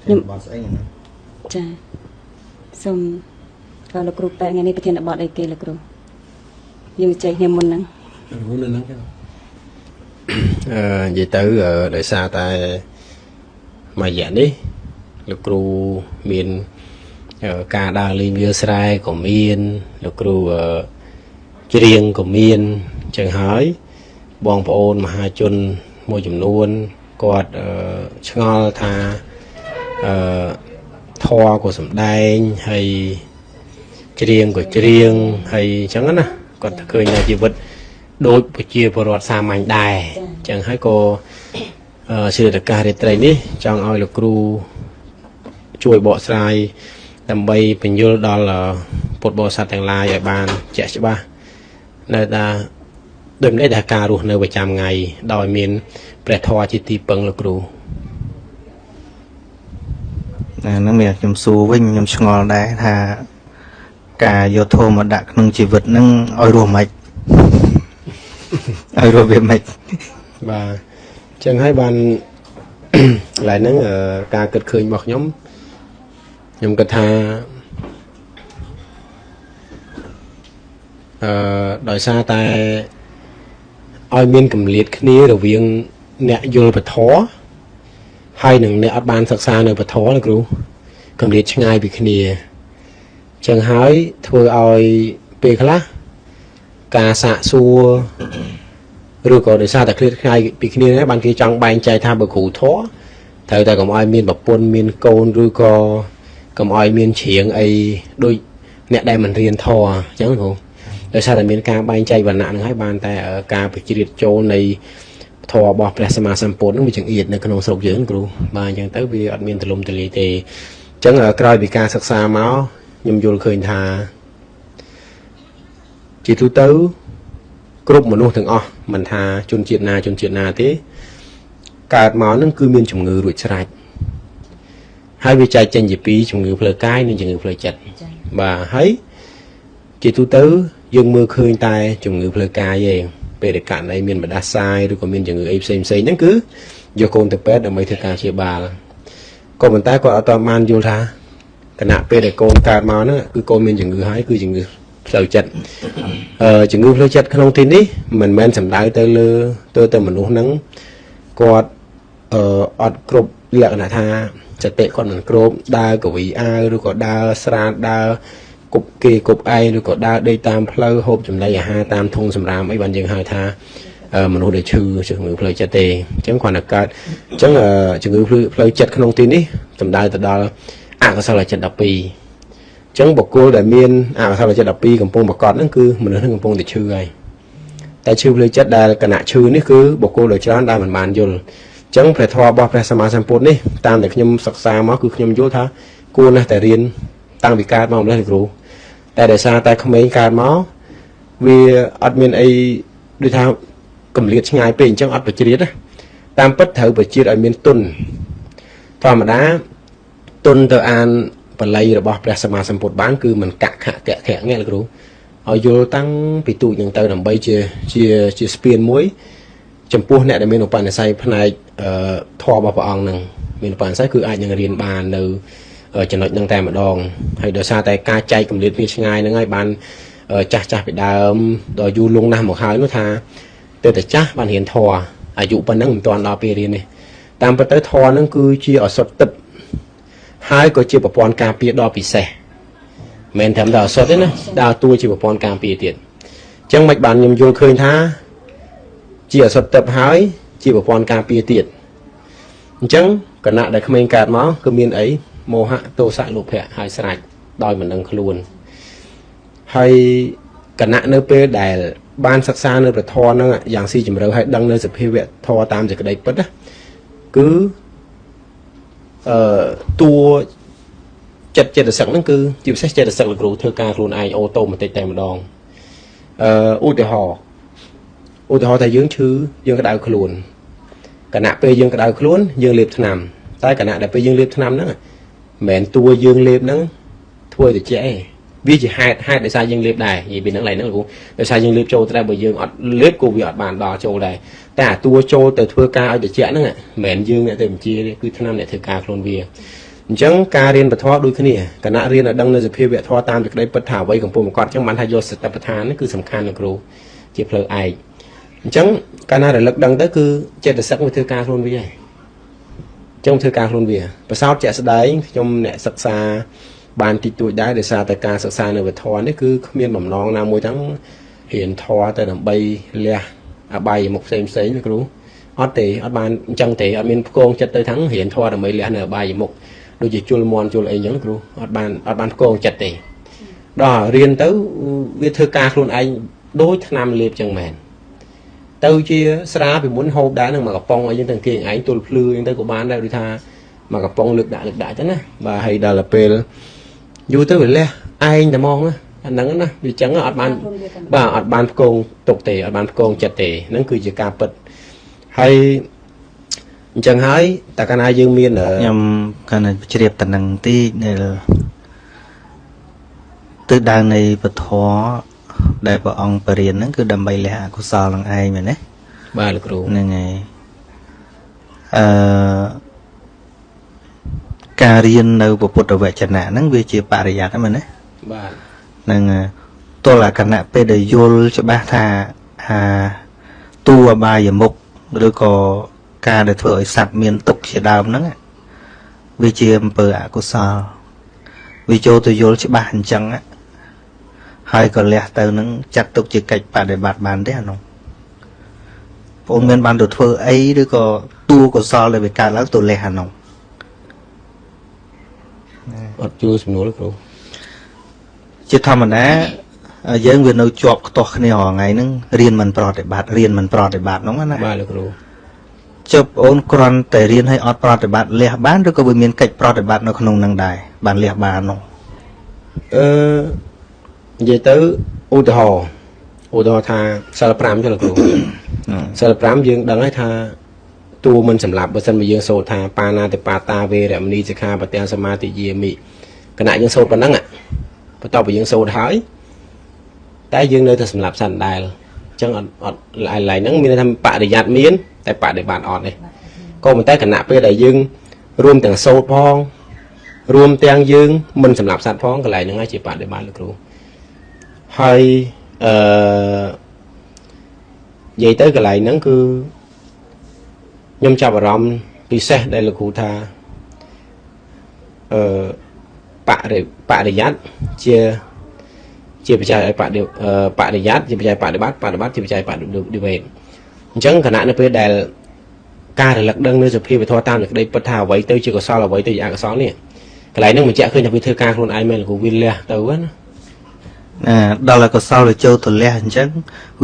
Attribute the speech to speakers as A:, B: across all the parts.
A: ខ្ញុំបត់ស្អីហ្នឹង
B: ចាសូមដល់លោកគ្រូប៉ែថ្ងៃនេះប្រធានបទអីគេលោកគ្រូយើងចែកគ្នាមុនហ្នឹង
C: មុនហ្នឹងចឹងអឺនិយាយទៅដោយសារតែមួយរយៈនេះលោកគ្រូមានការដើរលេងវាលស្រែក៏មានលោកគ្រូច្រៀងក៏មានចឹងហើយបងប្អូនមហាជនមួយចំនួនគាត់ឆ្ងល់ថាអឺធម៌ក៏សំដែងហើយច្រៀងក៏ច្រៀងហើយអញ្ចឹងណាគាត់ឃើញថាជីវិតដូចប្រជាពលរដ្ឋសាមញ្ញដែរអញ្ចឹងហើយក៏សិរិតកាសរាត្រីនេះចង់ឲ្យលោកគ្រូជួយបកស្រាយដើម្បីបញ្យល់ដល់ពុទ្ធបរិស័ទទាំងឡាយឲ្យបានជាក់ច្បាស់នៅថាដូចម្ដេចថាការរស់នៅប្រចាំថ្ងៃដោយមានព្រះធម៌ជាទីពឹងលោកគ្រូ
A: អាហ្នឹងមានខ្ញុំសួរវិញខ្ញុំឆ្ងល់ដែរថាការយកធម៌មកដាក់ក្នុងជីវិតហ្នឹងឲ្យរស់មិនឲ្យរស់វាមិន
C: បាទអញ្ចឹងហើយបានកន្លែងហ្នឹងការគិតឃើញរបស់ខ្ញុំខ្ញុំគិតថាដោយសារតែឲ្យមានកម្លៀតគ្នារវាងអ្នកយល់ពធហើយនិងអ្នកអត់បានសិក្សានៅពធណាគ្រូកម្លៀតឆ្ងាយពីគ្នាអញ្ចឹងហើយធ្វើឲ្យពេលខ្លះការសាកសួរឬក៏ដោយសារតែឃ្លាតឆ្ងាយពីគ្នាហ្នឹងបានគេចង់បែងចែកថាបើគ្រូធម៌ត្រូវតែកុំឲ្យមានប្រពន្ធមានកូនឬក៏កុំឲ្យមានច្រៀងអីដូចអ្នកដែលមិនរៀនធម៌អញ្ចឹងគ្រូដោយសារតែមានការបែងចែកវណ្ណៈហ្នឹងហើយបានតែការប្រជ្រៀតចូលនៃធម៌របស់ព្រះសម្មាសម្ពុទ្ធហ្នឹងវាចង្អៀតនៅក្នុងស្រុកយើងគ្រូបាទអញ្ចឹងទៅវាអត់មានទលំទលាយទេអញ្ចឹងក្រោយពីការសិក្សាមកខ្ញុំយល់ឃើញថាជាទូទៅគ្រប់មនុស្សទាំងអស់មិនថាជនជាតិណាជនជាតិណាទេកើតមកហ្នឹងគឺមានជំងឺរួចស្រេចហើយវាចែកចេញជាពីរជំងឺផ្លូវកាយនិងជំងឺផ្លូវចិត្តបាទហើយជាទូទៅយើងមើលឃើញតែជំងឺផ្លូវកាយឯងពេលដែលករណីមានបដាសាយឬក៏មានជំងឺអីផ្សេងផ្សេងហ្នឹងគឺយកកូនទៅពេទ្យដើម្បីធ្វើការព្យាបាលក៏ប៉ុន្តែគាត់អត់ទាន់បានយល់ថាគណៈពេលដែលកូនកើតមកហ្នឹងគឺកូនមានជំងឺហើយគឺជំងឺផ្លូវចិត្តជំងឺផ្លូវចិត្តក្នុងទីនេះមិនមែនសំដៅទៅលើទៅមនុស្សហ្នឹងគាត់អត់គ្រប់លក្ខណៈថាសតិគាត់មិនគ្រប់ដើរកវីអាវឬក៏ដើរស្រាតដើរគប់គេគប់ឯងឬក៏ដើរដេកតាមផ្លូវហូបចំណីអាហារតាមធុងសម្រាមអីបានយើងហៅថាមនុស្សដែលឈឺជំងឺផ្លូវចិត្តទេអញ្ចឹងគ្រាន់តែកើតអញ្ចឹងជំងឺផ្លូវចិត្តក្នុងទីនេះសំដៅទៅដល់អកុសលចិត្ត12អញ្ចឹងបុគ្គលដែលមានអកុសលចិត្ត12កំពុងប្រកបហ្នឹងគឺមនុស្សហ្នឹងកំពុងតែឈឺហើយតែឈឺផ្លូវចិត្តដែលគណៈឈឺនេះគឺបុគ្គលដ៏ច្រើនដែលមិនបានយល់អញ្ចឹងព្រះធម៌របស់ព្រះសម្មាសម្ពុទ្ធនេះតាមដែលខ្ញុំសិក្សាមកគឺខ្ញុំយល់ថាគួរណាស់តែរៀនតាំងពីកើតមកម្លេះគ្រូតែដោយសារតែក្មេងកើតមកវាអត់មានអីដូចថាកម្លៀតឆ្ងាយពេកអញ្ចឹងអត់ប្រជ្រៀតណាតាមពិតត្រូវប្រជ្រៀតឲ្យមានទុនធម្មតាទុនទៅអានបល័យរបស់ព្រះសម្មាសម្ពុទ្ធបានគឺមិនកាក់ខៈកៈខៈងាកលោកគ្រូឲ្យយល់តាំងពីទូចហ្នឹងទៅដើម្បីជាជាជាស្ពានមួយចំពោះអ្នកដែលមានឧបនិស្ស័យផ្នែកធម៌របស់ព្រះអង្គហ្នឹងមានឧបនិស្ស័យគឺអាចនឹងរៀនបាននៅចំណុចហ្នឹងតែម្ដងហើយដោយសារតែការចែកកម្លៀតគ្នាឆ្ងាយហ្នឹងហើយបានចាស់ចាស់ពីដើមដល់យូរលង់ណាស់មកហើយនោះថាទៅតែចាស់បានរៀនធម៌អាយុប៉ុណ្ណឹងមិនទាន់ដល់ពេលរៀនទេតាមពិតទៅធម៌ហ្នឹងគឺជាឱសថទឹកហើយក៏ជាប្រព័ន្ធការពារដ៏ពិសេសមិនត្រឹមតែឱសថទេណាដើរតួជាប្រព័ន្ធការពារទៀតអញ្ចឹងមិនបានខ្ញុំយល់ឃើញថាជាឱសថទឹកហើយជាប្រព័ន្ធការពារទៀតអញ្ចឹងគណៈដែលក្មេងកើតមកគឺមានអីមោហៈទោសៈលោភៈហើយស្រេចដោយមិនដឹងខ្លួនហើយគណៈនៅពេលដែលបានសិក្សានៅព្រះធម៌ហ្នឹងយ៉ាងស៊ីជម្រៅហើយដឹងនៅសភាវៈធម៌តាមសេចក្តីពិតណាគឺតួចិត្តចេតសិកហ្នឹងគឺជាពិសេសចេតសិកលោកគ្រូធ្វើការខ្លួនឯងអូតូម៉ាទិកតែម្ដងឧទាហរណ៍ថាយើងឈឺយើងក្តៅខ្លួនគណៈពេលយើងក្តៅខ្លួនយើងលេបថ្នាំតែគណៈដែលពេលយើងលេបថ្នាំហ្នឹងមិនមែនតួយើងលេបហ្នឹងធ្វើទៅជាអីវាជាហេតុដោយសារយើងលេបដែរនិយាយពីហ្នឹងឡើយហ្នឹងលោកគ្រូដោយសារយើងលេបចូលទៅដែរបើយើងអត់លេបក៏វាអត់បានដល់ចូលដែរតែអាតួចូលទៅធ្វើការឲ្យត្រជាក់ហ្នឹងមិនមែនយើងអ្នកទៅបញ្ជាទេគឺថ្នាំអ្នកធ្វើការខ្លួនវាអ អញ្ចឹងការរៀនពធដូចគ្នាគណៈរៀនឲ្យដឹងនៅសភាវៈធម៌តាមសេចក្តីពិតថាអ្វីកំពុងប្រកបអញ្ចឹងបានថាយកសតិប្បដ្ឋាននេះគឺសំខាន់ណាគ្រូជាផ្លូវឯកអញ្ចឹងកាលណារលឹកដឹងទៅគឺចេតសិកវាធ្វើការខ្លួនវាហើយអញ្ចឹងធ្វើការខ្លួនវាប្រសោតជាក់ស្ដែងខ្ញុំអ្នកសិក្សាបានតិចតួចដែរដោយសារតែការសិក្សានៅវធនេះគឺគ្មានបំណងណាមួយទាំងរៀនធម៌ទៅដើម្បីលះអបាយមុខផ្សេងផ្សេងណាគ្រូអត់ទេអត់បានអញ្ចឹងទេអត់មានផ្គងចិត្តទៅทั้งរៀនធម៌ដើម្បីលះនៅអបាយមុខដូចជាជុលមន់ជុលអីអញ្ចឹងគ្រូអត់បានអត់បានផ្គងចិត្តទេដល់រៀនទៅវាធ្វើការខ្លួនឯងដូចថ្នាំលេបចឹងមែនទៅជាស្រាពីមុនហូបដែរនឹងមកកំប៉ុងអីចឹងទៅគេឯងទល់ភ្លឺអញ្ចឹងទៅក៏បានដែរដូចថាមកកំប៉ុងលើកដាក់លើកដាក់ចឹងណាបាទហើយដល់ទៅពេលយូរទៅវាលះឯងតែហ្មងណាអាហ្នឹងណាវាចឹងអត់បានបាទអត់បានផ្គងទុកទេអត់បានផ្គងចិត្តទេហ្នឹងគឺជាការពិតហើយអញ្ចឹងហើយតើកាលណាយើងមាន
A: ខ្ញុំគាត់តែជ្រាបតំណឹងតិចដែលទិសដៅនៃពធដែលព្រះអង្គបរិញ្ញាហ្នឹងគឺដើម្បីលះអកុសលនឹងឯងមែនទេ
C: បាទលោកគ្រូ
A: ហ្នឹងហើយអឺការរៀននៅពុទ្ធវចនៈហ្នឹងវាជាបរិយ័តហ្នឹងមែនទេ
C: បាទ
A: ហ្នឹងទល់អាគណៈពេលដែលយល់ច្បាស់ថាអាតួអបាយមុខឬក៏ការដែលធ្វើឲ្យសត្វមានទុក្ខជាដើមហ្នឹងវាជាអំពើអកុសលវាចូលទៅយល់ច្បាស់អញ្ចឹងហើយក៏លះទៅនឹងចាត់ទុកជាកិច្ចបដិបត្តិបានទេអានោះបងមានបានទៅធ្វើអីឬក៏តួកុសលដែលវាកើតឡើងទៅលះអានោះ
C: អត់ជួសំណួរគ្រូ
A: ជាធម្មតាយើងវានៅជាប់ខ្ទាស់គ្នារាល់ថ្ងៃហ្នឹងរៀនមិនប្រតិបត្តិរៀនមិនប្រតិបត្តិហ្នឹងណា
C: បាទលោកគ្រូ
A: ចុះបងអូនគ្រាន់តែរៀនឲ្យអត់ប្រតិបត្តិលះបានឬក៏វាមានកិច្ចប្រតិបត្តិនៅក្នុងនឹងដែរបានលះបាននោះ
C: អឺនិយាយទៅឧទាហរណ៍ឧទាហរណ៍ថាសិល5ចុះលោកគ្រូសិល5យើងដឹងហើយថាតួមិនសម្លាប់បើសិនមកយើងសូត្រថាបាណាតិបាតាវេរមណីសិក្ខាបទាំងសមាទិយាមិគណៈយើងសូត្រប៉ុណ្ណឹងបន្ទាប់ពីយើងសូត្រហើយតែយើងនៅតែសម្លាប់សត្វដែរអញ្ចឹងអត់អត់ឡែងហ្នឹងមានន័យថាបរិយ័តមានតែបដិបត្តិអត់ទេក៏ប៉ុន្តែគណៈពេលដែលយើងរួមទាំងសូត្រផងរួមទាំងយើងមិនសម្លាប់សត្វផងកន្លែងហ្នឹងហើយជាបដិបត្តិលោកគ្រូហើយអឺនិយាយទៅកន្លែងហ្នឹងគឺខ្ញុំចាប់អារម្មណ៍ពិសេសដែលលោកគ្រូថាអឺបរិយ័តជាជាបច្ច័យឲ្យបរិយ័តជាបច្ច័យបដិបត្តិបដិបត្តិជាបច្ច័យបដិវេតអញ្ចឹងខណៈនៅពេលដែលការរលឹកដឹងនៅសភាវធម៌តាមសេចក្តីពិតថាអ្វីទៅជាកុសលអ្វីទៅជាអកុសលនេះកន្លែងហ្នឹងបញ្ជាក់ឃើញថាវាធ្វើការខ្លួនឯងមែនលោកគ្រូវាលះទៅណា
A: ដល់អកុសលវាចូលទៅលះអញ្ចឹង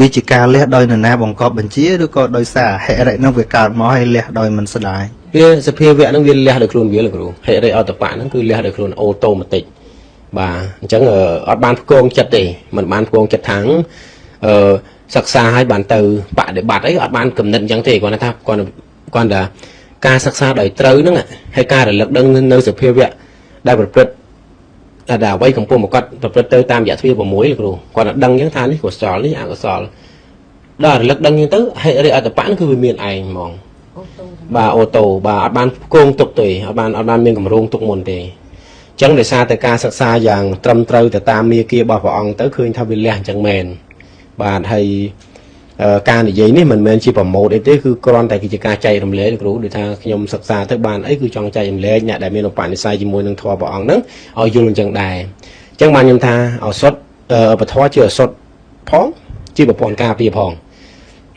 A: វាជាការលះដោយនរណាបង្កប់បញ្ជាឬក៏ដោយសារហិរិហ្នឹងវាកើតមកឲ្យលះដោយមិនស្ដាយ
C: វាសភាវៈហ្នឹងវាលះដោយខ្លួនវាលោកគ្រូហិរិអតបៈហ្នឹងគឺលះដោយខ្លួនអូតូម៉ាទិកបាទអញ្ចឹងអត់បានផ្គងចិត្តទេមិនបានផ្គងចិត្តថាងអឺសិក្សាឲ្យបានទៅបដិបត្តិអីអត់បានគំនិតអញ្ចឹងទេគាត់ថាគាត់ថាការសិក្សាដោយត្រូវហ្នឹងហើយការរលឹកដឹងនៅសភាវៈដែលប្រព្រឹត្តតែអ្វីកំពុងមកគាត់ប្រព្រឹត្តទៅតាមរយៈទ្វា6លោកគ្រូគាត់ដឹងអញ្ចឹងថានេះកុសលនេះអកុសលដល់រលឹកដឹងអញ្ចឹងទៅហិរិអតបៈគឺវាមានឯងហ្មងបាទអូតូបាទអត់បានគងទុកទេអត់បានមានកម្រងទុកមុនទេអញ្ចឹងដោយសារតែការសិក្សាយ៉ាងត្រឹមត្រូវទៅតាមមាគ៌ារបស់ព្រះអង្គទៅឃើញថាវាលះអញ្ចឹងមែនបាទហើយការនិយាយនេះមិនមែនជាប្រម៉ូទអីទេគឺគ្រាន់តែគឺជាការចែករំលែកលោកគ្រូដូចថាខ្ញុំសិក្សាទៅបានអីគឺចង់ចែករំលែកអ្នកដែលមានឧបនិស្ស័យជាមួយនឹងធម៌ព្រះអង្គហ្នឹងឲ្យយល់អញ្ចឹងដែរអញ្ចឹងបានខ្ញុំថាឱសថពធជាឱសថផងជាប្រព័ន្ធការពារផង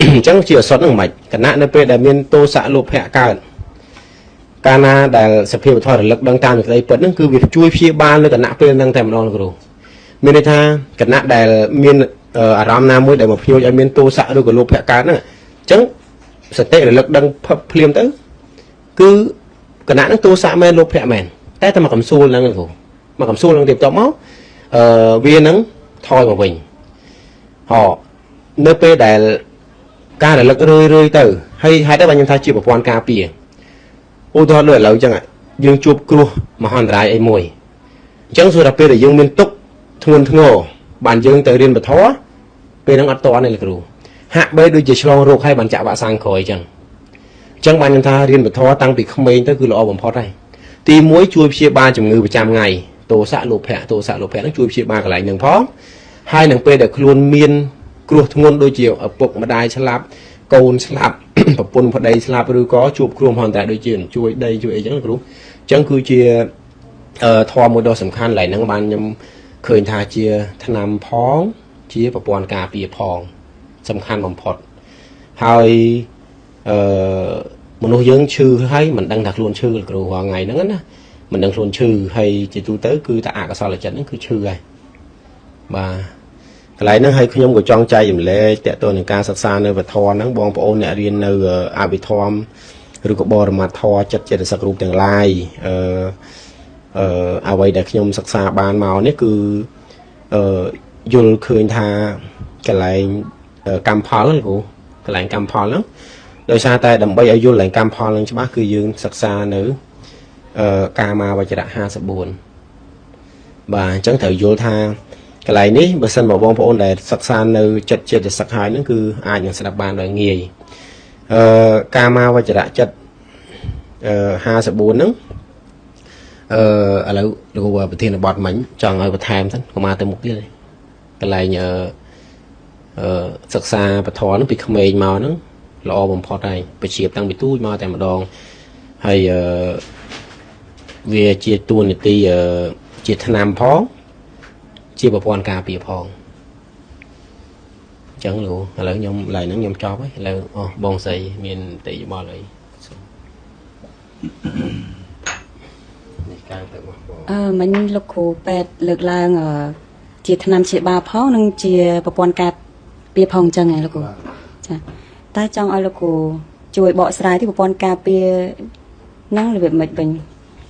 C: អញ្ចឹងជាឱសថហ្នឹងមិនគណៈនៅពេលដែលមានទោសៈលោភៈកើតកាលណាដែលសភាវធម៌រលឹកដឹងតាមសេចក្តីពិតហ្នឹងគឺវាជួយព្យាបាលនៅគណៈពេលហ្នឹងតែម្ដងលោកគ្រូមានន័យថាគណៈដែលមានអារម្មណ៍ណាមួយដែលមកភ្ញូចឲ្យមានទោសៈឬក៏លោភៈកើតហ្នឹងអញ្ចឹងសតិរលឹកដឹងភ្លាមទៅគឺគណៈហ្នឹងទោសៈមែនលោភៈមែនតែតែមកកំសួលហ្នឹងគ្រូមកកំសួលហ្នឹងទៀតតមកអឺវានឹងថយមកវិញហោនៅពេលដែលការរលឹករឿយរឿយទៅហើយហេតុអីបានខ្ញុំថាជាប្រព័ន្ធការពារឧទាហរណ៍ដូចឥឡូវអញ្ចឹងយើងជួបគ្រោះមហន្តរាយអីមួយអញ្ចឹងសួរថាពេលដែលយើងមានទុក្ខធ្ងន់ធ្ងរបានយើងទៅរៀនពធពេលហ្នឹងអត់តទេលោកគ្រូហាក់បីដូចជាឆ្លងរោគហើយបានចាក់វ៉ាក់សាំងក្រោយអញ្ចឹងអញ្ចឹងបានខ្ញុំថារៀនពធតាំងពីក្មេងទៅគឺល្អបំផុតហើយ ទី1ជួយព្យាបាលជំងឺប្រចាំថ្ងៃទោសៈលោភៈទោសៈលោភៈហ្នឹងជួយព្យាបាលកន្លែងហ្នឹងផងហើយនឹងពេលដែលខ្លួនមានគ្រោះធ្ងន់ដូចជាឪពុកម្ដាយស្លាប់កូនស្លាប់ ប្រពន្ធប្តីស្លាប់ឬក៏ជួបគ្រោះមហន្តរាយដូចជាជួយដីជួយអីចឹងលោកគ្រូអញ្ចឹងគឺជាធម៌មួយដ៏សំខាន់កន្លែងហ្នឹងបានខ្ញុំឃើញថាជាថ្នាំផងជាប្រព័ន្ធការពារផងសំខាន់បំផុតហើយអឺមនុស្សយើងឈឺហើយមិនដឹងថាខ្លួនឈឺលោកគ្រូរាល់ថ្ងៃហ្នឹងណាមិនដឹងខ្លួនឈឺហើយជាទូទៅគឺតែអកុសលចិត្តហ្នឹងគឺឈឺហើយបាទកន្លែងហ្នឹងហើយខ្ញុំក៏ចង់ចែករំលែកតទៅនឹងការសិក្សានៅវធហ្នឹងបងប្អូនអ្នករៀននៅអភិធម្មឬក៏បរមត្ថធម៌ចិត្តចេតសិករូបទាំងឡាយអឺអឺអ្វីដែលខ្ញុំសិក្សាបានមកនេះគឺអឺយល់ឃើញថាកន្លែងកម្មផលហ្នឹងគ្រូកន្លែងកម្មផលហ្នឹងដោយសារតែដើម្បីឲ្យយល់កន្លែងកម្មផលហ្នឹងច្បាស់គឺយើងសិក្សានៅកាមាវចរៈ54បាទអញ្ចឹងត្រូវយល់ថាកន្លែងនេះបើសិនបើបងប្អូនដែលសិក្សានៅចិត្តចេតសិកហើយហ្នឹងគឺអាចនឹងស្ដាប់បានដោយងាយកាមាវចរៈចិត្ត54ហ្នឹងឥឡូវលោកប្រធានបទមិញចង់ឲ្យបន្ថែមសិនកុំមកទៅមុខទៀតកន្លែងសិក្សាពធហ្នឹងពីក្មេងមកហ្នឹងល្អបំផុតហើយពជាតាំងពីទូចមកតែម្ដងហើយវាជាតួនាទីជាថ្នាំផងជាប្រព័ន្ធការពារផងអញ្ចឹងលោកឥឡូវខ្ញុំឡើយហ្នឹងខ្ញុំចប់ហើយឥឡូវអស់បងស្រីមានតិយោបល់អីនេះកាងទៅបង
B: មិញលោកគ្រូពេទ្យលើកឡើងជាថ្នាំជាបាផងនិងជាប្រព័ន្ធការពារផងអញ្ចឹងហ៎លោកគ្រូចាតែចង់ឲ្យលោកគ្រូជួយបកស្រាយទីប្រព័ន្ធការពារហ្នឹងរបៀបម៉េចវិញ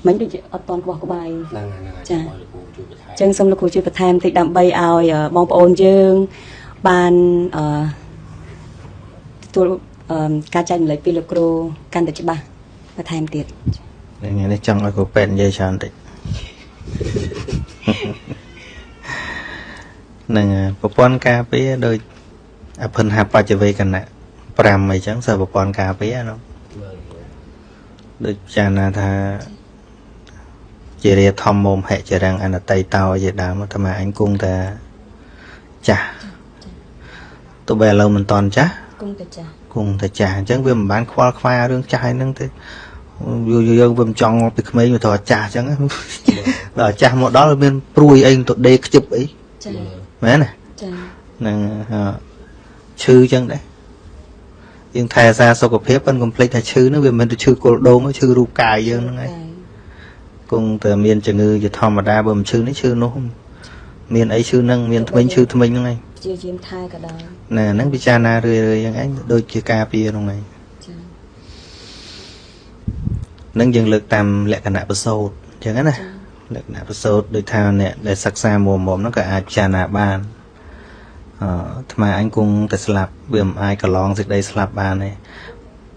B: មិញដូចជាអត់តន់ក្បោះក្បាយ
C: ហ្នឹងហើយ
B: ចាអញ្ចឹងសូមលោកគ្រូជួយបន្ថែមតិចដើម្បីឲ្យបងប្អូនយើងបានទទួលការចែករំលែកពីលោកគ្រូកាន់តែច្បាស់បន្ថែមទៀត
A: ថ្ងៃនេះចង់ឲ្យគ្រូពេទ្យនិយាយច្រើនតិចនឹងប្រព័ន្ធការពារដូចអភិនហបច្ចវេកណៈ5អីចឹងសើប្រព័ន្ធការពារនោះដូចចាណាថាជារាធម្មោមហិចរាំងអនតីតោជាដើមអាត្មាអញគង់តែចាស់ទោះបីឥឡូវមិនតន់ចាស់
B: គង់តែចាស់
A: គង់តែចាស់អញ្ចឹងវាមិនបានខ្វល់ខ្វាយរឿងចាស់ហ្នឹងទេយើងវាមិនចង់ពីក្មេងវាត្រូវចាស់អញ្ចឹងដល់ចាស់មកដល់មានព្រួយអីទៅដេខ្ជិបអី
B: ចា
A: មែនណា
B: ចា
A: ហ្នឹងឈឺអញ្ចឹងដែរយើងថែរក្សាសុខភាពប៉ុន្តែកុំភ្លេចថាឈឺហ្នឹងវាមិនមែនទៅឈឺគល់ដូងឈឺរូបកាយយើងហ្នឹងឯងគង់តែមានជំងឺជាធម្មតាបើមិនឈឺនេះឈឺនោះមានអីឈឺហ្នឹងមានថ្មិញឈឺថ្មិញហ្នឹងឯង
B: ព្យាយាមថែក៏ដោយ
A: ណែហ្នឹងពិចារណារឿយៗយ៉ាងឯងដូចជាការពារហ្នឹងឯង
B: ចា
A: នឹងយើងលើកតាមលក្ខណៈប្រសូតអញ្ចឹងណាលក្ខណៈប្រសូតដូចថាអ្នកដែលសិក្សាមុំហ្នឹងក៏អាចពិចារណាបានអាត្មាអញគង់តែស្លាប់វាមិនអាចកន្លងសេចក្តីស្លាប់បានទេ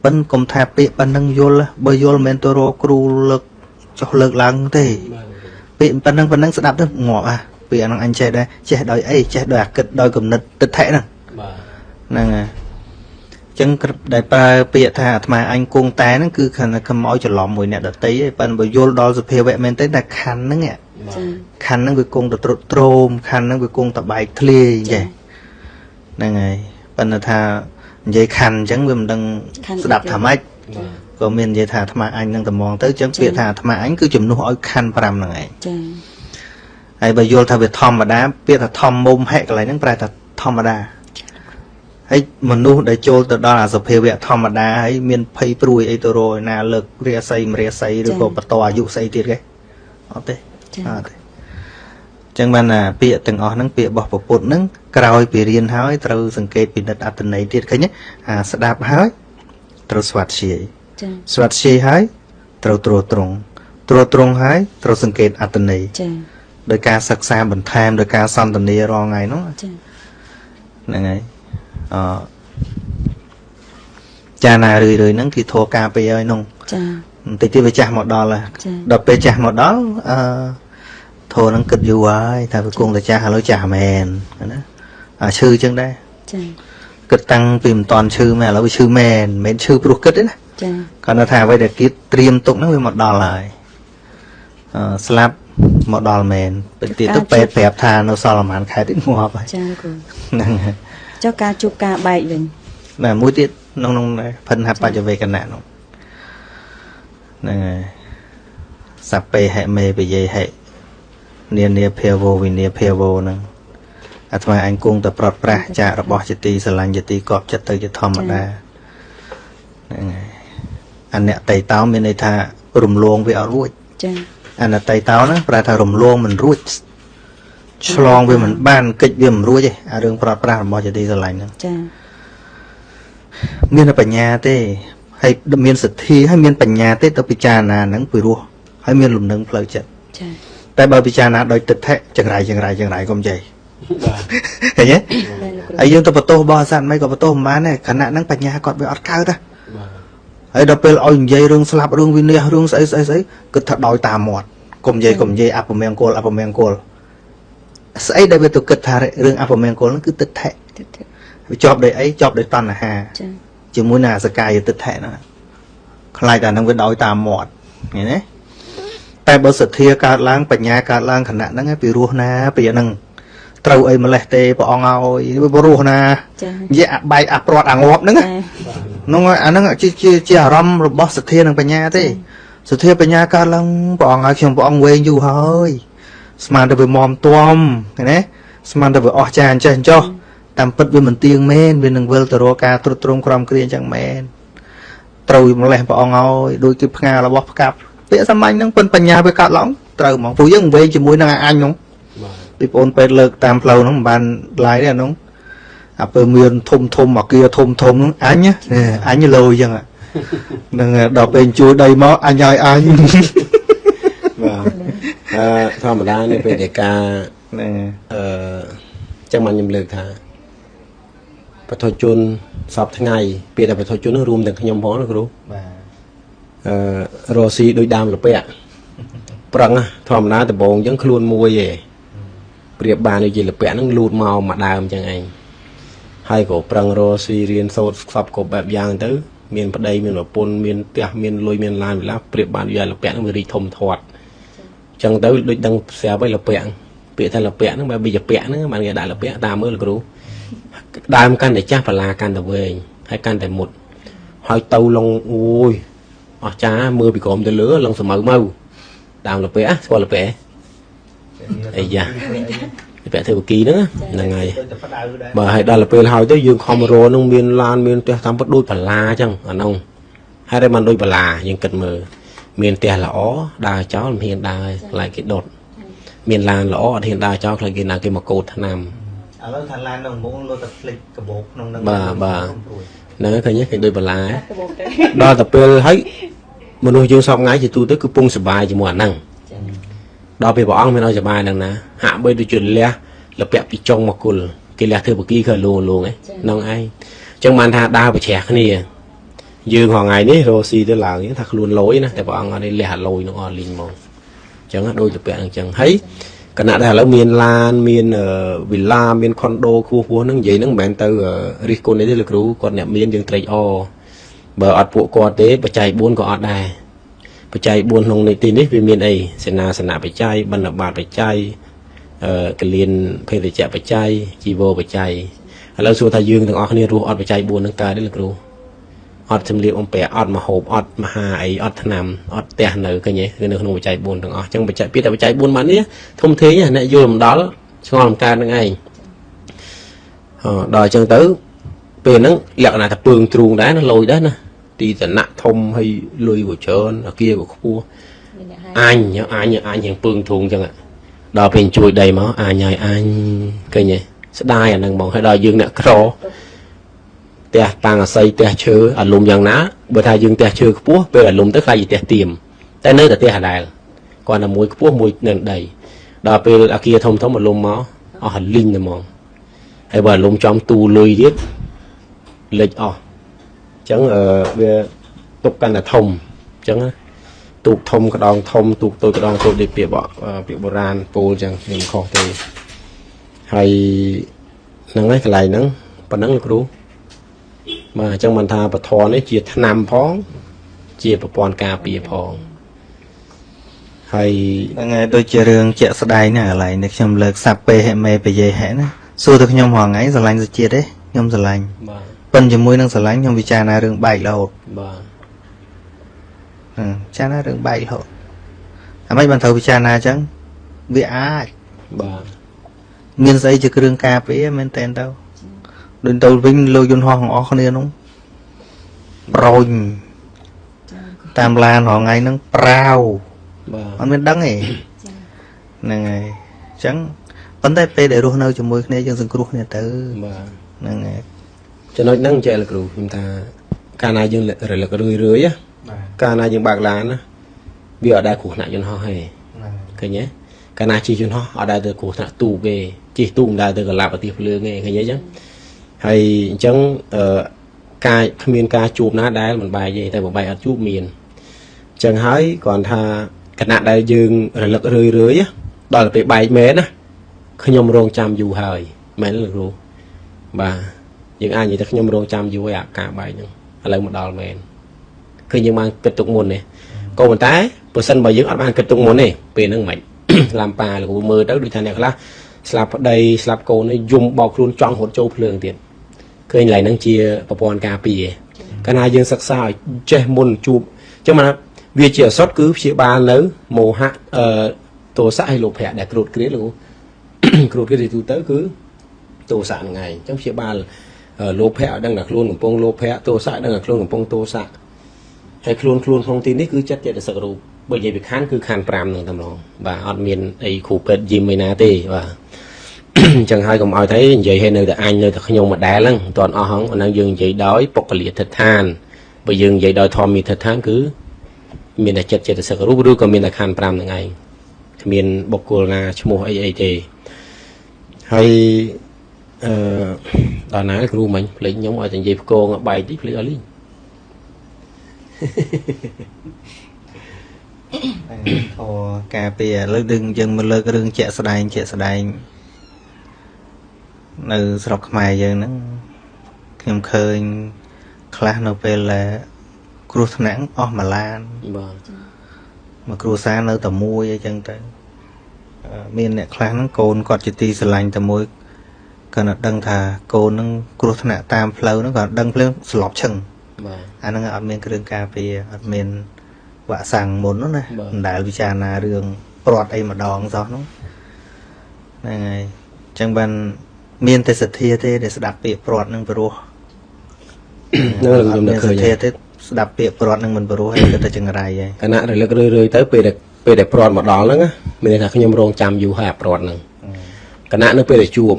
A: ប៉ិនកុំថាពាក្យប៉ុណ្្នឹងយល់បើយល់មិនមែនទៅរកគ្រូលើកចុះលើកឡើងទេពាក្យប៉ុណ្្នឹងស្ដាប់ទៅងាប់អាពាក្យហ្នឹងអញចេះដែរចេះដោយអីចេះដោយអាគិតដោយគំនិតទិដ្ឋិហ្នឹង
C: បាទ
A: ហ្នឹងហើយអញ្ចឹងដែលប្រើពាក្យថាអាត្មាអញគង់តែហ្នឹងគឺគ្រាន់តែកុំឲ្យច្រឡំមួយអ្នកដតីទេប៉ុន្តែបើយល់ដល់សភាវៈមែនទេតែខណ្ឌហ្នឹងខណ្ឌហ្នឹងវាគង់តែទ្រុឌទ្រោមខណ្ឌហ្នឹងវាគង់តែបែកធ្លាយចេះហ្នឹងហើយប៉ុន្តែថានិយាយខណ្ឌអញ្ចឹងវាមិនដឹងស្ដាប់ថាម៉េចក៏មាននិយាយថាអាត្មាអញនឹងត្មងទៅអញ្ចឹងពាក្យថាអាត្មាអញគឺជំនួសឲ្យខណ្ឌ5ហ្នឹងឯង
B: ចា
A: ហើយបើយល់ថាវាធម្មតាពាក្យថាធម្មមុំហិកន្លែងហ្នឹងប្រែថាធម្មតាហើយមនុស្សដែលចូលទៅដល់អាសភាវៈធម្មតាហើយមានភ័យព្រួយអីទៅរយណាលើករាសីមរាសីឬក៏បន្តអាយុស្អីទៀតគេអត់ទេអត់ទេអញ្ចឹងបានពាក្យទាំងអស់ហ្នឹងពាក្យរបស់ពុទ្ធហ្នឹងក្រោយពីរៀនហើយត្រូវសង្កេតពិនិត្យអត្ថន័យទៀតឃើញអាស្ដាប់ហើយត្រូវស្វាត់ជាយស្វាត់ជាយហើយត្រូវត្រួតត្រងត្រួតត្រងហើយត្រូវសង្កេតអត្ថន័យ
B: ចា
A: ដោយការសិក្សាបន្ថែមដោយការសន្ទនារាល់ថ្ងៃនោះ
B: ចា
A: ហ្នឹងហើយអចាណារឿយៗហ្នឹងគឺធัวការពារហើយនោះ
B: ចា
A: បន្តិចទៀតវាចាស់មកដល់ដល់ពេលចាស់មកដល់អឺធัวហ្នឹងគិតយូរហើយថាវាគង់តែចាស់ឥឡូវចាស់មែនណាអាឈឺអញ្ចឹងដែរ
B: ចា
A: គិតតាំងពីមិនតាន់ឈឺមែនឥឡូវវាឈឺមែនមិនមែនឈឺព្រោះគិតទេណា
B: ចា
A: គាត់ថាអ្វីដែលគិតត្រៀមទុកហ្នឹងវាមកដល់ហើយ ស្លាប់មកដល់មែនពេលទៀតទៅពេទ្យប្រាប់ថានៅសល់ប្រហែលខែទៀតងាប់ហើយ
B: ចាគ្រូ
A: ហ្នឹងហើយ
B: ចុះការជួបការបែកវិញ
A: បាទមួយទៀតក្នុងផិនហបច្ចវេកណៈនោះហ្នឹងហើយសពេហិមេពយេហិនានាភាវោវិនាភាវោហ្នឹងអាត្មាអញគង់តែប្រត់ប្រាស់ចាករបស់ជាទីស្រឡាញ់ជាទីកប់ចិត្តទៅជាធម្មតាហ្នឹងហើយអនតៃតោមានន័យថារំលងវាអត់រួច
B: ចា
A: អនតៃតោហ្នឹងប្រែថារំលងមិនរួចឆ្លងវាមិនបានកិច្ចវាមិនរួចទេអារឿងប្រត់ប្រាស់របស់ជាទីស្រឡាញ់ហ្នឹង
B: ចា
A: មានបញ្ញាទេហើយមានសទ្ធាហើយមានបញ្ញាទេទៅពិចារណាហ្នឹងពីរោះហើយមានលំនឹងផ្លូវចិត្ត
B: ចា
A: តែបើពិចារណាដោយទិដ្ឋិចង្រៃចង្រៃចង្រៃកុំចេះឃើញទេហើយយើងទៅបន្ទោសរបស់សត្វមិនក៏បន្ទោសមិនបានដែរខណៈហ្នឹងបញ្ញាគាត់វាអត់កើតណាហើយដល់ពេលឲ្យនិយាយរឿងស្លាប់រឿងវិនាសរឿងស្អីស្អីស្អីគិតថាដោយតាមមាត់កុំនិយាយកុំនិយាយអពមង្គលអពមង្គលស្អីដែលវាទៅគិតថារឿងអពមង្គលហ្នឹងគឺទិដ្ឋិវាជាប់ដោយអីជាប់ដោយតណ្ហា
B: ចា
A: ជាមួយនឹងអសកាយទិដ្ឋិហ្នឹងខ្លាចតែហ្នឹងវាដោយតាមមាត់ឃើញទេតែបើសទ្ធាកើតឡើងបញ្ញាកើតឡើងខណៈហ្នឹងពីរស់ណាពីហ្នឹងត្រូវអីម្លេះទេព្រះអង្គឲ្យវារស់ណានិយាយអាបែកអាព្រាត់អាងាប់ហ្នឹងហ្នឹងអាហ្នឹងជាអារម្មណ៍របស់សទ្ធានិងបញ្ញាទេសទ្ធាបញ្ញាកើតឡើងព្រះអង្គឲ្យខ្ញុំព្រះអង្គវែងយូរហើយស្មានតែវាមមទាំឃើញទេស្មានតែវាអស់ចាអញ្ចេះអញ្ចោះតាមពិតវាមិនទៀងមែនវានឹងវិលទៅរកការទ្រុឌទ្រោមក្រំគ្រាអញ្ចឹងមែនត្រូវម្លេះព្រះអង្គឲ្យដូចជាផ្ងារបស់ផ្កាប់ពាក្យសាមញ្ញហ្នឹងប៉ុនបញ្ញាវាកើតឡើងត្រូវហ្មងព្រោះយើងវែងជាមួយនឹងអញហ្នឹងពីបងពេទ្យលើកតាមផ្លូវហ្នឹងមិនបានឡាយទេអាហ្នឹងអាពើមានធំធំអាគារធំធំហ្នឹងអញអញលោអញ្ចឹងហ្នឹងដល់ពេលជួយដីមកអញឲ្យអញ
C: បាទធម្មតានៅពេលដែលការ
A: ហ្នឹង
C: ចឹងបានខ្ញុំលើកថាបទជនសពថ្ងៃពាក្យថាបទជននោះរួមទាំងខ្ញុំផងណាគ្រូ
A: បាទ
C: រស់ស៊ីដូចដើមលពាក់ប្រឹងធម្មតាដំបងអញ្ចឹងខ្លួនមួយឯងប្រៀបបានដូចជាលពាក់ហ្នឹងលូតមកមួយដើមអញ្ចឹងឯងហើយក៏ប្រឹងរស់ស៊ីរៀនសូត្រសពគ្រប់បែបយ៉ាងទៅមានប្តីមានប្រពន្ធមានផ្ទះមានលុយមានឡានវិឡាប្រៀបបានវាលពាក់ហ្នឹងវារីកធំធាត់អញ្ចឹងទៅដូចដឹងស្រាប់ហើយលពាក់ពាក្យថាលពាក់ហ្នឹងបែបវាជាពាក់ហ្នឹងបានគេដាក់លពាក់តាមមើលគ្រូដើមកាន់តែចាស់បន្លាកាន់តែវែងហើយកាន់តែមុតហើយទៅឡងអូយអស់ចាមើលពីក្រោមទៅលើឡងសមៅមកដើមលពាក់ស្គាល់លពាក់អីយ៉ាលពាក់ធ្វើបគីហ្នឹងហ្នឹងហើយបើឲ្យដល់ពេលហើយទៅយើងខំរនឹងមានឡានមានផ្ទះតាមពិតដូចបន្លាអញ្ចឹងអានោះហើយតែមិនដូចបន្លាយើងគិតមើលមានផ្ទះល្អដើរចោលមិនហ៊ានដើរខ្លាចគេដុតមានឡានល្អអត់ហ៊ានដើរចោលខ្លាចគេណាគេមកកោតថ្នាំ
A: ឥឡូវថាឡាននៅមុខលោតែភ្លេចកបោកក្នុងនឹង
C: បាទបាទហ្នឹងឃើញឃើញដូចបន្លាដល់តែពេលហើយមនុស្សយើងសពថ្ងៃជាទូទៅគឺពងសបាយជាមួយអាហ្នឹងដល់ពេលព្រះអង្គមានឲ្យសបាយហ្នឹងណាហាក់បីដូចជាលះលពាក់ពីចុងមកគល់គេលះធ្វើបគីឃើញលងលងឯហ្នឹងឯងអញ្ចឹងបានថាដើរប្រជ្រះគ្នាយើងរាល់ថ្ងៃនេះរស់ស៊ីទៅឡើងថាខ្លួនលយណាតែព្រះអង្គអត់លះអាលយនោះអស់លីងហ្មងអញ្ចឹងដូចលពាក់ហ្នឹងអញ្ចឹងហើយគណៈដែលឥឡូវមានឡានមានវិឡាមានខុនដូខ្ពស់ៗហ្នឹងនិយាយហ្នឹងមិនមែនទៅរិះគន់ទេលោកគ្រូគាត់អ្នកមានយើងត្រេកអរបើអត់ពួកគាត់ទេបច្ច័យ4ក៏អត់ដែរបច្ច័យ4ក្នុងនីតិនេះវាមានអីសេនាសនៈបច្ច័យបណ្ឌបាតបច្ច័យកលៀនភេទជ្ជៈបច្ច័យជីវោបច្ច័យឥឡូវសួរថាយើងទាំងអស់គ្នារស់អត់បច្ច័យ4ហ្នឹងកើតទេលោកគ្រូអត់សម្លៀកបំពាក់អត់មហូបអត់មហាអីអត់ថ្នាំអត់ផ្ទះនៅឃើញទេគឺនៅក្នុងបច្ច័យ4ទាំងអស់អញ្ចឹងបច្ច័យពាក្យតែបច្ច័យ4បាននេះធំធេងអ្នកយល់មិនដល់ឆ្ងល់មិនកើតនឹងឯងដល់អញ្ចឹងទៅពេលហ្នឹងលក្ខណៈថាពើងទ្រូងដែរណាលយដែរណាទីតំណាក់ធំហើយលុយក៏ច្រើនអាគារក៏ខ្ពស់អញអញអញជាងពើងទ្រូងអញ្ចឹងដល់ពេលជួយដីមកអញហើយអញឃើញទេស្ដាយអាហ្នឹងហ្មងហើយដល់យើងអ្នកក្រផ្ទះតាំងអាស័យផ្ទះឈើអាលុំយ៉ាងណាបើថាយើងផ្ទះឈើខ្ពស់ពេលអាលុំទៅខ្លាចជាផ្ទះទៀមតែនៅតែផ្ទះដដែលគាត់តែមួយខ្ពស់មួយនៅដីដល់ពេលអាគារធំធំអាលុំមកអស់លីងតែហ្មងហើយបើអាលុំចំទូលុយទៀតលិចអស់អញ្ចឹងវាទុកកាន់តែធំអញ្ចឹងទូកធំក្តងធំទូកតូចក្តងតូចដូចពាក្យបុរាណពោលអញ្ចឹងខ្ញុំខុសទេហើយហ្នឹងហើយកន្លែងហ្នឹងប៉ុណ្ណឹងលោកគ្រូបាទអញ្ចឹងបានថាពធនេះជាថ្នាំផងជាប្រព័ន្ធការពារផង ហើយ
A: ហ្នឹងហើយដូចជារឿងជាក់ស្ដែងណាកន្លែងនេះខ្ញុំលើកសัพពេហិមេបយេហិណាសួរទៅខ្ញុំរាល់ថ្ងៃស្រឡាញ់សុជាតិទេខ្ញុំស្រឡាញ់
C: បាទ
A: ប៉ុន្តែជាមួយនឹងស្រឡាញ់ខ្ញុំពិចារណារឿងបែករហូត
C: បាទ
A: ពិចារណារឿងបែករហូតអាម៉េចបានត្រូវពិចារណាអញ្ចឹងវាអាច
C: បាទ
A: មានស្អីជាគ្រឿងការពារមែនតែនទៅដូចទៅវិញលោកយន្តហោះទាំងអស់គ្នានោះប្រូញតាមឡានរាល់ថ្ងៃហ្នឹងប្រាវ
C: បាទ
A: អត់មានដឹងទេហ្នឹងហើយអញ្ចឹងប៉ុន្តែពេលដែលរស់នៅជាមួយគ្នាយើងសង្គ្រោះគ្នាទៅ
C: បាទ
A: ហ្នឹងហើយ
C: ចំណុចហ្នឹងចេះលោកគ្រូខ្ញុំថាកាលណាយើងរលឹករឿយរឿយណា
A: បាទ
C: កាលណាយើងបើកឡានណាវាអត់ដែលគ្រោះថ្នាក់យន្តហោះទេ
A: ហ្នឹង
C: ឃើញទេកាលណាជិះយន្តហោះអត់ដែលទៅគ្រោះថ្នាក់ទូកទេជិះទូកមិនដែលទៅកលាប់អាទិភ្លើងទេឃើញទេអញ្ចឹងហើយអញ្ចឹងអឺការគ្មានការជួបណាដែលមិនបែកទេតែបើបែកអត់ជួបមានអញ្ចឹងហើយគ្រាន់ថាគណៈដែលយើងរលឹករឿយរឿយណាដល់ទៅពេលបែកមែនណាខ្ញុំរងចាំយូរហើយមែនទេលោកគ្រូបាទយើងអាចនិយាយថាខ្ញុំរងចាំយូរហើយអាការបែកហ្នឹងឥឡូវមកដល់មែនឃើញយើងបានគិតទុកមុនទេក៏ប៉ុន្តែបើសិនបើយើងអត់បានគិតទុកមុនទេពេលហ្នឹងមិន ឡាំប៉ាលោកគ្រូមើលទៅដូចថាអ្នកខ្លះស្លាប់ប្តីស្លាប់កូននេះយំបោកខ្លួនចង់រត់ចូលភ្លើងទៀតឃើញកន្លែងហ្នឹងជាប្រព័ន្ធការពារឯងកាលណាយើងសិក្សាឲ្យចេះមុនជួបអញ្ចឹងមកថាវាជាអសត់គឺព្យាបាលនៅមោហៈអឺទោសៈហើយលោភៈដែលគ្រូតគ្រាតលោកគ្រូ គ្រូតគ្រាតទីទូទៅគឺទោសៈហ្នឹងឯងអញ្ចឹងព្យាបាលលោភៈឲ្យដឹងថាខ្លួនកំពុងលោភៈទោសៈឲ្យដឹងថាខ្លួនកំពុងទោសៈហើយខ្លួនខ្លួនក្នុងទីនេះគឺចិត្តចេតសិករូបបើនិយាយពីខណ្ឌគឺខណ្ឌ5ហ្នឹងតែម្ដងបាទអត់មានអីគ្រូពេទ្យយឹមឯណាទេបាទ អញ្ចឹងហើយកុំឲ្យតែនិយាយឲ្យនៅតែអញនៅតែខ្ញុំម្ដែលហ្នឹងមិនទាន់អស់ហ្នឹងអាហ្នឹងយើងនិយាយដោយបុគ្គលាធិដ្ឋានបើយើងនិយាយដោយធម្មាធិដ្ឋានគឺមានតែចិត្តចេតសិករូបឬក៏មានតែខណ្ឌ5ហ្នឹងឯងគ្មានបុគ្គលណាឈ្មោះអីអីទេហើយអឺដល់ណាគ្រូមិញភ្លេចខ្ញុំឲ្យតែនិយាយផ្គងបែកតិចភ្លេចអស់លីង
A: ធម៌ការពារលើកดึងយើងមកលើករឿងជាក់ស្ដែងជាក់ស្ដែងនៅស្រុកខ្មែរយើងហ្នឹងខ្ញុំឃើញខ្លះនៅពេលដែលគ្រោះថ្នាក់អស់មួយឡាន
C: បាទ
A: មួយគ្រួសារនៅតែមួយអីចឹងទៅមានអ្នកខ្លះហ្នឹងកូនគាត់ជាទីស្រឡាញ់តែមួយគាត់នៅដឹងថាកូនហ្នឹងគ្រោះថ្នាក់តាមផ្លូវហ្នឹងគាត់ដឹងភ្លាមស្លាប់ឈឹង
C: បាទ
A: អាហ្នឹងអត់មានគ្រឿងការពារអត់មានវ៉ាក់សាំងមុននោះណា
C: បាទ
A: មិនដែលពិចារណារឿងព្រាត់អីម្ដងសោះនោះហ្នឹងហើយអញ្ចឹងបានមានតែសទ្ធាទេដែលស្ដាប់ពាក្យព្រាត់ហ្នឹងព្រោះ
C: ហ្នឹងលោកខ្ញុំនឹ
A: អត់មា
C: កឃើញ
A: នសទ្ធាទេស្ដាប់ពាក្យព្រាត់ហ្នឹងមិនព្រោះហើយគឺតែចង្រៃហើយ
C: គណៈរលឹករឿយរឿយទៅពេលដែលពេលដែលព្រាត់មកដល់ហ្នឹងណាមានន័យថាខ្ញុំរងចាំយូរហើយអាព្រាត់ហ្នឹងគណៈនៅពេលដែលជួប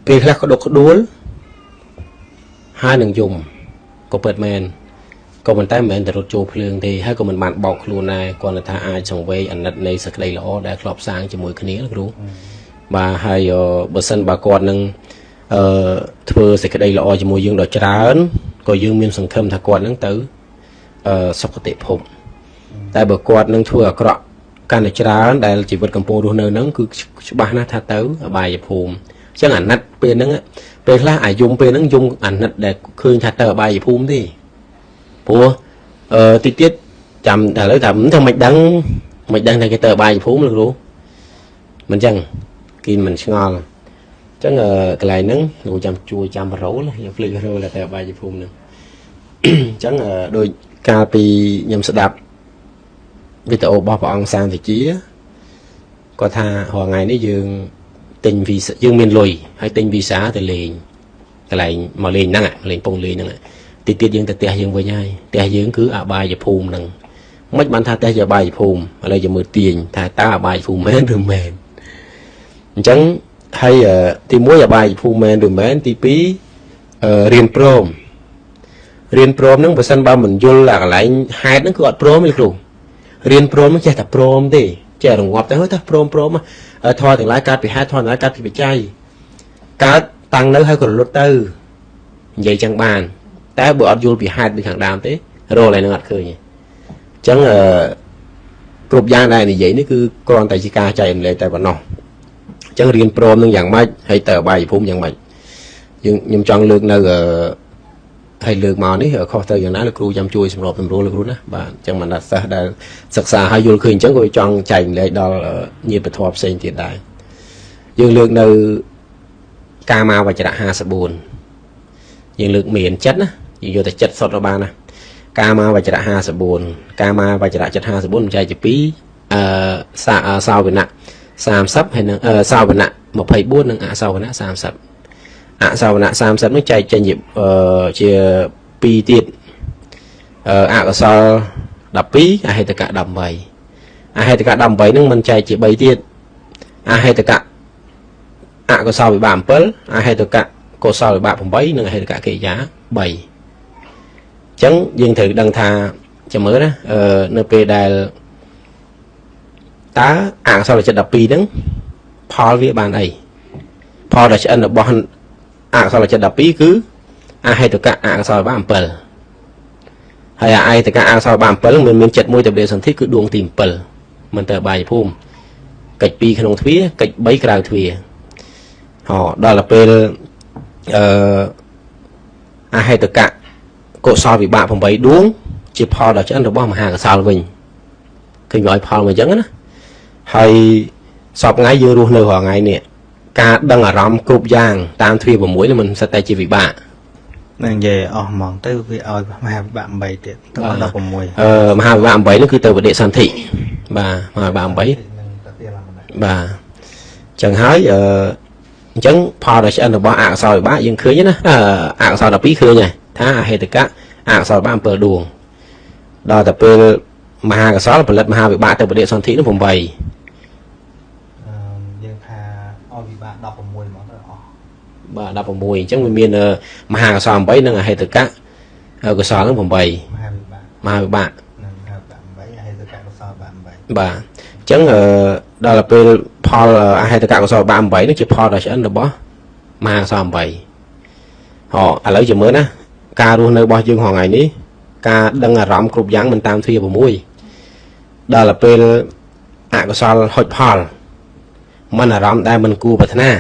C: ពេលខ្លះក៏ដុកក្ដួលហើយនឹងយំក៏ពិតមែនក៏ប៉ុន្តែមិនមែនតែរត់ចូលភ្លើងទេហើយក៏មិនបានបោកខ្លួនដែរគ្រាន់តែថាអាចសង្វេគអាណិតនៃសេចក្តីល្អដែលធ្លាប់សាងជាមួយគ្នាលោកគ្រូបាទហើយបើសិនបើគាត់នឹងអឺធ្វើសេចក្តីល្អជាមួយយើងដល់ច្រើនក៏យើងមានសង្ឃឹមថាគាត់នឹងទៅអឺសុគតិភពតែបើគាត់នឹងធ្វើអាក្រក់កាន់តែច្រើនដែលជីវិតកំពុងរស់នៅហ្នឹងគឺច្បាស់ណាស់ថាទៅអបាយភូមិអញ្ចឹងអាណិតពេលហ្នឹងពេលខ្លះអាយំពេលហ្នឹងយំអាណិតដែលឃើញថាទៅអបាយភូមិទេព្រោះអឺតិចទៀតចាំតែឥឡូវថាមិនធ្វើមិនដឹងមិនដឹងថាគេទៅអបាយភូមិលោកគ្រូមិនអញ្ចឹងគេមិនឆ្ងល់អញ្ចឹងកន្លែងហ្នឹងលោកចាំជួយចាំរោលខ្ញុំភ្លេចរោលតែអបាយភូមិហ្នឹងអញ្ចឹងដូចកាលពីខ្ញុំស្ដាប់វីដេអូរបស់ព្រះអង្គសានវិជាគាត់ថារាល់ថ្ងៃនេះយើងទិញវីសាយើងមានលុយហើយទិញវីសាទៅលេងកន្លែងមកលេងហ្នឹងលេងពងលេងហ្នឹងតិចទៀតយើងទៅផ្ទះយើងវិញហើយផ្ទះយើងគឺអបាយភូមិហ្នឹងមិនបានថាផ្ទះជាអបាយភូមិឥឡូវយើងមើលទាញថាតើអបាយភូមិមែនឬមែនអញ្ចឹងហើយទី1អបាយភូមិមែនឬមែនទី2រៀនព្រមរៀនព្រមហ្នឹងបើសិនបើមិនយល់អាកន្លែងហេតុហ្នឹងគឺអត់ព្រមទេគ្រូរៀនព្រមចេះតែព្រមទេចេះរងាប់ទៅហើយតែព្រមព្រមធម៌ទាំងឡាយកើតពីហេតុធម៌ទាំងឡាយកើតពីបច្ច័យកើតតាំងនៅហើយក៏រលត់ទៅនិយាយចឹងបានតែបើអត់យល់ពីហេតុពីខាងដើមទេរកឡើយនឹងអត់ឃើញទេអញ្ចឹងអឺគ្រប់យ៉ាងដែលនិយាយនេះគឺគ្រាន់តែជាការចែករំលែកតែប៉ុណ្ណោះអញ្ចឹងរៀនព្រមនឹងយ៉ាងម៉េចហើយទៅអបាយភូមិយ៉ាងម៉េចយើងខ្ញុំចង់លើកនៅអឺ ហើយលើកមកនេះខុសទៅយ៉ាងណាលោកគ្រូចាំជួយសម្របសម្រួលលោកគ្រូណាបាទអញ្ចឹងមិនថាសិស្សដែលសិក្សាហើយយល់ឃើញអញ្ចឹងក៏ចង់ចែកម្លែកដល់ញាតិពធផ្សេងទៀតដែរយើងលើកនៅកាមាវចរៈ54យើងលើកមានចិត្តណាយើងយកតែចិត្តសុទ្ធទៅបានណាកាមាវចរៈ54កាមាវចរៈចិត្ត54ចែកជា2សោវណៈ30ហើយនឹងសោវណៈ24និងអសោវណៈ30អសោវណៈ30នោះចែកចេញជា2ទៀតអកុសល12អហេតុកៈ18អហេតុកៈ18នឹងមិនចែកជា3ទៀតអហេតុកៈអកុសលវិបាក7អហេតុកៈកុសលវិបាក8និងអហេតុកៈកិរិយា3អញ្ចឹងយើងត្រូវដឹងថាចាំមើលណានៅពេលដែលតើអកុសលចិត្ត12ហ្នឹងផលវាបានអីផលដែលឆ្អិនរបស់អកុសលចិត្ត12គឺអហេតុកៈអកុសលវិបាក7ហើយអហេតុកៈអកុសលវិបាក7មិនមានចិត្តមួយទៅសន្ធិគឺដួងទី7មិនទៅបាយភូមិកិច្ច2ក្នុងទ្វាកិច្ច3ក្រៅទ្វាហោដល់ទៅពេលអហេតុកៈកុសលវិបាក8ដួងជាផលដ៏ឆ្អិនរបស់មហាកុសលវិញឃើញវាឲ្យផលមកអញ្ចឹងណាហើយសពថ្ងៃយើងរស់នៅរាល់ថ្ងៃនេះការដឹងអារម្មណ៍គ្រប់យ៉ាងតាមទ្វា6នេះមិនសិតតែជាវិបាក
A: នឹងនិយាយអស់ហ្មងទៅវាឲ្យមហាវិបាក8ទៀតទៅ16
C: មហាវិបាក8នោះគឺទៅបដិសន្ធិបាទមហាវិបាក8បាទចឹងហើយអញ្ចឹងផលដែលឆ្អិនរបស់អកុសលវិបាកយើងឃើញណាអកុសល12ឃើញហើយថាអហេតុកៈអកុសលវិបាក7ដួងដល់ទៅពេលមហាកុសលផលិតមហាវិបាកទៅបដិសន្ធិនោះ8
A: យើងថាឲ្យវិបាក16ហ្មងទៅអស់
C: បាទ16អញ្ចឹងវាមានមហាកុសល8និងអហេតុកៈកុសលនឹង8ម
A: ហាវិបាក
C: មហាវិបាក
A: និងមហាវិបាក8អហេតុកៈកុសល8
C: បាទអញ្ចឹងដល់ទៅពេលផលអហេតុកៈកុសលបាក់8នោះជាផលដ៏ឆ្អិនរបស់មហាកុសល8ហ៎ឥឡូវជាមើលណាការរស់នៅរបស់យើងរាល់ថ្ងៃនេះការដឹងអារម្មណ៍គ្រប់យ៉ាងមិនតាមទ្វា6ដល់ទៅពេលអកុសលហុចផលមិនអារម្មណ៍ដែលមិនគួរប្រាថ្នា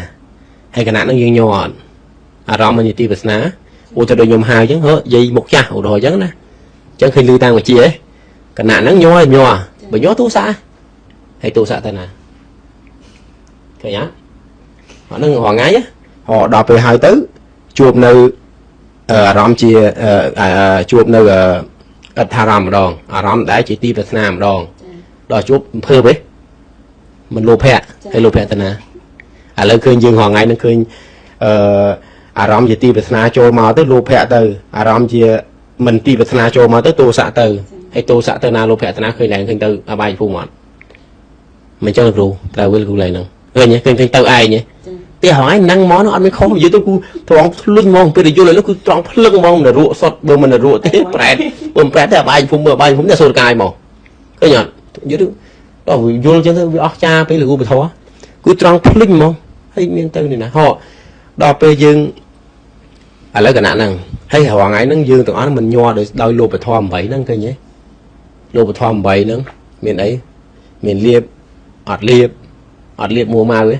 C: ហើយគណៈនឹងយើងញ័រអត់អារម្មណ៍មិនជាទីប្រាថ្នាឧទាហរណ៍ដូចខ្ញុំហៅអញ្ចឹងហឺយាយមុខចាស់ឧទាហរណ៍អញ្ចឹងណាអញ្ចឹងឃើញលឺតាមវិជាហ៎គណៈនឹងញ័រញ័របើញ័រទូសាហើយទូសាទៅណាឃើញអត់អានឹងរាល់ថ្ងៃហ៎ដល់ពេលហើយទៅជួបនៅអារម្មណ៍ជាជួបនៅអត្ថារម្មណ៍ម្ដងអារម្មណ៍ដែលជាទីប្រាថ្នាម្ដងដល់ជួបអំភើបហ៎មិនលោភៈហើយលោភៈទៅណាឥឡូវឃើញយើងរាល់ថ្ងៃនឹងឃើញអារម្មណ៍ជាទីប្រាថ្នាចូលមកទៅលោភៈទៅអារម្មណ៍ជាមិនទីប្រាថ្នាចូលមកទៅទោសៈទៅហើយទោសៈទៅណាលោភៈទៅណាឃើញឡើងឃើញទៅអបាយភូមិអត់មិនចឹងគ្រូត្រូវវិលគ្រូឡើងហ្នឹងឃើញឃើញទៅឯងទេហ៎ហ្នឹងហ្មងអត់មានខុសនិយាយទៅគូត្រង់ភ្លុញហ្មងពេលដែលយល់ឥឡូវគឺត្រង់ភ្លឹងហ្មងនរកសុតបើមិននរកទេប្រែតបើមិនប្រែតទេអបាយភូមិមើលអបាយភូមិទេសូត្រកាយមកឃើញអត់យល់ទៅដល់យល់ចឹងទៅវាអស់ចាពេលលោកគ្រូពធគឺត្រង់ភ្លុញហ្មងហើយមានទៅនេះណាហ៎ដល់ពេលយើងឥឡូវគណៈហ្នឹងហើយរាល់ថ្ងៃហ្នឹងយើងទាំងអស់មិនញ័រដោយលោភធម៌8ហ្នឹងឃើញទេលោភធម៌8ហ្នឹងមានអីមានលៀបអត់លៀបអត់លៀបមួម៉ៅទេរ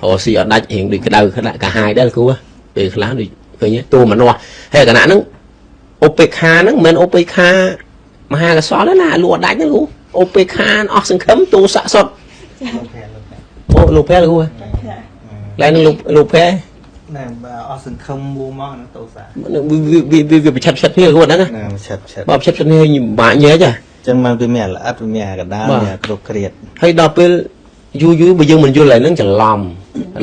C: កស៊ីអត់ដាច់រៀងដូចក្តៅក្តាក់កាហាយដែរគ្រូពេលខ្លះដូចឃើញទេតួមនុស្សហើយគណៈហ្នឹងឧបេក្ខាហ្នឹងមិនមែនឧបេក្ខាមហាកុសលទេណាលក់អត់ដាច់ហ្នឹងគ្រូឧបេក្ខាអស់សង្ឃឹមទោសៈសុទ្ធអូលោភៈគ្រូឡើយនឹងលោភៈ
A: ណែបើអស់សង្ឃឹមមួមកហ្នឹងទោសៈ
C: វាប្រឆិតឆិតគ្នាគ្រូហ្នឹងណា
A: ឆិតឆិត
C: បើប្រឆិតឆិតគ្នាបាក់ញែកហ៎
A: ចឹងមកវាមានល្អិតវាមានអាកដាលមានគ្រប់គ្រាត
C: ហើយដល់ពេលយូរយូរបើយើងមិនយល់ឡើយហ្នឹងច្រឡំ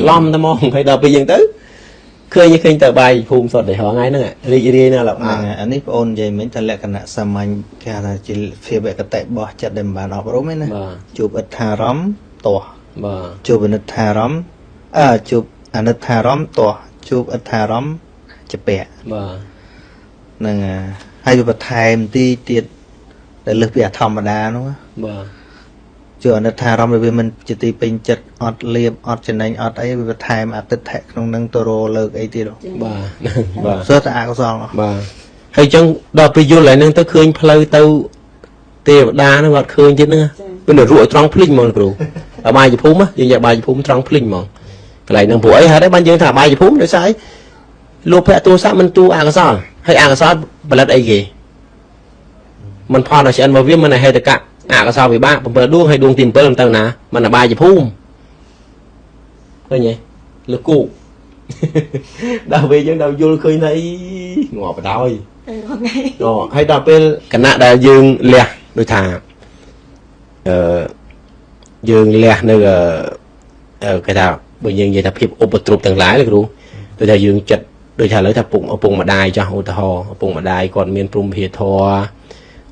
C: ឡំតែមកហើយដល់ពេលយើងទៅឃើញទៅបាយភូមិសុទ្ធតែរាល់ថ្ងៃហ្នឹងរីករាយណាស់លោក
A: អានេះបងអូននិយាយមិញថាលក្ខណៈសាមញ្ញគេហៅថាជាភាវគតិរបស់ចិត្តដែលមិនបានអប់រំឯណាជួបអត្ថារម្មណ៍ទាស់
C: បាទ
A: ជួបអនិត្ថារម្មណ៍ជួបអនិត្ថារម្មណ៍ទាស់ជួបអត្ថារម្មណ៍ជាពាក់
C: បាទ
A: ហ្នឹងហើយវាបន្ថែមទីទៀតដែលលើសពីអធម្មតានោះ
C: បាទ
A: ជួអនិត្ថារម្មណ៍វាមិនជាទីពេញចិត្តអត់លៀបអត់ចំណេញអត់អីវាបន្ថែមអតិថិក្នុងនឹងទៅរលើកអីទៀត
C: បាទបាទ
A: សុទ្ធតែអកុសល
C: បាទហើយចឹងដល់ពេលយល់ហើយនឹងទៅឃើញផ្លូវទៅទេវតាហ្នឹងអត់ឃើញទៀតហ្នឹងពេលរក់ត្រង់ភ្លិញហ្មងគ្រូអបាយភូមិយើងយកបាយភូមិត្រង់ភ្លិញហ្មងកន្លែងហ្នឹងព្រោះអីហេតុអីបានយើងថាអបាយភូមិដោយសារអីលោភៈទោសៈមិនទូអកុសល ហើយអកុសលផលិតអីគេมันផលដល់ឆ្អិនរបស់វាមិនហេតុកៈអកុសលវិបាក7ដួងហើយដួងទី7មិនទៅណាมันអបាយភូមិឃើញទេលើគោដល់ពេលយើងដល់យល់ឃើញថាអីងាប់បណ្ដោយហើយដល់ពេលគណៈដែលយើងលះដូចថាយើងលះនៅគេថាបើយើងនិយាយថាភាពឧបទ្រពទាំងឡាយលោកគ្រូដូចថាយើងចិត្តដូចថាឥឡូវថាឪពុកម្ដាយចាស់ឧទាហរណ៍ឪពុកម្ដាយគាត់មានព្រំភាធម៌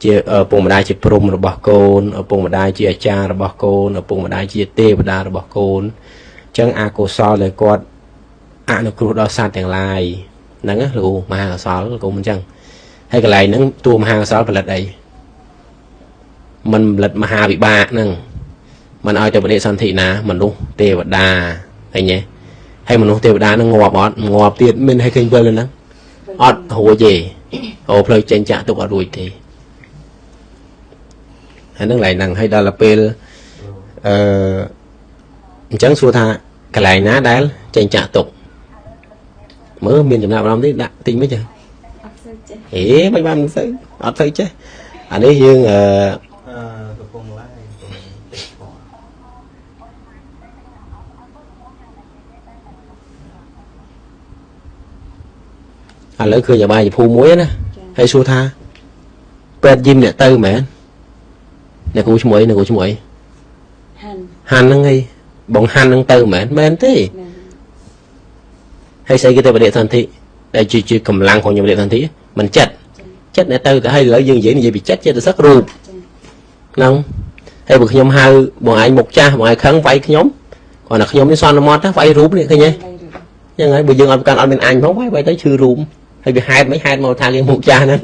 C: ជាឪពុកម្ដាយជាព្រំរបស់កូនឪពុកម្ដាយជាអាចារ្យរបស់កូនឪពុកម្ដាយជាទេវតារបស់កូនអញ្ចឹងអកុសលដែលគាត់អនុគ្រោះដល់សត្វទាំងឡាយហ្នឹងណាលោកមហាកុសលលោកមិនអញ្ចឹងហើយកន្លែងហ្នឹងតួមហាកុសលផលិតអីมันផលិតមហាវិបាកហ្នឹងมันឲ្យទៅបដិសន្ធិណាមនុស្សទេវតាឃើញទេហើយមនុស្សទេវតាហ្នឹងងាប់អត់ងាប់ទៀតមានឲ្យឃើញវិលហ្នឹងអត់រួចទេអូផ្លូវចេញចាក់ទុកអត់រួចទេហើយហ្នឹងកន្លែងហ្នឹងហើយដល់ពេលអញ្ចឹងសួរថាកន្លែងណាដែលចេញចាក់ទុកមើលមានចំណាប់អារម្មណ៍ទេដាក់តិចមិនចា
B: អត់សូវចេះ
C: អេមិនបានមិនសូវអត់សូវចេះអានេះយើង
A: កំពុងឡាយកំពុងតិចផង
C: ឥឡូវឃើញអបាយភូមិមួយណាហើយសួរថាពេទ្យយឹមអ្នកទៅមែនអ្នកគ្រូឈ្មោះអីអ្នកគ្រូឈ្មោះអី
B: ហាន់
C: ហាន់ហ្នឹងអីបងហាន់ហ្នឹងទៅមែនមែនទេហើយស្អីគេទៅបដិសន្ធិដែលជាកម្លាំងของខ្ញុំបដិសន្ធិមិនចិត្តចិត្តអ្នកទៅទៅហើយឥឡូវយើងនិយាយពីចិត្តចិត្តសឹករូបហ្នឹងហើយបើខ្ញុំហៅបងឯងមុខចាស់បងឯងខឹងវាយខ្ញុំគ្រាន់តែខ្ញុំនេះសន្មត់ណាវាយរូបនេះឃើញទេហ្នឹងហើយបើយើងអត់កាន់អត់មានអញផងវាយទៅឈឺរូបហើយវាហេតុមិនហេតុមកថាយើងមុខចាស់ហ្នឹង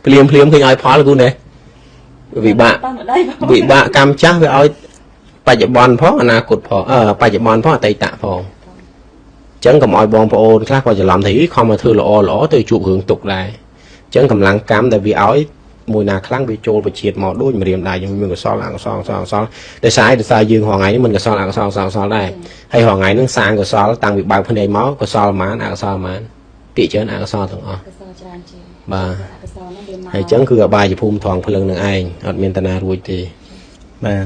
C: ភ្លាមភ្លាមឃើញឲ្យផលគូនេះវិបាកវិបាកកម្មចាស់វាឲ្យបច្ចុប្បន្នផងអនាគតផងបច្ចុប្បន្នផងអតីតផងអញ្ចឹងកុំឲ្យបងប្អូនខ្លះគាត់ច្រឡំថាខំមកធ្វើល្អល្អទៅជួបរឿងទុកដែរអញ្ចឹងកម្លាំងកម្មដែលវាឲ្យមួយណាខ្លាំងវាចូលបជាតិមកដូចម្រាមដែរយើងមានកុសលអកុសលអកុសលអកុសលដោយសារយើងរាល់ថ្ងៃនេះមិនកុសលអកុសលអកុសលអកុសលដែរហើយរាល់ថ្ងៃហ្នឹងសាងកុសលតាំងពីបើកភ្នែកមកកុសលប៉ុន្មានអកុសលប៉ុន្មានពាក្យច្រើនអកុសលទាំងអស់
B: កុសលច្រើនជាង
C: បាទ
B: អកុសលហ្នឹងវាមក
C: ហើយអញ្ចឹងគឺអបាយភូមិថងភ្លឹងនឹងឯងអត់មានតាណារួចទេ
A: បាទ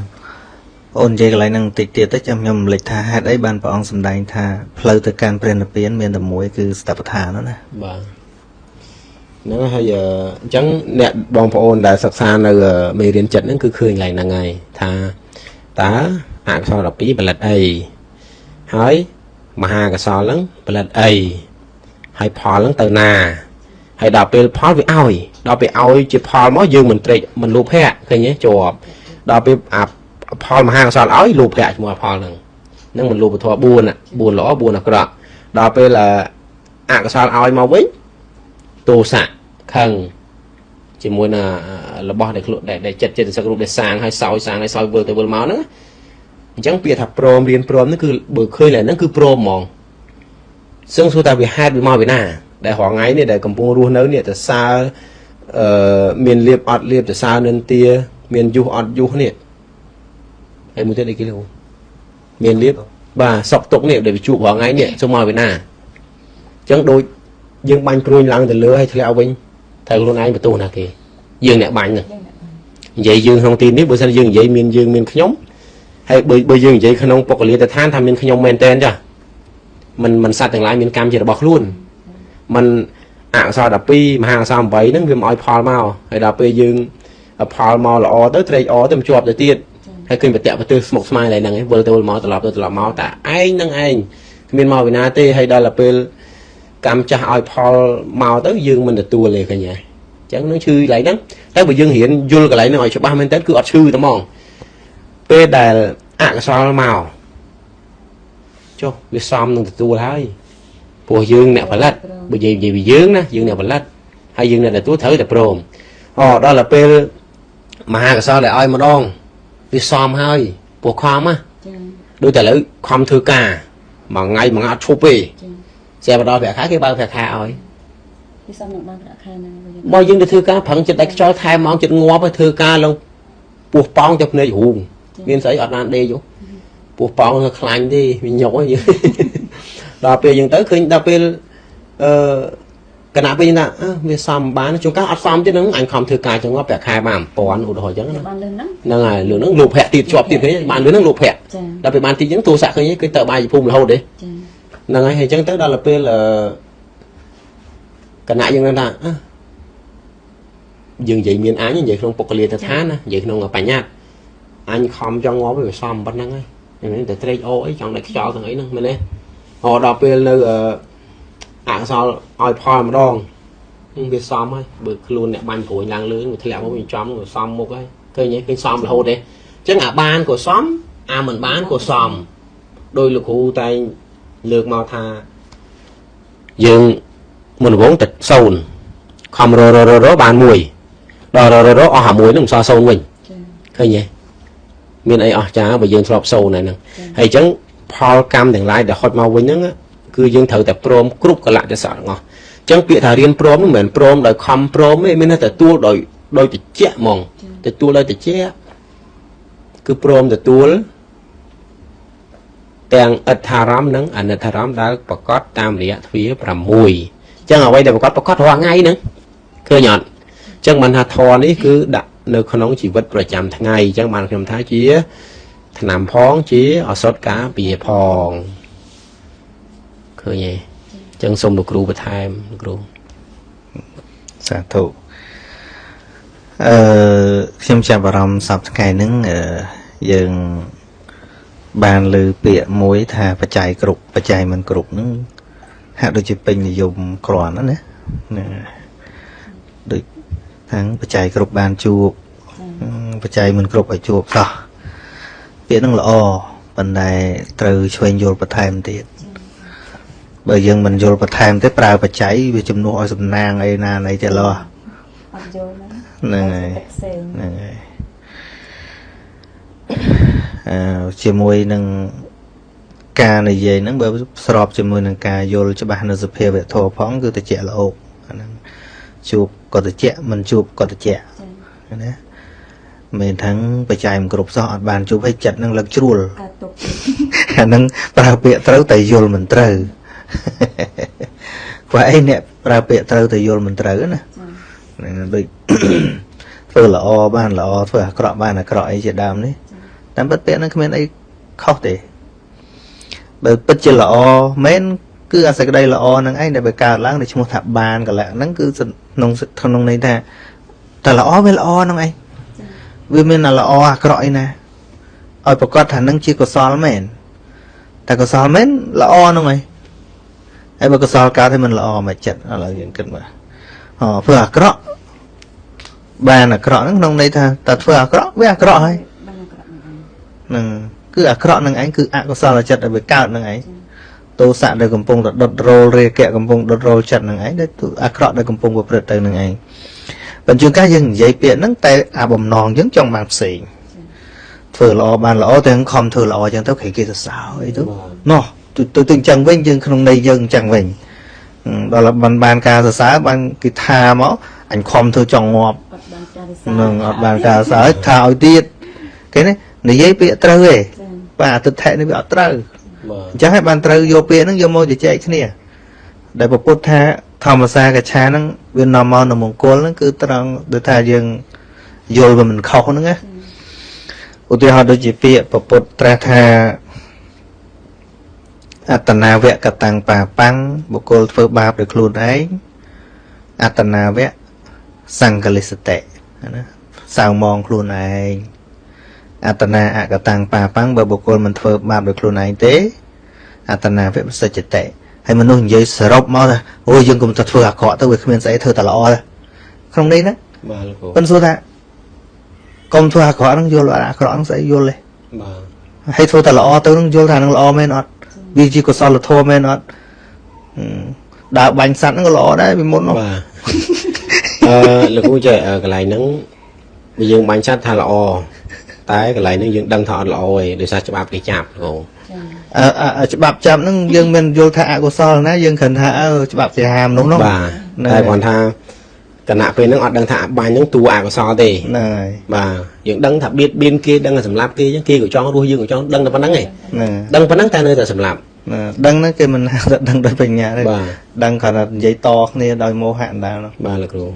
A: អូននិយាយកន្លែងហ្នឹងបន្តិចទៀតទៅចាំខ្ញុំរំលេចថាហេតុអីបានព្រះអង្គសម្ដែងថាផ្លូវទៅកាន់ព្រះនិព្វានមានតែមួយគឺសតិប្បដ្ឋានណា
C: បាទហ្នឹងហើយអញ្ចឹងអ្នកបងប្អូនដែលសិក្សានៅមេរៀនចិត្តហ្នឹងគឺឃើញកន្លែងហ្នឹងហើយថាតើអកុសល12ផលិតអីហើយមហាកុសលហ្នឹងផលិតអីហើយផលហ្នឹងទៅណាហើយដល់ពេលផលវាឲ្យដល់ពេលឲ្យជាផលមកយើងមិនត្រេកមិនលោភៈឃើញទេជាប់ដល់ពេលអាផលមហាកុសលឲ្យលោភៈជាមួយផលហ្នឹងហ្នឹងមិនលោភធម៌4 4ល្អ4អាក្រក់ដល់ពេលអកុសលឲ្យមកវិញទោសៈខឹងជាមួយនឹងរបស់ដែលខ្លួនដែលចិត្តចិត្តសឹករូបដែលសាងឲ្យសោយសាងឲ្យសោយវិលទៅវិលមកហ្នឹងអញ្ចឹងពាក្យថាព្រមរៀនព្រមហ្នឹងគឺបើឃើញឡើយហ្នឹងគឺព្រមហ្មងសឹងសួរថាវាហេតុវាមកពីណាដែលរាល់ថ្ងៃនេះដែលកំពុងរស់នៅនេះទៅសើមានលៀបអត់លៀបទៅសើនិន្ទាមានយុះអត់យុះនេះហើយមួយទៀតអីគេលោកមានលៀបបាទសក់ទុកនេះដែលវាជួបរាល់ថ្ងៃនេះសុំមកពីណាអញ្ចឹងដូចយើងបាញ់ព្រួញឡើងទៅលើហើយធ្លាក់វិញត្រូវខ្លួនឯងបន្ទោសណាគេយើងអ្នកបាញ់ហ្នឹងនិយាយយើងក្នុងទីនេះបើសិនយើងនិយាយមានយើងមានខ្ញុំហើយបើយើងនិយាយក្នុងបុគ្គលិកឋានថាមានខ្ញុំមែនតើចាមិនសត្វទាំងឡាយមានកម្មជារបស់ខ្លួនมันអកុសល12មហាកុសល8ហ្នឹងវាមិនឲ្យផលមកហើយដល់ពេលយើងផលមកល្អទៅត្រេកអរទៅមិនជាប់ទៅទៀតហើយឃើញបតៈបទិស្មុកស្មាញឡើយហ្នឹងឯងវិលទៅវិលមកត្រឡប់ទៅត្រឡប់មកតែឯងហ្នឹងឯងគ្មានមកពីណាទេហើយដល់ពេលកម្មចាស់ឲ្យផលមកទៅយើងមិនទទួលទេឃើញទេអញ្ចឹងនឹងឈឺកន្លែងហ្នឹងតែបើយើងរៀនយល់កន្លែងហ្នឹងឲ្យច្បាស់មែនតើគឺអត់ឈឺតែហ្មងពេលដែលអកុសលមកចុះវាសមនឹងទទួលហើយព្រោះយើងអ្នកផលិតបើនិយាយពីយើងណាយើងអ្នកផលិតហើយយើងអ្នកទទួលត្រូវតែព្រមអូដល់ទៅពេលមហាកុសលដែលឲ្យម្ដងវាសមហើយព្រោះខំណាដូចតែឥឡូវខំធ្វើការមួយថ្ងៃមួយថ្ងៃអត់ឈប់ទេស្រាប់ដល់ប្រាក់ខែគេបើកប្រាក់ខែឲ្យ
B: វាសមនឹងបានប្រាក់ខែហ្នឹង
C: បើយើងទៅធ្វើការប្រឹងចិត្តដាច់ខ្យល់ថែមម៉ោងចិត្តងាប់ហើយធ្វើការឡើងពោះប៉ោងទៅភ្នែករូងមានស្អីអត់បានដេកពោះប៉ោងទៅខ្លាញ់ទេវាញុកហើយយើងដល់ពេលយើងទៅឃើញដល់ពេល គណៈវិញថាវាសំបានជួនកាលអត់សមទៀតហ្នឹងអញខំធ្វើការចង្អប់ប្រាក់ខែបាន1000ឧទាហរណ៍អញ្ចឹងណា
B: បានលឿនហ្នឹង
C: ហ្នឹងហើយលឿនហ្នឹងលោភៈទៀតជាប់ទៀតឃើញបានលឿនហ្នឹងលោភៈដល់ពេលបានតិចអញ្ចឹងទោសៈឃើញគឺទៅបាយភូមិរហូតទេហ្នឹងហើយអញ្ចឹងទៅដល់ពេលគណៈយើងនឹងថាយើងនិយាយមានអញនិយាយក្នុងបុគ្គលាដ្ឋានណានិយាយក្នុងបញ្ញត្តិអញខំចង់ងាប់វាសំប៉ុណ្្នឹងហើយតែត្រេកអរអីចង់តែខ្យល់ទាំងអីហ្នឹងមែនទេរដល់ពេលនៅអកុសលឲ្យផលម្ដងវាសំហើយបើខ្លួនអ្នកបាញ់ព្រួយឡើងលើវាធ្លាក់មកវាចំវាសំមុខហើយឃើញទេឃើញសំរហូតទេអញ្ចឹងអាបានក៏សំអាមិនបានក៏សំដោយលោកគ្រូតែងលើកមកថាយើងមុនវងតែ0ខំររររបានមួយដល់រររអស់អាមួយហ្នឹងមិនសល់0វិញឃើញទេមានអីអស់ចាបើយើងធ្លាប់0ហើយហ្នឹងហើយអញ្ចឹងផលកម្មទាំងឡាយដែលហុចមកវិញហ្នឹងគឺយើងត្រូវតែព្រមគ្រប់កលៈទេសៈទាំងអស់អញ្ចឹងពាក្យថារៀនព្រមហ្នឹងមិនមែនព្រមដោយខំព្រមទេមានតែទទួលដោយតិចហ្មងទទួលដោយតិចគឺព្រមទទួលទាំងអិដ្ឋារម្មណ៍និងអនិដ្ឋារម្មណ៍ដែលប្រកបតាមរយៈទ្វា6អញ្ចឹងអ្វីដែលប្រកបរាល់ថ្ងៃហ្នឹងឃើញអត់អញ្ចឹងបានថាធម៌នេះគឺដាក់នៅក្នុងជីវិតប្រចាំថ្ងៃអញ្ចឹងបានខ្ញុំថាជាថ្នាំផងជាឱសថការពារផងឃើញទេអញ្ចឹងសូមលោកគ្រូបន្ថែមលោកគ្រូ
A: សាធុខ្ញុំចាប់អារម្មណ៍សប្តាហ៍ថ្ងៃហ្នឹងយើងបានលើពាក្យមួយថាបច្ច័យគ្រប់បច្ច័យមិនគ្រប់ហ្នឹងហាក់ដូចជាពេញនិយមគ្រាន់ណាណាដូចทั้งបច្ច័យគ្រប់បានជួបបច្ច័យមិនគ្រប់ឲ្យជួបសោះពាក្យហ្នឹងល្អប៉ុន្តែត្រូវឆ្វេងយល់បន្ថែមទៀតបើយើងមិនយល់បន្ថែមទេប្រើបច្ច័យវាជំនួសឲ្យសំណាងអីណាណីទេឡោះ
B: អត់យល់
A: ហ្នឹងហើយហ្នឹងហើយជាមួយនឹងការនិយាយហ្នឹងបើស្របជាមួយនឹងការយល់ច្បាស់នៅសភាវៈធម៌ផងគឺតិចល្អោកអាហ្នឹងជួបក៏តិចមិនជួបក៏តិចណាមិនทั้งបច្ច័យមិនគ្រប់សោះអត់បានជួបឲ្យចិត្តនឹងលឹកជ្រួលអាហ្នឹងប្រើពាក្យត្រូវតែយល់មិនត្រូវខ្វះអីអ្នកប្រើពាក្យត្រូវតែយល់មិនត្រូវណាហ្នឹងដូចធ្វើល្អបានល្អធ្វើអាក្រក់បានអាក្រក់អីជាដើមនេះតាមពិតពាក្យហ្នឹងគ្មានអីខុសទេបើពិតជាល្អមែនគឺអាសេចក្តីល្អហ្នឹងឯងដែលវាកើតឡើងដែលឈ្មោះថាបានកលៈហ្នឹងគឺក្នុងន័យថាតែល្អវាល្អហ្នឹងឯងវាមានអាល្អអាក្រក់អីណាឲ្យប្រកាសថានឹងជាកុសលមែនតែកុសលមែនល្អហ្នឹងឯងហើយបើកុសលកើតឲ្យមិនល្អមកចិត្តឥឡូវយើងគិតមើលធ្វើអាក្រក់បានអាក្រក់ហ្នឹងក្នុងន័យថាតែធ្វើអាក្រក់វាអាក្រក់ហើយហ្នឹងគឺអាក្រក់នឹងឯងគឺអកុសលចិត្តដែលវាកើតនឹងឯងទោសៈដែលកំពុងតែដុតរោលរាគៈកំពុងដុតរោលចិត្តនឹងឯងដែលអាក្រក់ដែលកំពុងប្រព្រឹត្តទៅនឹងឯងបញ្ជាការយើងនិយាយពាក្យហ្នឹងតែអាបំណងយើងចង់បានផ្សេងធ្វើល្អបានល្អតែខំធ្វើល្អអញ្ចឹងទៅគេសរសើរអីទៅណោះទៅអញ្ចឹងវិញយើងក្នុងន័យយើងអញ្ចឹងវិញដល់បានការសរសើរបានគេថាមកអញខំធ្វើចង់ងាប់នឹងអត់បានការសរសើរថាឲ្យទៀតគេនេះនិយាយពាក្យត្រូវទេបាទអតិថិនេះវាអត់ត្រូវអញ្ចឹងហើយបានត្រូវយកពាក្យហ្នឹងយកមកជជែកគ្នាដែលពុទ្ធថាធម្មសាកឆាហ្នឹងវានាំមកនៅមង្គលហ្នឹងគឺត្រង់ដូចថាយើងយល់វាមិនខុសហ្នឹងណាឧទាហរណ៍ដូចជាពាក្យពុទ្ធត្រាស់ថាអត្តនាវៈកតាំងបាបាំងបុគ្គលធ្វើបាបដោយខ្លួនឯងអត្តនាវៈសង្កលិសតិណាសៅមងខ្លួនឯងអត្តនាអកតាំងបាបាំងបើបុគ្គលមិនធ្វើបាបដោយខ្លួនឯងទេអត្តនាវៈសច្ចតិហើយមនុស្សនិយាយសរុបមកថាអូយយើងកុំទៅធ្វើអាក្រក់ទៅវាគ្មានស្អីធ្វើតែល្អទេក្នុងនេះណា
C: បាទលោកគ្រូ
A: ប៉ុន្តែសួរថាកុំធ្វើអាក្រក់ហ្នឹងយល់អាក្រក់ហ្នឹងស្អីយល់ទេ
C: បាទ
A: ហើយធ្វើតែល្អទៅហ្នឹងយល់ថាហ្នឹងល្អមែនអត់វាជាកុសលធម៌មែនអត់ដើរបាញ់សត្វហ្នឹងក៏ល្អដែរពីមុននោះ
C: បាទលោកគ្រូចេះកន្លែងហ្នឹងបើយើងបាញ់សត្វថាល្អតែកន្លែងហ្នឹងយើងដឹងថាអត់ល្អទេដោយសារច្បាប់គេចាប់លោកគ្រូ
A: ច្បាប់ចាប់ហ្នឹងយើងមិនយល់ថាអកុសលណាយើងគ្រាន់ថាច្បាប់ជាហាមនោះ
C: បាទតែគ្រាន់ថាគណៈពេលហ្នឹងអត់ដឹងថាបាញ់ហ្នឹងតួអកុសលទេ
A: ហ្នឹងហើយ
C: បាទយើងដឹងថាបៀតបៀនគេដឹងថាសម្លាប់គេអញ្ចឹងគេក៏ចង់រស់យើងក៏ចង់ដឹងតែប៉ុណ្្នឹងឯងដឹងប៉ុណ្្នឹងតែនៅតែសម្លាប់
A: ដឹងហ្នឹងគេមិនហៅថាដឹងដោយបញ្ញាទេដឹងគ្រាន់តែនិយាយតគ្នាដោយមោហៈដដែល
C: បាទលោកគ្រូ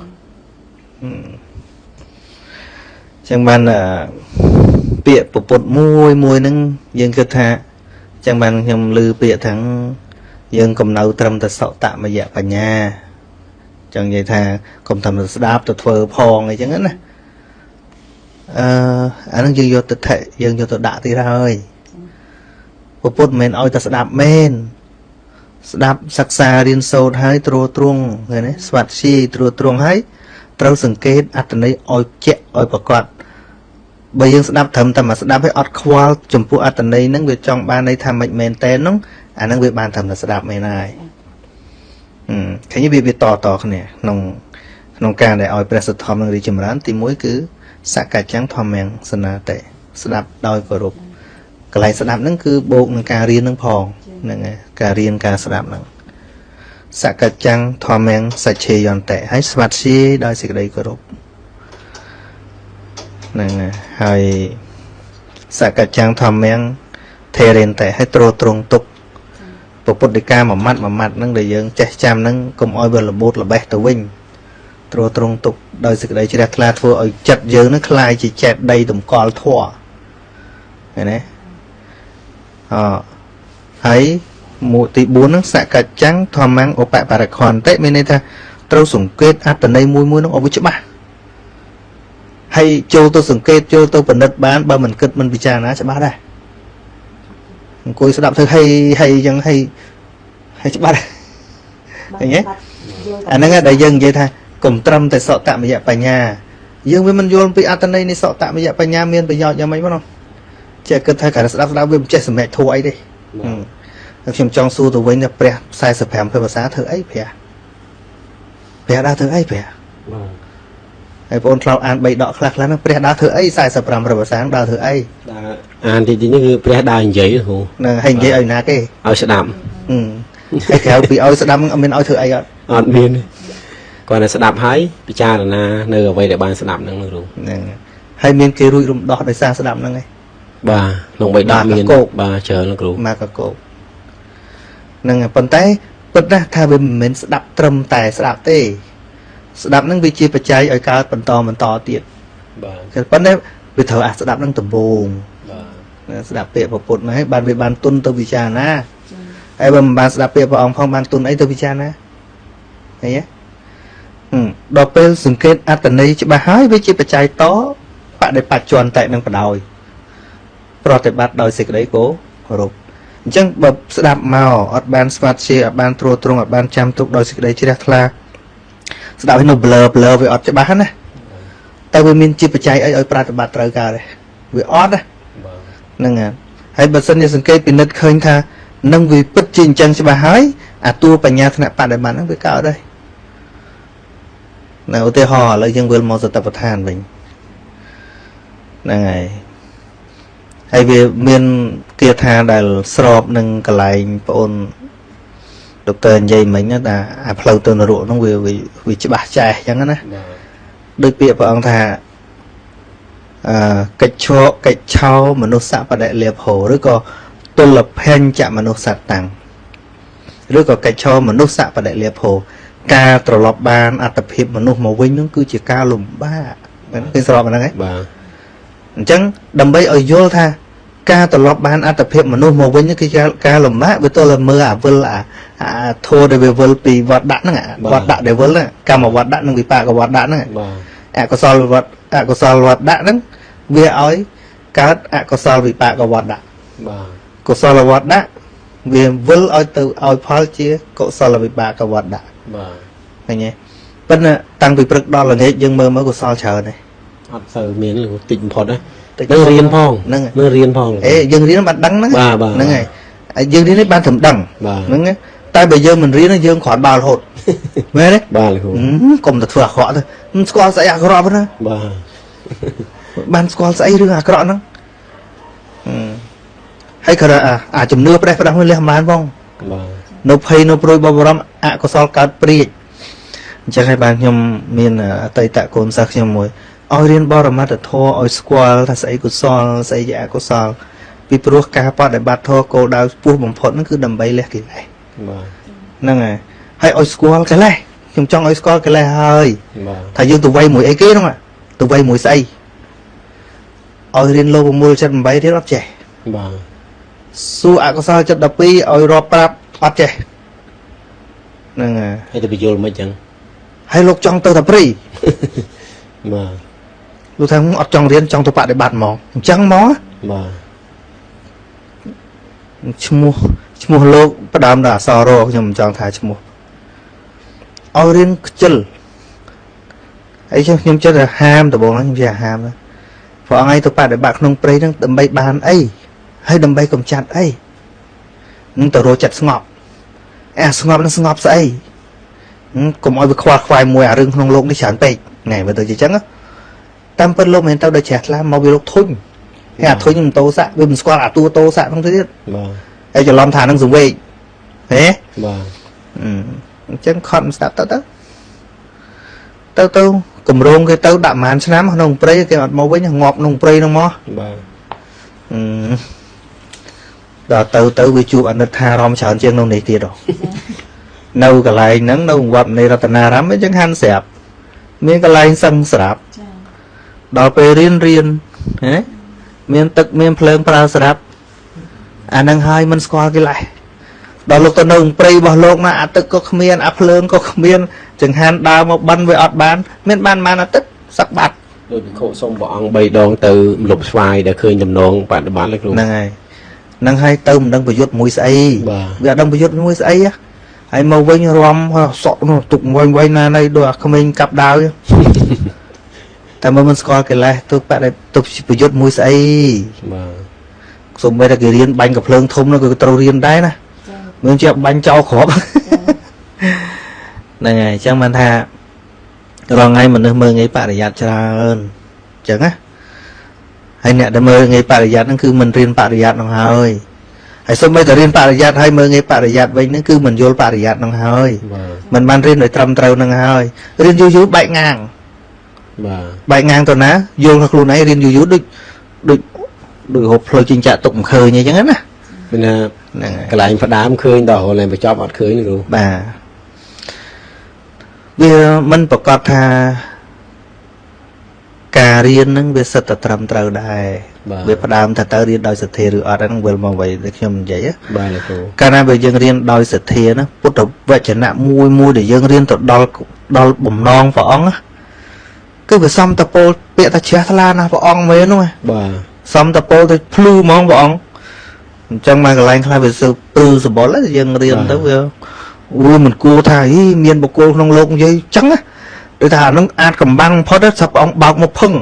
A: ចឹងបានពាក្យពពុទ្ធមួយមួយហ្នឹងយើងគិតថាចឹងបានខ្ញុំឮពាក្យថាយើងកំណៅត្រឹមតែសតមយបញ្ញាចឹងនិយាយថាកុំត្រឹមតែស្ដាប់ទៅធ្វើផងអីចឹងណាអាហ្នឹងយើងយកទៅថិយើងយកទៅដាក់ទៀតហើយពពុទ្ធមិនមែនឲ្យតែស្ដាប់មែនស្ដាប់សិក្សារៀនសូត្រហើយត្រួតត្រងឃើញទេស្វាត់ជាត្រួតត្រងហើយត្រូវសង្កេតអត្ថន័យឲ្យជាក់ឲ្យប្រកបបើយើងស្ដាប់ត្រឹមតែមកស្ដាប់ឲ្យអត់ខ្វល់ចំពោះអត្ថន័យហ្នឹងវាចង់បានន័យថាមិនមែនតែហ្នឹងអាហ្នឹងវាបានត្រឹមតែស្ដាប់មែនហើយឃើញវាតតគ្នាក្នុងការដែលឲ្យព្រះសទ្ធំនឹងរីចម្រើនទី1គឺសកច្ចំធម្មំសនាតិស្ដាប់ដោយគោរពកន្លែងស្ដាប់ហ្នឹងគឺបូកនឹងការរៀនហ្នឹងផងហ្នឹងហើយការរៀនការស្ដាប់ហ្នឹងសកច្ចំធម្មំសច្ឆេយន្តិហើយស្វាត់ជាដោយសេចក្តីគោរពហ្នឹងហើយសកច្ចំធម្មំថេរិន្តិហើយត្រួតត្រងទុកពុទ្ធដីកាមួយម៉ាត់មួយម៉ាត់ហ្នឹងដែលយើងចេះចាំហ្នឹងកុំឲ្យវារបូតរបេះទៅវិញត្រួតត្រងទុកដោយសេចក្តីជ្រះថ្លាធ្វើឲ្យចិត្តយើងហ្នឹងคล้ายជាចេតដីតម្កល់ធម៌ឃើញទេអហើយមួយទី4ហ្នឹងសកច្ចំធម្មំឧបបរខន្តិមានន័យថាត្រូវសង្កេតអត្ថន័យមួយមួយហ្នឹងឲ្យវាច្បាស់ហើយចូលទៅសង្កេតចូលទៅពិនិត្យបានបើមិនគិតមិនពិចារណាច្បាស់ដែរអង្គុយស្ដាប់ធ្វើហីហីអញ្ចឹងហីហីច្បាស់ឃើញទេអាហ្នឹងដែលយើងនិយាយថាកុំត្រឹមតែសតមយបញ្ញាយើងវាមិនយល់ពីអត្ថន័យនៃសតមយបញ្ញាមានប្រយោជន៍យ៉ាងម៉េចមកនោះចេះគិតថាការស្ដាប់វាមិនចេះសម្រេចធัวអីទេខ្ញុំចង់សួរទៅវិញថាព្រះ45ភាសាធ្វើអីព្រះដើរធ្វើអីព្រះហើយបងធ្លាប់អាន3ដកខ្លះហ្នឹងព្រះដើរធ្វើអី45ភាសាដើរធ្វើអី
C: ដើរអានទីនេះគឺព្រះដើរនិយាយគ្រូ
A: ហ្នឹងហើយនិយាយឲ្យណាគេ
C: ឲ្យស្ដាប់
A: ហើយក្រៅពីឲ្យស្ដាប់អត់មានឲ្យធ្វើអីអត់
C: អត់មានគាត់តែស្ដាប់ហើយពិចារណានៅអ្វីដែលបានស្ដាប់ហ្នឹងគ្រូ
A: ហ្នឹងហើយមានគេរួចរំដោះដោយសារស្ដាប់ហ្នឹងឯង
C: បាទក្នុង3ដកមានបាទច្រើនគ្រូ
A: មកកកោហ្នឹងប៉ុន្តែពិតណាស់ថាវាមិនមែនស្ដាប់ត្រឹមតែស្ដាប់ទេស្ដាប់ហ្នឹងវាជាបច្ច័យឲ្យកើតបន្តទៀតបាទប៉ុន្តែវាត្រូវអាស្ដាប់ហ្នឹងដំបូងបាទស្ដាប់ពាក្យព្រះពុទ្ធហ្នឹងហើយបានវាបានទុនទៅពិចារណាហើយបើមិនបានស្ដាប់ពាក្យព្រះអង្គផងបានទុនអីទៅពិចារណាឃើញទេដល់ពេលសង្កេតអត្ថន័យច្បាស់ហើយវាជាបច្ច័យតបដិបច្ចន្តិនឹងបដោយប្រតិបត្តិដោយសេចក្តីគោរពអញ្ចឹងបើស្ដាប់មកអត់បានស្វាត់ជាអត់បានត្រួតត្រងអត់បានចាំទុកដោយសេចក្តីជ្រះថ្លាស្ដាប់ឲ្យនៅ blur វាអត់ច្បាស់ណាតែវាមានជាបច្ច័យអីឲ្យប្រតិបត្តិត្រូវកើតទេវាអត់ណាហ្នឹងហើយបើសិនជាសង្កេតពិនិត្យឃើញថានឹងវាពិតជាអញ្ចឹងច្បាស់ហើយអាតួបញ្ញាថ្នាក់បដិបត្តិហ្នឹងវាកើតហើយនៅឧទាហរណ៍ឥឡូវយើងវិលមកសតិប្បដ្ឋានវិញហ្នឹងហើយវាមានគាថាដែលស្របនឹងកន្លែងប្អូនដុកទ័រនិយាយមិញណាអាផ្លូវទៅនរកហ្នឹងវាច្បាស់ចែសអញ្ចឹងណាដូចពាក្យព្រះអង្គថាកិច្ចឆោមនុស្សបដិលាភោឬក៏ទុលភញ្ចមនុស្សតាំងឬក៏កិច្ចឆោមនុស្សបដិលាភោការត្រឡប់បានអត្តភាពមនុស្សមកវិញហ្នឹងគឺជាការលំបាកគឺស្របអាហ្នឹងឯង
C: បាទ
A: អញ្ចឹងដើម្បីឲ្យយល់ថាការត្រឡប់បានអត្តភាពមនុស្សមកវិញគឺការលំបាកវាទល់តែមើលអាវិលអាធัวដែលវាវិលពីវត្តដាក់ហ្នឹងវត្តដាក់ដែលវិលកម្មវត្តដាក់និងវិបាកវត្តដាក់ហ្នឹងអកុសលវត្តអកុសលវត្តដាក់ហ្នឹងវាឲ្យកើតអកុសលវិបាកវត្តដាក់
C: បាទ
A: កុសលវត្តដាក់វាវិលឲ្យទៅឲ្យផលជាកុសលវិបាកវត្តដាក់
C: បាទ
A: ឃើញទេប៉ុន្តែតាំងពីព្រឹកដល់ល្ងាចយើងមើលមើលកុសលច្រើនទេ
C: អត់សូវមានតិចបំផុតណានឹងរៀនផងនឹងរៀនផង
A: អេយើងរៀនបានដឹងហ្នឹងហ្នឹងហើយយើងរៀននេះបានត្រឹមដឹងហ្នឹងតែបើយើងមិនរៀនយើងគ្រាន់បើរហូតមែនទេ
C: បាទលោកគ្រូ
A: កុំតែធ្វើអាក្រក់ទៅមិនស្គាល់ស្អីអាក្រក់ប៉ុណ្ណា
C: បាទ
A: បានស្គាល់ស្អីរឿងអាក្រក់ហ្នឹងហើយគ្រាន់អាជំនឿប្រេះផ្ដាស់មួយលះមិនបានផង
C: បាទ
A: នៅភ័យនៅព្រួយបរមអកុសលកើតព្រាចអញ្ចឹងហើយបានខ្ញុំមានអតីតកូនសិស្សខ្ញុំមួយឲ្យរៀនបរមត្តធម៌ឲ្យស្គាល់ថាស្អីកុសលស្អីជាអកុសល ពីព្រោះការបដិបត្តិធម៌គោលដៅខ្ពស់បំផុតហ្នឹងគឺដើម្បីលះកិលេស
C: បាទ
A: ហ្នឹងហើយហើយឲ្យស្គាល់កិលេសខ្ញុំចង់ឲ្យស្គាល់កិលេសហើយ
C: បាទ
A: ថាយើងទៅវៃមួយអីគេហ្នឹងទៅវៃមួយស្អីឲ្យរៀនលោភមូលចិត្ត8រៀនអត់ចេះ
C: បាទ
A: សួរអកុសលចិត្ត12ឲ្យរាប់ប្រាប់អត់ចេះហ្នឹងហើយ
C: ហើយទៅបញ្យល់មិនចឹង
A: ហើយលោកចង់ទៅតែព្រៃ
C: បាទ
A: លោកថាអត់ចង់រៀនចង់ទៅបដិបត្តិហ្មងអញ្ចឹងហ្មង
C: បាទ
A: ឈ្មោះលោកផ្ដើមដល់អក្សររខ្ញុំមិនចង់ថាឈ្មោះឲ្យរៀនខ្ជិលហើយខ្ញុំចិត្តតែហាមដំបូងហ្នឹងខ្ញុំចេះហាមណាព្រោះអង្គឯងទៅបដិបត្តិក្នុងព្រៃហ្នឹងដើម្បីបានអីហើយដើម្បីកំចាត់អីនឹងទៅរកចិត្តស្ងប់អាស្ងប់នឹងស្ងប់ស្អីកុំឲ្យវាខ្វល់ខ្វាយមួយអារឿងក្នុងលោកនេះច្រើនពេកណែបើទៅជាចឹងតាមពិតលោកមិនទៅដល់ជ្រះថ្លាមកវាលោកធុញហើយអាធុញមិនតោសៈវាមិនស្គាល់អាតួតោសៈហ្នឹងទៅទៀត
C: បាទ
A: ហើយច្រឡំថានឹងសង្វេគហេ
C: បាទ
A: អញ្ចឹងខត់មិនស្ដាប់ទៅទៅទៅទៅកម្រងគេទៅដាក់ប្រហែលឆ្នាំក្នុងព្រៃគេអត់មកវិញងាប់ក្នុងព្រៃហ្នឹងមក
C: បាទ
A: ដល់ទៅទៅវាជួបអនិច្ចារម្មណ៍ច្រើនជាងក្នុងនេះទៀតនៅកន្លែងហ្នឹងនៅវត្តនៃរតនារាមអញ្ចឹងហាន់ស្រាប់មានកន្លែងសឹងស្រាប់ដល់ពេលរៀនរៀនហ៎មានទឹកមានភ្លើងប្រើស្រាប់អានឹងហើយមិនស្គាល់កិលេសដល់លោកទៅនៅព្រៃរបស់លោកណាអាទឹកក៏គ្មានអាភ្លើងក៏គ្មានចង្ហាន់ដើរមកបិណ្ឌវាអត់បានមានបានបានអាទឹកសឹកបាត់
C: ដោយភិក្ខុសុំព្រះអង្គ3ដងទៅលុបស្វាយដែលឃើញតំណងបដិបត្តិលោកគ្រូ
A: ហ្នឹងហើយហ្នឹងហើយទៅមិនដឹងប្រយុទ្ធមួយស្អីវាអត់ដឹងប្រយុទ្ធមួយស្អីហើយមកវិញរំសក់នោះទុកវែងវែងណានៃដូចអាក្មេងកាប់ដាវតែមើលមិនស្គាល់កិលេសទៅបដិទៅប្រយុទ្ធមួយស្អី
C: បាទ
A: សូម្បីតែគេរៀនបាញ់កំភ្លើងធំនោះក៏ត្រូវរៀនដែរណាមិនជាបាញ់ចោលគ្រាប់ហ្នឹងហើយអញ្ចឹងបានថារាល់ថ្ងៃមនុស្សមើលងាយបរិយ័តច្រើនអញ្ចឹងណាហើយអ្នកដែលមើលងាយបរិយ័តហ្នឹងគឺមិនរៀនបរិយ័តហ្នឹងហើយហើយសូម្បីតែរៀនបរិយ័តហើយមើលងាយបរិយ័តវិញហ្នឹងគឺមិនយល់បរិយ័តហ្នឹងហើយមិនបានរៀនដោយត្រឹមត្រូវហ្នឹងហើយរៀនយូរយូរបែកងាង
C: បាទ
A: បែកងាងទៅណាយល់ថាខ្លួនឯងរៀនយូរយូរដូចដូចដូចហូបផ្លូវចិញ្ចាក់ទុកមិនឃើញអីចឹងណា
C: មានថា
A: ហ្នឹងហើយក
C: ន្លែងផ្ដើមឃើញដល់កន្លែងបញ្ចប់អត់ឃើញគ្រូ
A: បាទវាមិនប្រកាសថាការរៀនហ្នឹងវាសិតតែត្រឹមត្រូវដែរវាផ្ដើមថាតើរៀនដោយសទ្ធាឬអត់ហ្នឹងវិលមកអ្វីដែលខ្ញុំនិយាយ
C: បាទលោកគ្រូ
A: កាលណាបើយើងរៀនដោយសទ្ធាណាពុទ្ធវចនៈមួយមួយដែលយើងរៀនទៅដល់ដល់បំណងព្រះអង្គគឺវាសំតពលពាក្យថាជ្រះថ្លាណាស់ព្រះអង្គមែននោះ
C: បាទ
A: សំតពលទៅភ្លឺហ្មងព្រះអង្គអញ្ចឹងមកកន្លែងខ្លះវាសើព្រឺសបល់យើងរៀនទៅវាវាមិនគួរថាអីមានបុគ្គលក្នុងលោកនិយាយអញ្ចឹងណាដូចថាអានឹងអាចកំបាំងបំផុតស្រាប់ព្រះអង្គបើកមកភឹង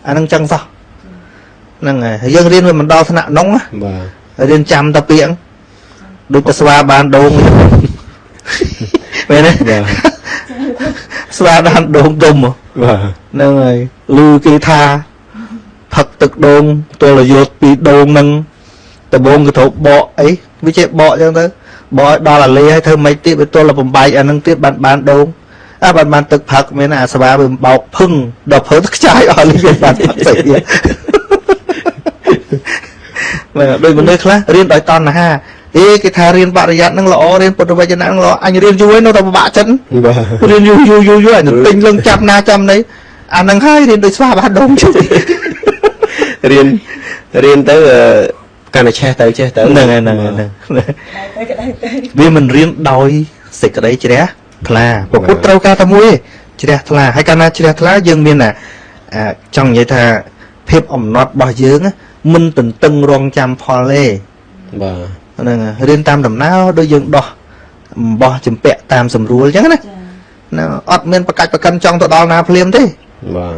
A: អានឹងចឹងសោះហ្នឹងហើយយើងរៀនវាមិនដល់ថ្នាក់នោះណា
C: បាទ
A: រៀនចាំតែពាក្យដូចតែស្វាបានដូងមែនទេ
C: បាទ
A: ស្វាបានដូងដុំ
C: បាទ
A: ហ្នឹងហើយឮគេថាផឹកទឹកដូងទល់យកពីដូងហ្នឹងដំបងគេត្រូវបកអីវាចេះបកអញ្ចឹងទៅបកឲ្យដល់អាលេហើយធ្វើម៉េចទៀតវាទល់តែបំបែកអាហ្នឹងទៀតបានបានដូងអាបានបានទឹកផឹកមានអាស្វាវាបោកភឹងដល់ភើខ្ចាយអស់លីវាបានផឹកស្អីទៀតមែនដូចមនុស្សខ្លះរៀនដោយតណ្ហាអេគេថារៀនបរិយ័តហ្នឹងល្អរៀនពុទ្ធវចនៈហ្នឹងល្អអញរៀនយូរហើយនៅតែពិបាកចិត្ត
C: បាទ
A: រៀនយូរយូរយូរយូរអញទិញលឹងចាប់ណាចាំណីអាហ្នឹងហើយរៀនដូចស្វាបានដូងជួយ
C: រៀនរៀនទៅកាន់តែឆេះទៅចេះទៅ
A: ហ្នឹងហើយហ្នឹងហើយហ្នឹងវាមិនរៀនដោយសេចក្តីជ្រះថ្លាព្រះពុទ្ធត្រូវការតែមួយទេជ្រះថ្លាហើយកាលណាជ្រះថ្លាយើងមានអាចង់និយាយថាភាពអំណត់របស់យើងមិនទន្ទឹងរង់ចាំផលទេ
C: បាទ
A: ហ្នឹងរៀនតាមដំណើរដូចយើងដោះអំបោះចម្ពាក់តាមសម្រួលអញ្ចឹងណាណាអត់មានប្រកាច់ប្រកិនចង់ទៅដល់ណាភ្លាមទេ
C: បាទ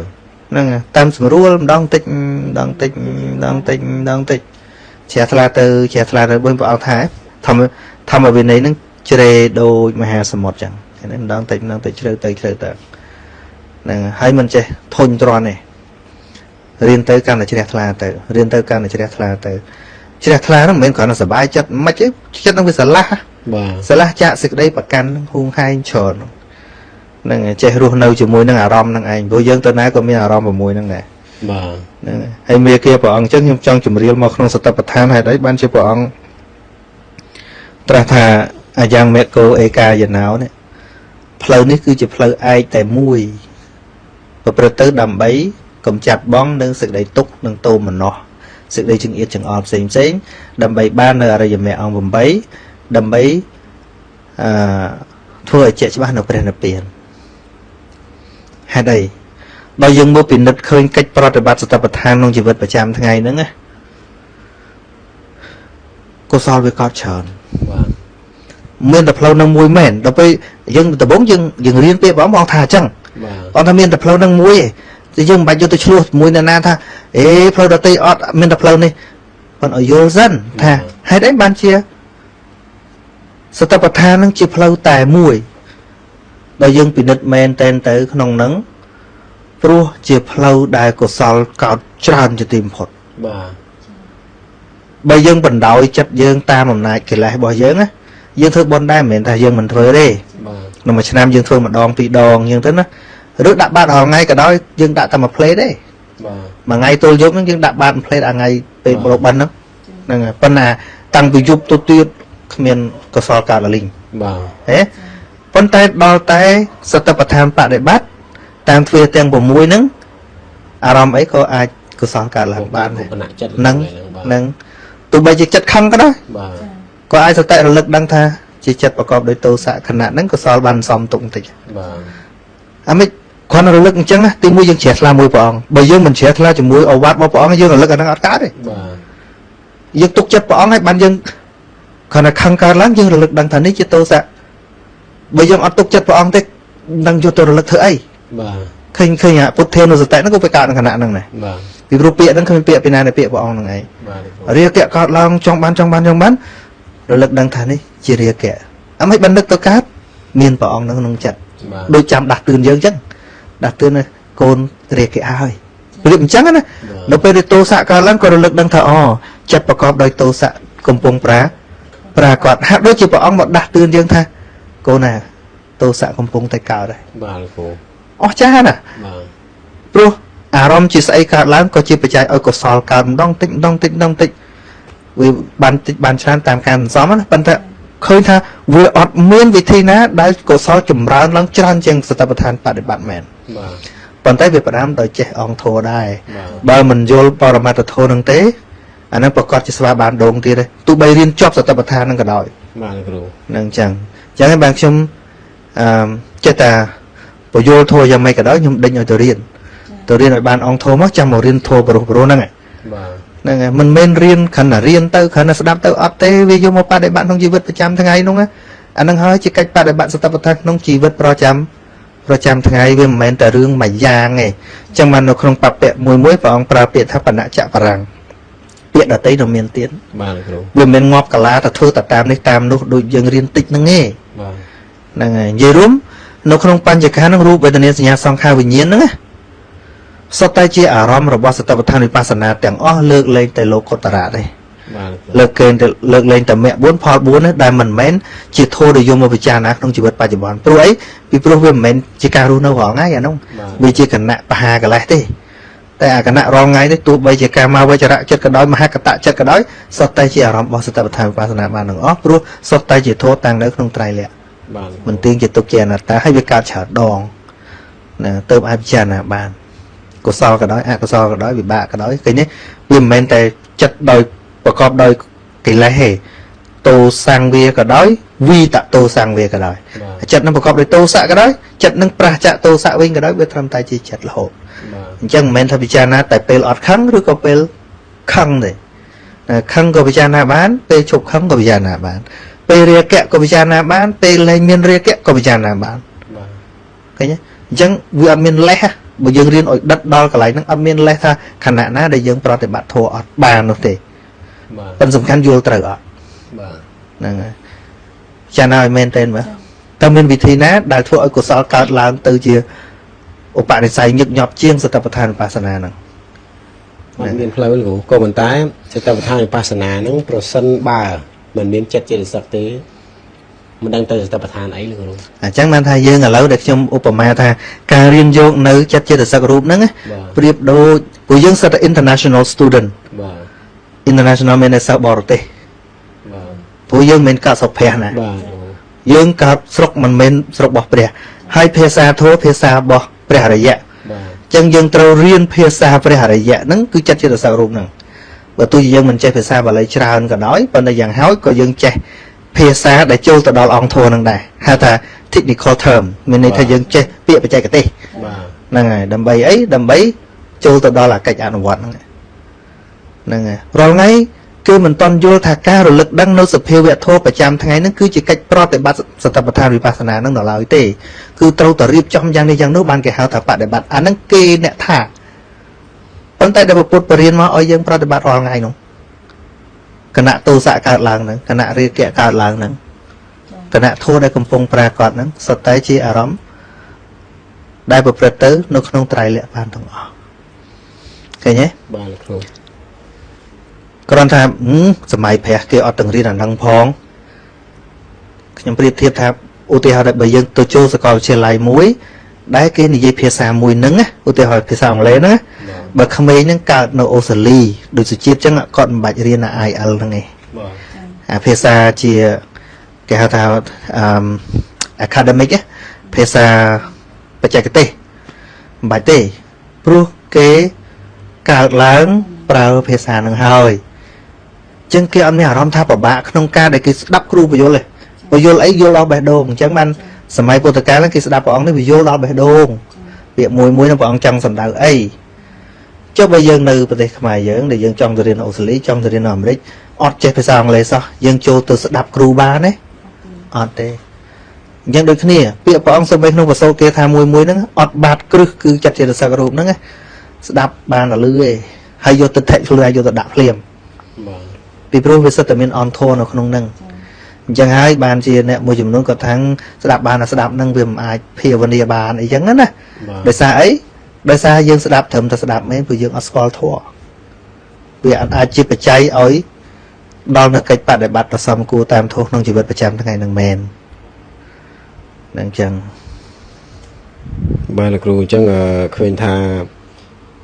A: ហ្នឹងតាមសម្រួលម្ដងតិចម្ដងតិចម្ដងតិចម្ដងតិចជ្រះថ្លាទៅជ្រះថ្លាទៅវិញព្រះអង្គថាធម្មវិន័យហ្នឹងជ្រេដូចមហាសមុទ្រចឹងហ្នឹងម្ដងតិចម្ដងតិចជ្រៅទៅជ្រៅទៅហ្នឹងហើយមិនចេះធុញទ្រាន់ទេរៀនទៅកាន់តែជ្រះថ្លាទៅរៀនទៅកាន់តែជ្រះថ្លាទៅជ្រះថ្លាហ្នឹងមិនមែនគ្រាន់តែសប្បាយចិត្តមិនទេចិត្តហ្នឹងវាស្រឡះ
C: បាទ
A: ស្រឡះចាក់សេចក្តីប្រកាន់ហួងហែងច្រើនហ្នឹងចេះរស់នៅជាមួយនឹងអារម្មណ៍ហ្នឹងឯងព្រោះយើងទៅណាក៏មានអារម្មណ៍6ហ្នឹងដែរ
C: បាទ
A: ហ្នឹងហើយមេគាព្រះអង្គអញ្ចឹងខ្ញុំចង់ជម្រាលមកក្នុងសតិប្បដ្ឋានហេតុអីបានជាព្រះអង្គត្រាស់ថាអាយ៉ាងមេកោឯកាយណោនេះផ្លូវនេះគឺជាផ្លូវឯកតែមួយប្រព្រឹត្តទៅដើម្បីកំចាត់បងនឹងសេចក្តីទុក្ខនិងទោមនស្សសេចក្តីចង្អៀតចង្អល់ផ្សេងផ្សេងដើម្បីបាននៅអរិយមគ្គអង្គ8ដើម្បីអឺធ្វើឲ្យជាក់ច្បាស់នៅព្រះនិព្វានហេតុអីដល់យើងមកពិនិត្យឃើញកិច្ចប្រតិបត្តិសតិប្បដ្ឋានក្នុងជីវិតប្រចាំថ្ងៃហ្នឹងណាកុសលវាកត់ច្រើន
C: បាទ
A: មានតែផ្លូវនឹងមួយមែនដល់ពេលយើងដំបូងយើងរៀនពាក្យព្រះអង្គថាអញ្ចឹង
C: បាទ
A: បងថាមានតែផ្លូវនឹងមួយឯងតែយើងមិនបាច់យកទៅឆ្លោះជាមួយនរណាថាអេផ្លូវដទៃអត់មានតែផ្លូវនេះប៉ុន្តែឲ្យយល់សិនថាហេតុអីបានជាសតិប្បដ្ឋាននឹងជាផ្លូវតែមួយដល់យើងពិនិត្យមែនតែនទៅក្នុងនឹងព្រោះជាផ្លូវដែលកុសលកោតច្រើនជាទីបំផុត
C: បាទ
A: បើយើងបណ្ដោយចិត្តយើងតាមអំណាចកិលេសរបស់យើងណាយើងធ្វើបុណ្យដែរមិនមែនថាយើងមិនធ្វើទេ
C: បាទ
A: ក្នុងមួយឆ្នាំយើងធ្វើម្ដងពីរដងអញ្ចឹងទៅណាឬដាក់បាតរាល់ថ្ងៃក៏ដោយយើងដាក់តែមួយផ្លេតទេ
C: បាទ
A: មួយថ្ងៃទល់យប់ហ្នឹងយើងដាក់បាតមួយផ្លេតអាថ្ងៃពេលបរិបិណ្ឌហ្នឹងហ្នឹងហើយប៉ុន្តែតាំងពីយប់ទៅទៀតគ្មានកុសលកើតលីង
C: បាទ
A: ហេប៉ុន្តែដល់តែសតិប្បដ្ឋានបដិបត្តិតាមទ្វារទាំង6ហ្នឹងអារម្មណ៍អីក៏អាចកុសលកើតឡើងបានដែរ
C: គណៈចិត្ត
A: ហ្នឹង
C: បាទ
A: ហ្នឹងទោះបីជាចិត្តខឹងក៏ដោយ
C: បាទ
A: ក៏អាចសតិរលឹកដឹងថាជាចិត្តប្រកបដោយទោសៈខណៈហ្នឹងកុសលបានសំទុកបន្តិច
C: បាទ
A: អាម៉េចគ្រាន់តែរលឹកអញ្ចឹងណាទីមួយយើងជ្រះថ្លាមួយព្រះអង្គបើយើងមិនជ្រះថ្លាជាមួយឱវាទរបស់ព្រះអង្គយើងរលឹកអាហ្នឹងអត់កើតទេ
C: បាទ
A: យើងទុកចិត្តព្រះអង្គហើយបានយើងគ្រាន់តែខឹងកើតឡើងយើងរលឹកដឹងថានេះជាទោសៈបើយើងអត់ទុកចិត្តព្រះអង្គទេនឹងយកទៅរលឹកធ្វើអី
C: បាទ
A: ឃើញឃើញអាពុទ្ធានុសតិហ្នឹងក៏វាកើតក្នុងខណៈហ្នឹងដែរ
C: បាទ
A: ពីព្រោះពាក្យហ្នឹងគ្មានពាក្យពីណានៃពាក្យព្រះអង្គហ្នឹងឯង
C: បាទលោកគ្រូ
A: រាគៈកើតឡើងចង់បានចង់បានចង់បានរលឹកដឹងថានេះជារាគៈអាម៉េចបាននឹកទៅកើតមានព្រះអង្គហ្នឹងក្នុងចិត្ត
C: បាទ
A: ដូចចាំដាស់តឿនយើងអញ្ចឹងដាស់តឿនណាកូនរាគៈហើយប្រៀបអញ្ចឹងណាដល់ពេលដែលទោសៈកើតឡើងក៏រលឹកដឹងថាអូចិត្តប្រកបដោយទោសៈកំពុងប្រាប្រាកដហាក់ដូចជាព្រះអង្គមកដាស់តឿនយើងថាកូនណាទោសៈកំពុងតែកើតហើយ
C: បាទលោកគ្រូ
A: អស្ចារ្យណាស់
C: បាទ
A: ព្រោះអារម្មណ៍ជាស្អីកើតឡើងក៏ជាបច្ច័យឲ្យកុសលកើតម្ដងតិចម្ដងតិចម្ដងតិចវាបានតិចបានច្រើនតាមការសន្សំណាប៉ុន្តែឃើញថាវាអត់មានវិធីណាដែលកុសលចម្រើនឡើងច្រើនជាងសតិប្បដ្ឋានបដិបត្តិមែន
C: បាទ
A: ប៉ុន្តែវាផ្ដាំដោយចេះអង្គធម៌ដែរ
C: បាទ
A: បើមិនយល់បរមត្តធម៌នឹងទេអានឹងប្រកាសជាស្វាបានដងទៀតទេទោះបីរៀនចប់សតិប្បដ្ឋាននឹងក៏ដោយ
C: បាទលោកគ្រូ
A: នឹងអញ្ចឹងអញ្ចឹងហើយបានខ្ញុំអឺចេះតែពយល់ធម៌យ៉ាងម៉េចក៏ដោយខ្ញុំដេញឲ្យទៅរៀនទៅរៀនឲ្យបានអង្គធម៌មកចាំមករៀនធម៌ប្រុសប្រុសហ្នឹង
C: បាទ
A: ហ្នឹងហើយមិនមែនរៀនគ្រាន់តែរៀនទៅគ្រាន់តែស្ដាប់ទៅអត់ទេវាយកមកបដិបត្តិក្នុងជីវិតប្រចាំថ្ងៃនោះណាអាហ្នឹងហើយជាកិច្ចបដិបត្តិសតិប្បដ្ឋានក្នុងជីវិតប្រចាំថ្ងៃវាមិនមែនតែរឿងមួយយ៉ាងទេអញ្ចឹងបាននៅក្នុងបព្វៈមួយមួយព្រះអង្គប្រើពាក្យថាបណចបរាំងពាក្យដទៃនៅមានទៀត
C: បាទលោកគ្រូ
A: វាមិនមែនងាប់កាឡាតែធ្វើតែតាមនេះតាមនោះដូចយើងរៀនតិចហ្នឹងទេ
C: បាទ
A: ហ្នឹងហើយនិយាយរួមនៅក្នុងបញ្ចខាហ្នឹងរូបវេទនាសញ្ញាសង្ខារវិញ្ញាណហ្នឹងណាសុទ្ធតែជាអារម្មណ៍របស់សតិប្បដ្ឋានវិបស្សនាទាំងអស់លើកលែងតែលោកុត្តរៈទេ
C: បាទលោកគ្រូ
A: លើកគេងទៅលើកលែងតែមគ្គ4ផល4នេះដែលមិនមែនជាធម៌ដែលយកមកពិចារណាក្នុងជីវិតបច្ចុប្បន្នព្រោះអីពីព្រោះវាមិនមែនជាការរស់នៅរាល់ថ្ងៃអានោះ
C: បាទ
A: វាជាគណៈបហាកលេសទេតែអាគណៈរាល់ថ្ងៃនេះទោះបីជាកាមាវចរៈចិត្តក៏ដោយមហកតៈចិត្តក៏ដោយសុទ្ធតែជាអារម្មណ៍របស់សតិប្បដ្ឋានវិបស្សនាបានទាំងអស់ព្រោះសុទ្ធតែជាធម៌តាំងនៅក្នុងត្រៃលក្ខណ៍
C: បាទ
A: មិនទៀងជាទុក្ខជាអនត្តាហើយវាកើតច្រើនដងណាទៅអាចពិចារណាបានកុសលក៏ដោយអកុសលក៏ដោយវិបាកក៏ដោយឃើញទេវាមិនមែនតែចិត្តដោយប្រកបដោយកិលេសទេទោសង្វាក៏ដោយវីតទោសង្វាក៏ដោយ
C: បាទ
A: ចិត្តនឹងប្រកបដោយទោសៈក៏ដោយចិត្តនឹងប្រះចាកទោសៈវិញក៏ដោយវាត្រឹមតែជាចិត្តរហូត
C: បាទ
A: អញ្ចឹងមិនមែនថាពិចារណាតែពេលអត់ខឹងឬក៏ពេលខឹងទេណាខឹងក៏ពិចារណាបានពេលឈប់ខឹងក៏ពិចារណាបានពេលរាគៈក៏ពិចារណាបានពេលលែងមានរាគៈក៏ពិចារណាបាន
C: បាទ
A: ឃើញទេអញ្ចឹងវាអត់មានលេសហ៎បើយើងរៀនឲ្យដិតដល់កន្លែងហ្នឹងអត់មានលេសថាខណៈណាដែលយើងប្រតិបត្តិធម៌អត់បាននោះទេ
C: បាទ
A: ប៉ុន្តែសំខាន់យល់ត្រូវអត់
C: បាទ
A: ហ្នឹងហើយចាណាឲ្យមែនទេមើលតើមានវិធីណាដែលធ្វើឲ្យកុសលកើតឡើងទៅជាឧបនិស្ស័យញឹកញាប់ជាងសតិប្បដ្ឋានវិបស្សនាហ្នឹង
C: អត់មានផ្លូវលោកគ្រូក៏ប៉ុន្តែសតិប្បដ្ឋានវិបស្សនាហ្នឹងប្រសិនបើមិនមានចិត្តចេតសិកទេ មិនដឹងទៅសតិប្បដ្ឋានអីលោកគ្រូ
A: អញ្ចឹងបានថាយើងឥឡូវដែលខ្ញុំឧបមាថាការរៀនយកនៅចិត្តចេតសិករូបហ្នឹងណា
C: បាទ
A: ប្រៀបដូចពួកយើងសិតតែ international student
C: បាទ
A: international មានន័យសិស្សបរទេស
C: បាទ
A: ព្រោះយើងមិនមែនកើតស្រុកព្រះណា
C: បាទ
A: យើងកើតស្រុកមិនមែនស្រុករបស់ព្រះហើយភាសាធម៌ភាសារបស់ព្រះអរិយៈ
C: បាទ
A: អញ្ចឹងយើងត្រូវរៀនភាសាព្រះអរិយៈហ្នឹងគឺចិត្តចេតសិករូបហ្នឹងបើទោះជាយើងមិនចេះភាសាបាលីច្រើនក៏ដោយប៉ុន្តែយ៉ាងហោចក៏យើងចេះភាសាដែលចូលទៅដល់អង្គធម៌ហ្នឹងដែរហៅថា technical term មានន័យថាយើងចេះពាក្យបច្ចេកទេស
C: បាទ
A: ហ្នឹងហើយដើម្បីអីដើម្បីចូលទៅដល់អាកិច្ចអនុវត្តហ្នឹងហ្នឹងហើយរាល់ថ្ងៃគឺមិនតន់យល់ថាការរលឹកដឹងនៅសភាវៈធម៌ប្រចាំថ្ងៃហ្នឹងគឺជាកិច្ចប្រតិបត្តិសតិប្បដ្ឋានវិបស្សនាហ្នឹងដល់ឡើយទេគឺត្រូវតែរៀបចំយ៉ាងនេះយ៉ាងនោះបានគេហៅថាបដិបត្តិអាហ្នឹងគេអ្នកថាប៉ុន្តែដែលពុទ្ធបរិញ្ញាមកឲ្យយើងប្រតិបត្តិរាល់ថ្ងៃនោះគណៈទោសៈកើតឡើងហ្នឹងគណៈរាគៈកើតឡើងហ្នឹងគណៈធម៌ដែលកំពុងប្រាកដហ្នឹងសុទ្ធតែជាអារម្មណ៍ដែលប្រព្រឹត្តទៅនៅក្នុងត្រៃលក្ខណ៍បានទាំងអស់ឃើញទេ
C: បាទលោកគ្រូ
A: គ្រាន់ថាសម័យព្រះគេអត់ទាំងរៀនអាហ្នឹងផងខ្ញុំប្រៀបធៀបថាឧទាហរណ៍ថាបើយើងទៅចូលសាកលវិទ្យាល័យមួយដែលគេនិយាយភាសាមួយហ្នឹងណាឧទាហរណ៍ភាសាអង់គ្លេសណា
C: បាទ
A: បើក្មេងហ្នឹងកើតនៅអូស្ត្រាលីដូចសុជាតិចឹងគាត់មិនបាច់រៀនអា IL ហ្នឹងឯង
C: បាទ
A: អាភាសាជាគេហៅថាអឺ academic ណាភាសាបច្ចេកទេសមិនបាច់ទេព្រោះគេកើតឡើងប្រើភាសាហ្នឹងហើយចឹងគេអត់មានអារម្មណ៍ថាពិបាកក្នុងការដែលគេស្ដាប់គ្រូបញ្យល់ទេបញ្យល់អីយល់ដល់បេះដូងអញ្ចឹងបានសម័យពុទ្ធកាលហ្នឹងគេស្ដាប់ព្រះអង្គនេះវាយល់ដល់បេះដូងពាក្យមួយមួយហ្នឹងព្រះអង្គចង់សំដៅអីចុះបើយើងនៅប្រទេសខ្មែរយើងដែលយើងចង់ទៅរៀនអូស្ត្រាលីចង់ទៅរៀននៅអាមេរិកអត់ចេះភាសាអង់គ្លេសសោះយើងចូលទៅស្ដាប់គ្រូបានទេអត់ទេអញ្ចឹងដូចគ្នាពាក្យព្រះអង្គសូម្បីក្នុងប្រសូតគេថាមួយមួយហ្នឹងអត់បាតគ្រឹះគឺចិត្តចេតសិករូបហ្នឹងណាស្ដាប់បានតែលឺទេហើយយកទៅថិខ្លួនឯងយកទៅដាក់ភ្លាម
C: បាទ
A: ពីព្រោះវាសិតតែមានអនធរនៅក្នុងហ្នឹងអញ្ចឹងហើយបានជាអ្នកមួយចំនួនគាត់ថាងស្ដាប់បានតែស្ដាប់ហ្នឹងវាមិនអាចភាវនាបានអីចឹងណា
C: បាទ
A: ដោយសារអីដោយសារយើងស្ដាប់ត្រឹមតែស្ដាប់មែនព្រោះយើងអត់ស្គាល់ធម៌វាអត់អាចជាបច្ច័យឲ្យដល់នៅកិច្ចបដិបត្តិដ៏សមគួរតាមធម៌ក្នុងជីវិតប្រចាំថ្ងៃហ្នឹងមែនហ្នឹងចឹង
C: បាទលោកគ្រូអញ្ចឹងឃើញថា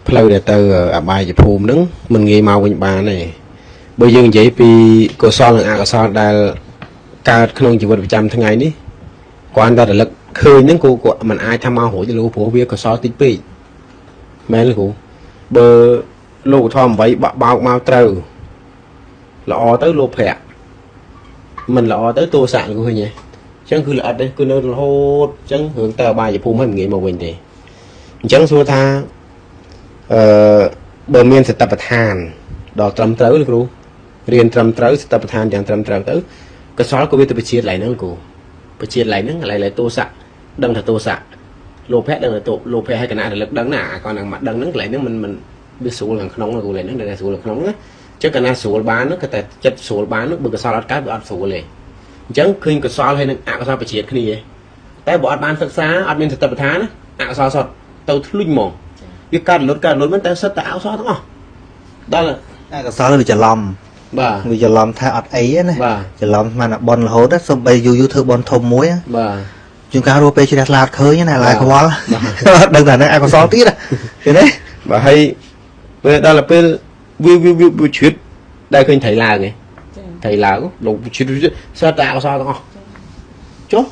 C: ផ្លូវដែលទៅអបាយភូមិហ្នឹងមិនងាយមកវិញបានទេបើយើងនិយាយពីកុសលនិងអកុសលដែលកើតក្នុងជីវិតប្រចាំថ្ងៃនេះគ្រាន់តែរលឹកឃើញហ្នឹងគូក៏មិនអាចថាមករួចទេលោកព្រោះវាកុសលតិចពេកមែនទេគ្រូបើលោកធម៌8បាក់បោកមកត្រូវល្អទៅលោភៈមិនល្អទៅទោសៈលោកគ្រូឃើញទេអញ្ចឹងគឺល្អិតទេគឺនៅរហូតអញ្ចឹងរឿងទៅអបាយភូមិហើយមិនងាយមកវិញទេអញ្ចឹងសួរថាអឺបើមានសតិប្បដ្ឋានដល់ត្រឹមត្រូវលោកគ្រូរៀនត្រឹមត្រូវសតិប្បដ្ឋានយ៉ាងត្រឹមត្រូវទៅកុសលក៏វាទៅបជាកន្លែងហ្នឹងលោកគ្រូបជាកន្លែងហ្នឹងកន្លែងឡើយទោសៈដឹងថាទោសៈលោភៈដឹងថាទោលោភៈហើយកណៈរលឹកដឹងណាអាគាត់នឹងមកដឹងហ្នឹងកន្លែងហ្នឹងមិនមិនវាស្រួលខាងក្នុងលោកគ្រូកន្លែងហ្នឹងដែលស្រួលខាងក្នុងណាអញ្ចឹងកាលណាស្រួលបានហ្នឹងក៏តែចិត្តស្រួលបានហ្នឹងបើកុសលអត់កើតវាអត់ស្រួលទេអញ្ចឹងឃើញកុសលហើយនឹងអកុសលបជាគ្នាតែបើអត់បានសិក្សាអត់មានសតិប្បដ្ឋានណាអកុសលសុទ្ធទៅធ្លុញហ្មងវាកើតលុតកើតលុតមែនតែសុទ្ធតែអកុសលទាំងអស់ដល់
A: អកុសលវាច្រឡំ
C: បាទ
A: វាច្រឡំថាអត់អីទេណា
C: បាទ
A: ច្រឡំស្មានតែបនរហូតណាសំបីយូរយូរធ្វើបនធំមួយណា
C: បាទ
A: ជួនកាលរស់ពេលជ្រះថ្លាអត់ឃើញណាឡើយខ្វល់
C: បាទ
A: អត់ដឹងថាហ្នឹងអកុសលទៀតណាឃើញទេ
C: បាទហើយពេលដល់ពេលវាវាវាវាជ្រឿតដែលឃើញត្រីឡើងឯងត្រីឡើងលោកជ្រឿតសុទ្ធតែអកុសលទាំងអស់ចុះ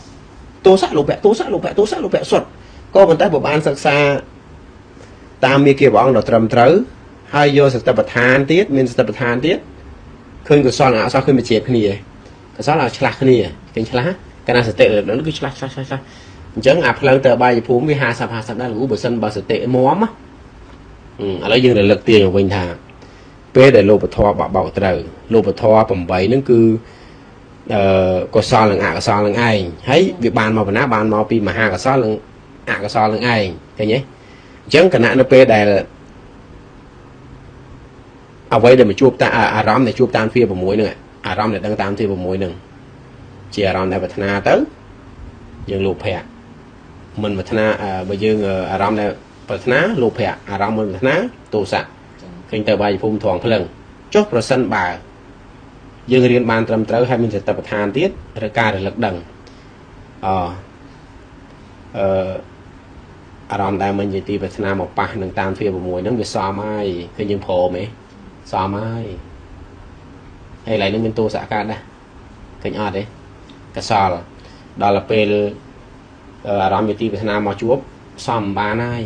C: ទោសៈលោភៈទោសៈលោភៈទោសៈលោភៈសុទ្ធក៏ប៉ុន្តែបើបានសិក្សាតាមមាគ៌ាព្រះអង្គដ៏ត្រឹមត្រូវហើយយកសតិប្បដ្ឋានទៀតមានសតិប្បដ្ឋានទៀតឃើញកុសលនិងអកុសលឃើញវិជាគ្នាកុសលឲ្យឆ្លាស់គ្នាឃើញឆ្លាស់កាលណាសតិហ្នឹងគឺឆ្លាស់ឆ្លាស់ឆ្លាស់ឆ្លាស់អញ្ចឹងអាផ្លូវទៅអបាយភូមិវា50 50ដែរលោកគ្រូបើសិនបើសតិមាំណា ឥឡូវយើងរលឹកទាញមកវិញថាពេលដែលលោភធម៌បាក់បោកត្រូវលោភធម៌8ហ្នឹងគឺអឺកុសលនិងអកុសលនឹងឯងហើយវាបានមកបណ្ណាបានមកពីមហាកុសលនិងអកុសលនឹងឯងឃើញទេអញ្ចឹងគណៈនៅពេលដែលអ្វីដែលមកជួបតាអារម្មណ៍ដែលជួបតាមទ្វារ6ហ្នឹងអារម្មណ៍ដែលដឹងតាមទ្វារ6ហ្នឹងជាអារម្មណ៍ដែលប្រាថ្នាទៅយើងលោភៈមិនប្រាថ្នាបើយើងអារម្មណ៍ដែលប្រាថ្នាលោភៈអារម្មណ៍មិនប្រាថ្នាទោសៈឃើញទៅបាយភូមិត្រង់ភ្លឹងចុះប្រសិនបើយើងរៀនបានត្រឹមត្រូវហើយមានសតិប្បដ្ឋានទៀតឬការរលឹកដឹង អអឺអារម្មណ៍ដែលមិនជាទីប្រាថ្នាមកប៉ះនឹងតាមទ្វា6ហ្នឹងវាសមហើយឃើញយើងព្រមទេសមហើយហើយឡើយនឹងមានទោសៈកើតដែរឃើញអត់ទេកសលដល់ពេលអារម្មណ៍ជាទីប្រាថ្នាមកជួបសមបានហើយ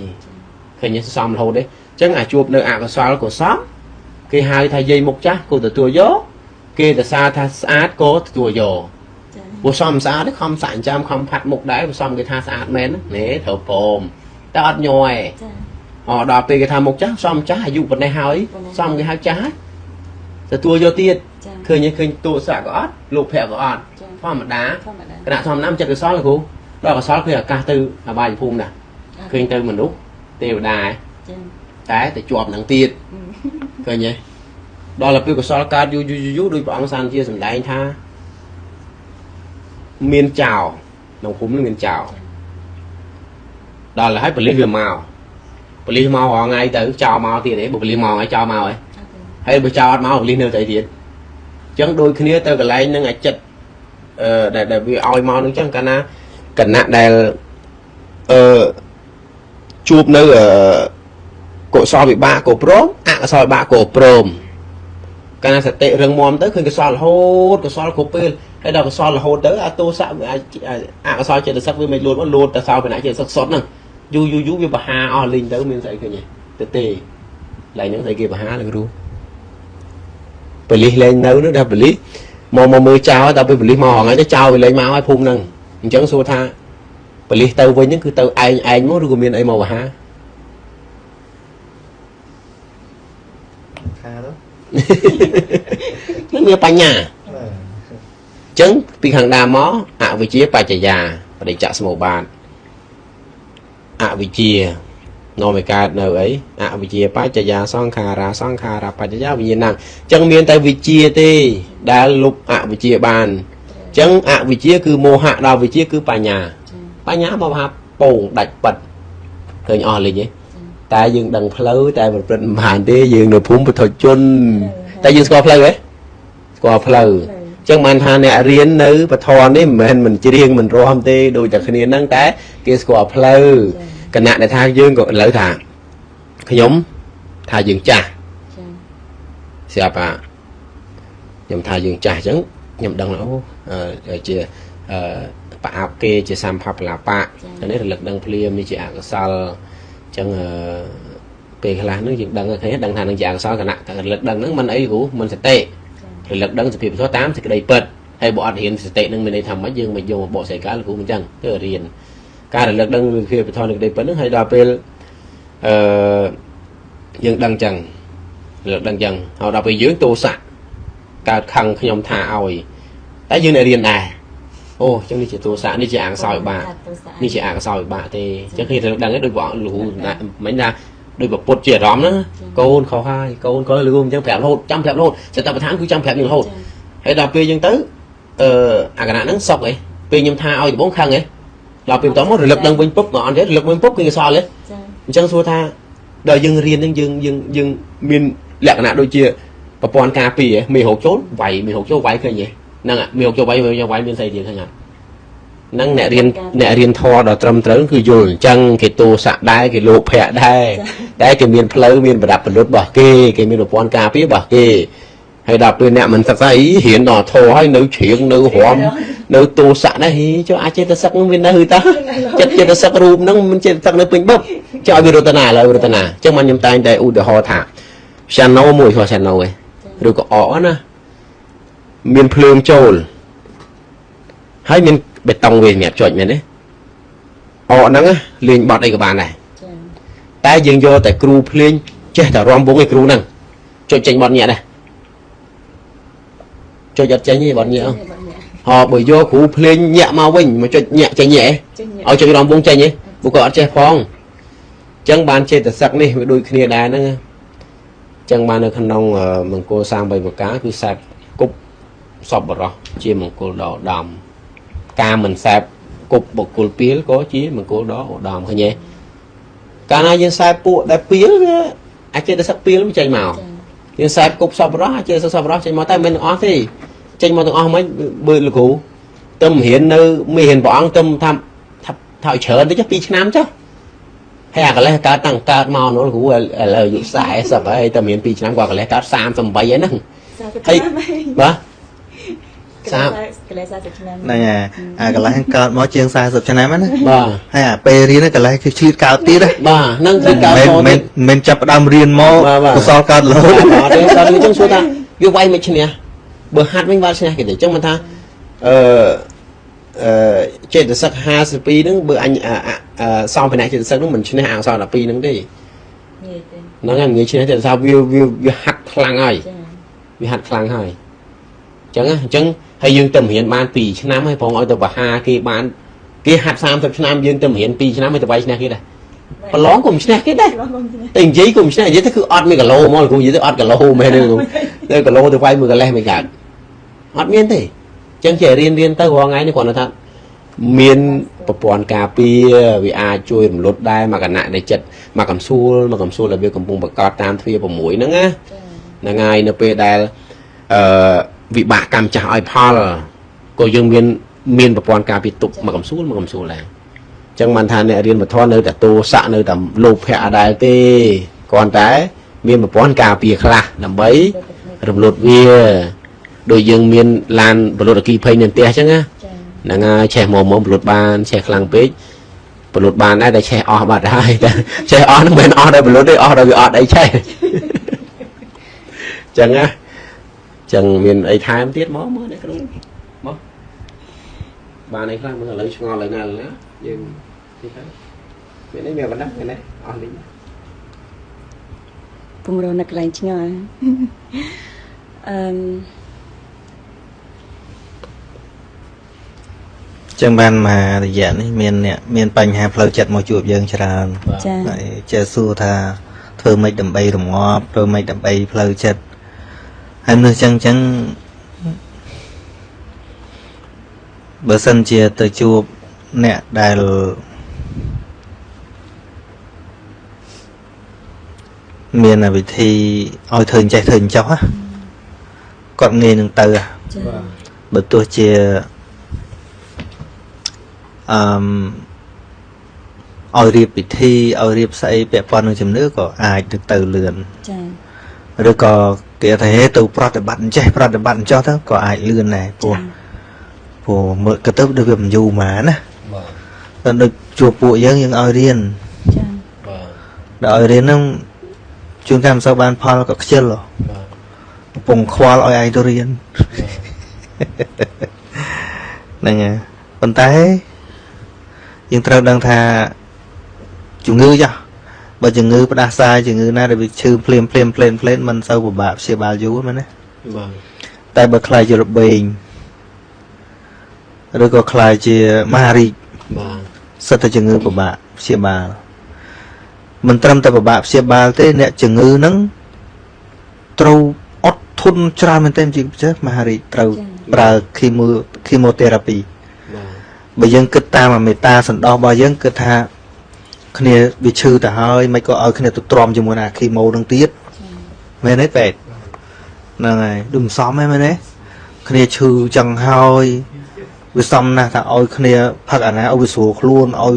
C: ឃើញសមរហូតទេអញ្ចឹងអាជួបនៅអកុសលក៏សមគេហៅថាយាយមុខចាស់ក៏ទទួលយកគេទៅសារថាស្អាតក៏ទទួលយកព្រោះសមស្អាតទេខំសាក់ចាំខំផាត់មុខដែរព្រោះសមគេថាស្អាតមែននេះត្រូវព្រមតែអត់ញ័រទេអដល់ពេលគេថាមុខចាស់សមចាស់អាយុប៉ុណ្ណេះហើយសមគេហៅចាស់ទទួលយកទៀតឃើញឃើញទោសៈក៏អត់លោភៈក៏អត់ធម្មតាគណៈធម្មតាចិត្តកុសលគ្រូដល់កុសលឃើញឱកាសទៅអបាយភូមិណាឃើញទៅមនុស្សទេវតាតែទៅជាប់នឹងទៀតឃើញទេដល់ពេលកុសលកើតយូរយូរយូរដោយព្រះអង្គសានជាសម្ដែងថាមានចោលក្នុងភូមិនឹងមានចោលដល់ហើយប៉ូលីសវាមកប៉ូលីសមករាល់ថ្ងៃទៅចោលមកទៀតទេបើប៉ូលីសមកហើយចោលមកហើយហើយបើចោលអត់មកប៉ូលីសនៅតែទៀតអញ្ចឹងដូចគ្នាទៅកន្លែងនឹងអាចិត្តដែលវាឲ្យមកនឹងអញ្ចឹងកាលណាគណៈដែលជួបនៅកុសលវិបាកក៏ព្រមអកុសលវិបាកក៏ព្រមកាលណាសតិរឹងមាំទៅឃើញកុសលរហូតកុសលគ្រប់ពេលហើយដល់កុសលរហូតទៅអាទោសៈអកុសលចេតសិកវាមិនលួតមកលួតតែសោបណៈចេតសិកសុតហ្នឹងយូរយូរយូរវាបហាអស់លីងទៅមានស្អីឃើញទេទៅទេឡៃហ្នឹងស្អីគេបហាលោកគ្រូប៉ូលីសលែងនៅនោះដល់ប៉ូលីសមកមើលចោលដល់ពេលប៉ូលីសមកហងៃទៅចោលវាលែងមកហើយភូមិហ្នឹងអញ្ចឹងសួរថាប៉ូលីសទៅវិញហ្នឹងគឺទៅឯងឯងមកឬក៏មានអីមកបហា
A: ថាទៅ
C: នឹងមានបញ្ញាអញ្ចឹងពីខាងដើមមកអវិជ្ជាបច្ចយាបដិច្ចសមុបាទអវិជ្ជានាំឲ្យកើតនៅអីអវិជ្ជាបច្ចយាសង្ខារាសង្ខារបច្ចយាវិញ្ញាណអញ្ចឹងមានតែវិជ្ជាទេដែលលុបអវិជ្ជាបានអញ្ចឹងអវិជ្ជាគឺមោហៈដល់វិជ្ជាគឺបញ្ញាបញ្ញាមកថាពងដាច់ប៉ិតឃើញអស់លេងទេតែយើងដឹងផ្លូវតែប្រព្រឹត្តមិនបានទេយើងនៅភូមិពុទ្ធជនតែយើងស្គាល់ផ្លូវទេស្គាល់ផ្លូវអញ្ចឹងបានថាអ្នករៀននៅពធនេះមិនមែនមិនច្រៀងមិនរាំទេដូចតែគ្នាហ្នឹងតែគេស្គាល់ផ្លូវគណៈដែលថាយើងក៏ឥឡូវថាខ្ញុំថាយើងចាស់ស្រាប់អាខ្ញុំថាយើងចាស់អញ្ចឹងខ្ញុំដឹងអូជាប្រអាប់គេជាសម្ភពលាបៈនេះរលឹកដឹងភ្លាមនេះជាអកុសលអញ្ចឹងពេលខ្លះហ្នឹងយើងដឹងឃើញដឹងថានឹងជាអកុសលគណៈរលឹកដឹងហ្នឹងមិនអីគ្រូមិនសតិរលឹកដឹងសភាពធម៌តាមសេចក្តីពិតហើយបើអត់រៀនសតិហ្នឹងមានន័យថាម៉េចយើងមិនយកមកបកស្រាយកាលគ្រូមិនអញ្ចឹងគឺរៀនការរលឹកដឹងភាពធម៌នៃក្តីពិតហ្នឹងហើយដល់ពេលយើងដឹងចឹងរលឹកដឹងចឹងហើយដល់ពេលយើងទោសៈកើតខឹងខ្ញុំថាឲ្យតែយើងអ្នករៀនដែរអូអញ្ចឹងនេះជាទោសៈនេះជាអកុសលវិបាកនេះជាអកុសលវិបាកទេអញ្ចឹងគេរលឹកដឹងដូចបងលោកគ្រូមិញថាដូចប្រពុតជាអារម្មណ៍ហ្នឹងកូនខុសហើយកូនក៏លោកគ្រូអញ្ចឹងប្រាប់រហូតចាំប្រាប់រហូតសតិប្បដ្ឋានគឺចាំប្រាប់យើងរហូតហើយដល់ពេលយើងទៅអាគណៈហ្នឹងសុកអីពេលខ្ញុំថាឲ្យដំបងខឹងអីដល់ពេលបន្តមករលឹកដឹងវិញពុបមកអត់ទេរលឹកវិញពុបគឺកុសលទេអញ្ចឹងសួរថាដល់យើងរៀនហ្នឹងយើងយើងយើងមានលក្ខណៈដូចជាប្រព័ន្ធការពារមេរោគចូលវាយមេរោគចូលវាយឃើញទេហ្នឹងមេរោគចូលវាយវាយមានស្អីទៀតឃើញអត់ហ្នឹងអ្នករៀនធម៌ដល់ត្រឹមត្រូវគឺយល់អញ្ចឹងគេទោសៈដែរគេលោភៈដែរតែគេមានផ្លូវមានប្រដាប់ប្រលុតរបស់គេគេមានប្រព័ន្ធការពាររបស់គេហើយដល់ពេលអ្នកមិនសិក្សាអីរៀនដល់ធម៌ហើយនៅច្រៀងនៅរំនៅទោសៈដែរចុះអាចចេតសិកវានៅតើចិត្តចេតសិករូបហ្នឹងមិនចេតសិកនៅពេញបឹបចុះឲ្យវារតនាឥឡូវរតនាអញ្ចឹងមកខ្ញុំតែងតែឧទាហរណ៍ថា piano មួយស្គាល់ piano ឯងឬក៏អកណាមានភ្លើងចូលហើយមានបេតុងវាសម្រាប់ចុចមែនទេអកហ្នឹងលេងបត់អីក៏បានដែរតែយើងយកតែគ្រូភ្លេងចេះតែរំវងឯគ្រូហ្នឹងចុចចេញបត់ញាក់ដែរចុចអត់ចេញទេបត់ញាក់ហ៎បើយកគ្រូភ្លេងញាក់មកវិញមកចុចញាក់ចេញទេឲ្យចុចរំវងចេញទេពួកគាត់អត់ចេះផងអញ្ចឹងបានចេតសិកនេះវាដូចគ្នាដែរហ្នឹងអញ្ចឹងបាននៅក្នុងមង្គល33ប្រការគឺសែបគប់សពបរោះជាមង្គលដ៏ឧត្តមការមិនសែបគប់បុគ្គលពៀលក៏ជាមង្គលដ៏ឧត្តមឃើញទេកាលណាយើងសែបពួកដែលពៀលវាអាចចេតសិកពៀលវាចេញមកយើងសែបគប់សពបរោះអាចចេតសិកសពបរោះចេញមកតែមិនទាំងអស់ទេចេញមកទាំងអស់មិនបើលោកគ្រូ ទៅរៀននៅមេរៀនព្រះអង្គទៅថាថាថាឲ្យច្រើនតិច2ឆ្នាំចុះហើយអាកលេសកើតតាំងកើតមកនោះគ្រូឥឡូវអាយុ40ហើយតែមាន2ឆ្នាំគាត់កលេសកើត38ហើយហ្នឹងហើយបាទ
B: 30កលេស40ឆ្នាំ
A: ហ្នឹងហើយអាកលេសកើតមកជាង40ឆ្នាំហ្នឹងណា
C: បាទ
A: ហើយអាពេលរៀនកលេសគឺឆ្លៀតកើតទៀតណា
C: បាទហ្នឹងគឺកើត
A: មិនមិនមិនចាប់ផ្ដើមរៀនមកកុសលកើតរហូត
C: អត់ទេដល់អញ្ចឹងសួរថាវាវាយមិនឈ្នះបើហាត់វិញវាយឈ្នះគេទេអញ្ចឹងមិនថាអឺអឺចេតសិក52ហ្នឹងបើអញសំភណៈចេតសិកហ្នឹងមិនឈ្នះអកុសល12ហ្នឹងទេ
B: ងាយទេ
C: ហ្នឹងហើយងាយឈ្នះទេដោយសារវាវាហាត់ខ្លាំងហើយវាហាត់ខ្លាំងហើយអញ្ចឹងអញ្ចឹងហើយយើងទៅរៀនបាន2ឆ្នាំហើយផងឲ្យទៅបហាគេបានគេហាត់30ឆ្នាំយើងទៅរៀន2ឆ្នាំហើយទៅវាយឈ្នះគេដែរប្រឡងក៏មិនឈ្នះគេដែរតែនិយាយក៏មិនឈ្នះនិយាយទៅគឺអត់មានគីឡូមកគ្រូនិយាយទៅអត់គីឡូមែនទេគ្រូទៅគីឡូទៅវាយមួយកលេសមិនកើតអត់មានទេអញ្ចឹងចេះរៀនទៅរាល់ថ្ងៃនេះគ្រាន់តែថាមានប្រព័ន្ធការពារវាអាចជួយរំលត់ដែរមកគណៈនៃចិត្តមកកំសួលមកកំសួលដែលវាកំពុងប្រកបតាមទ្វា6ហ្នឹងណាហ្នឹងហើយនៅពេលដែលអឺវិបាកកម្មចាស់ឲ្យផលក៏យើងមានប្រព័ន្ធការពារទប់មកកំសួលមកកំសួលដែរចឹងបានថាអ្នករៀនពធនៅតែទោសៈនៅតែលោភៈអដែលទេគ្រាន់តែមានប្រព័ន្ធការពារខ្លះដើម្បីរំលត់វាដូចយើងមានឡានបលុតអគីភ័យនៅផ្ទះចឹងណាហ្នឹងហើយឆេះមកមកបលុតបានឆេះខ្លាំងពេកបលុតបានដែរតែឆេះអស់បាត់ហើយតែឆេះអស់ហ្នឹងមិនមែនអស់ដោយបលុតទេអស់ដោយវាអត់អីឆេះចឹងណាចឹងមានអីថែមទៀតមកមើលអ្នកគ្រូមកបានអីខ្លះមើលឥឡូវឆ្ងល់ហើយណាយើងនេះហើយមានអីមានបណ្ដាមានអីអស់លីង
B: ពងរនៅកន្លែងឆ្ងល់អឺ
A: ចឹងបានមករយៈនេះមានអ្នកមានបញ្ហាផ្លូវចិត្តមកជួបយើងច្រើនហើយចេះសួរថាធ្វើម៉េចដើម្បីរងាប់ធ្វើម៉េចដើម្បីផ្លូវចិត្តហើយនោះចឹងចឹងបើសិនជាទៅជួបអ្នកដែលមានវិធីឲ្យធ្វើចេះធ្វើចោះគាត់ងាយនឹងទៅបើទោះជាអឺឲ្យរៀបពិធីឲ្យរៀបស្អីពាក់ព័ន្ធនឹងជំនឿក៏អាចទៅលឿនចាឬក៏គេថាហេទៅប្រតិបត្តិចេះប្រតិបត្តិចោះទៅក៏អាចលឿនដែរព្រោះមើលក៏ទៅដូចវាមិនយូរមកណាបាទតែដូចជួបពួកយើងយើងឲ្យរៀន
B: ចា
A: បាទដល់ឲ្យរៀនហ្នឹងជួនកាលមិនសូវបានផលក៏ខ្ជិលបាទកំពុងខ្វល់ឲ្យឯងទៅរៀនហ្នឹងហើយប៉ុន្តែយើងត្រូវដឹងថាជំងឺចាស់បើជំងឺផ្ដាសាយជំងឺណាដែលវាឈឺភ្លាមភ្លាមភ្លែនភ្លែនមិនសូវពិបាកព្យាបាលយូរមែនទេ
C: បាទ
A: តែបើខ្លាយជារបេងឬក៏ខ្លាយជាមហារីក
C: បាទ
A: សិតតែជំងឺពិបាកព្យាបាលមិនត្រឹមតែពិបាកព្យាបាលទេអ្នកជំងឺហ្នឹងត្រូវអត់ធន់ច្រើនមែនទែនជាពិសេសមហារីកត្រូវប្រើឃីម៉ូថេរ៉ាពីបើយើងគិតតាមអាមេត្តាសន្តោសរបស់យើងគិតថាគ្នាវាឈឺទៅហើយមិនក៏ឲ្យគ្នាទៅទ្រាំជាមួយនឹងអាឃីម៉ូនឹងទៀតមែនទេពេទ្យហ្នឹងហើយដូចមិនសមទេមែនទេគ្នាឈឺចឹងហើយវាសមណាស់ថាឲ្យគ្នាផឹកអាណាឲ្យវាស្រួលខ្លួនឲ្យ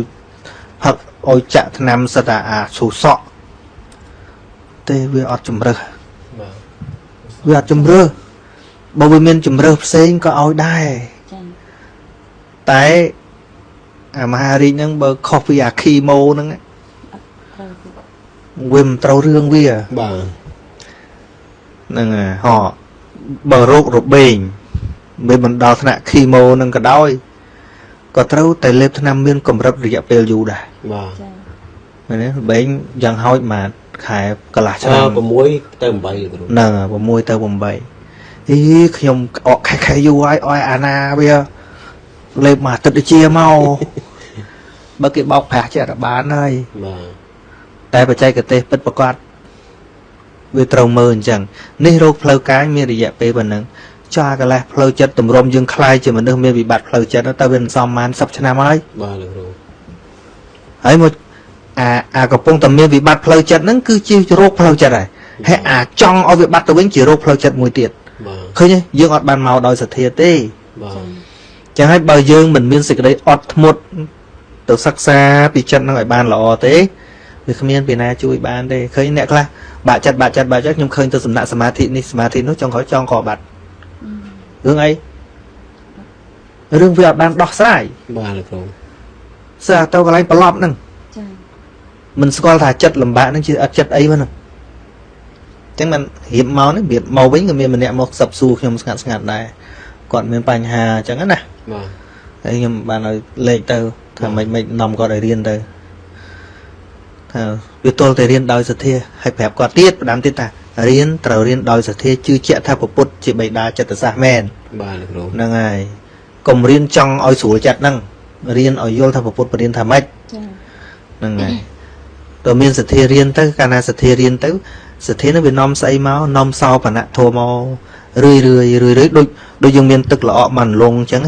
A: ផឹកឲ្យចាក់ថ្នាំសិតអាស៊ូសក់ទេវាអត់ជំរើស
C: បាទ
A: វាអត់ជំរើសបើវាមានជំរើសផ្សេងក៏ឲ្យដែរតែអាមហារីកហ្នឹងបើខុសពីអាឃីម៉ូហ្នឹងវាមិនត្រូវរឿងវា
C: បាទ
A: ហ្នឹងហើយហ៎បើរោគរបេងមិនបណ្ដោះថ្នាក់ឃីម៉ូហ្នឹងក៏ដោយក៏ត្រូវតែលេបថ្នាំមានកម្រិតរយៈពេលយូរដែរ
C: បាទ
A: មែនទេរបេងយ៉ាងហោចមួយខែកន្លះឆ្នាំ
C: 6ទៅ8គ្រូ
A: ហ្នឹង6ទៅ8អីខ្ញុំអកខែយូរហើយឲ្យអាណាវាលេបមួយអាទិត្យជាមកបើគេបោកប្រាស់ចេះតែបានហើយ
C: បាទ
A: តែបច្ចេកទេសពិតប្រាកដវាត្រូវមើលអញ្ចឹងនេះរោគផ្លូវកាយមានរយៈពេលប៉ុណ្ណឹងចាកន្លះផ្លូវចិត្តទម្រាំយើងខ្លាយជាមនុស្សមានវិបត្តិផ្លូវចិត្តទៅវាមិនសមបាន10ឆ្នាំហើយ
C: បាទលោកគ្រូ
A: ហើយមកអាកំពុងតែមានវិបត្តិផ្លូវចិត្តហ្នឹងគឺជារោគផ្លូវចិត្តហើយហើយអាចង់ឲ្យវិបត្តិទៅវិញជារោគផ្លូវចិត្តមួយទៀត
C: បាទ
A: ឃើញទេយើងអត់បានមកដោយសទ្ធាទេ
C: បាទ
A: ចឹងហើយបើយើងមិនមានសេចក្តីអត់ធ្មត់ទៅសិក្សាពីចិត្តនឹងឲ្យបានល្អទេវាគ្មានពីណាជួយបានទេឃើញអ្នកខ្លះបាក់ចិត្តបាក់ចិត្តបាក់ចិត្តខ្ញុំឃើញទៅសំណាក់សមាធិនេះសមាធិនោះចង់ក្រោយចង់កបាត់រឿងអីរឿងវាអត់បានដោះស្រាយ
C: បាទលោកគ្រូ
A: ស្អាទៅកន្លែងប្រឡប់ហ្នឹង
B: ចា
A: មិនស្គាល់ថាចិត្តលំបាកហ្នឹងជាអត់ចិត្តអីហ្នឹងអញ្ចឹងมันរៀបមកនេះរៀបមកវិញក៏មានម្នាក់មកសឹបសួរខ្ញុំស្ងាត់ស្ងាត់ដែរគាត់មានបញ្ហាអញ្ចឹងណា
C: បាទ
A: ហើយខ្ញុំបានឲ្យលេខទៅថាមិនមិននាំគាត់ឲ្យរៀនទៅថាវាទល់តែរៀនដោយសទ្ធាហើយប្រាប់គាត់ទៀតផ្ដាំទៀតថារៀនត្រូវរៀនដោយសទ្ធាជឿជាក់ថាពុទ្ធជាបិតាចិត្តសាស្ត្រមែន
C: បាទលោកគ្រូ
A: ហ្នឹងហើយកុំរៀនចង់ឲ្យស្រួលចិត្តហ្នឹងរៀនឲ្យយល់ថាពុទ្ធបរៀនថាម៉េច
B: ចា
A: ហ្នឹងហើយតើមានសទ្ធារៀនទៅកាលណាសទ្ធារៀនទៅសទ្ធានឹងវានាំស្អីមកនាំសោបនៈធម៌មករឿយរឿយរឿយរឿយដូចដូចយើងមានទឹកល្អក់មកលងអញ្ចឹង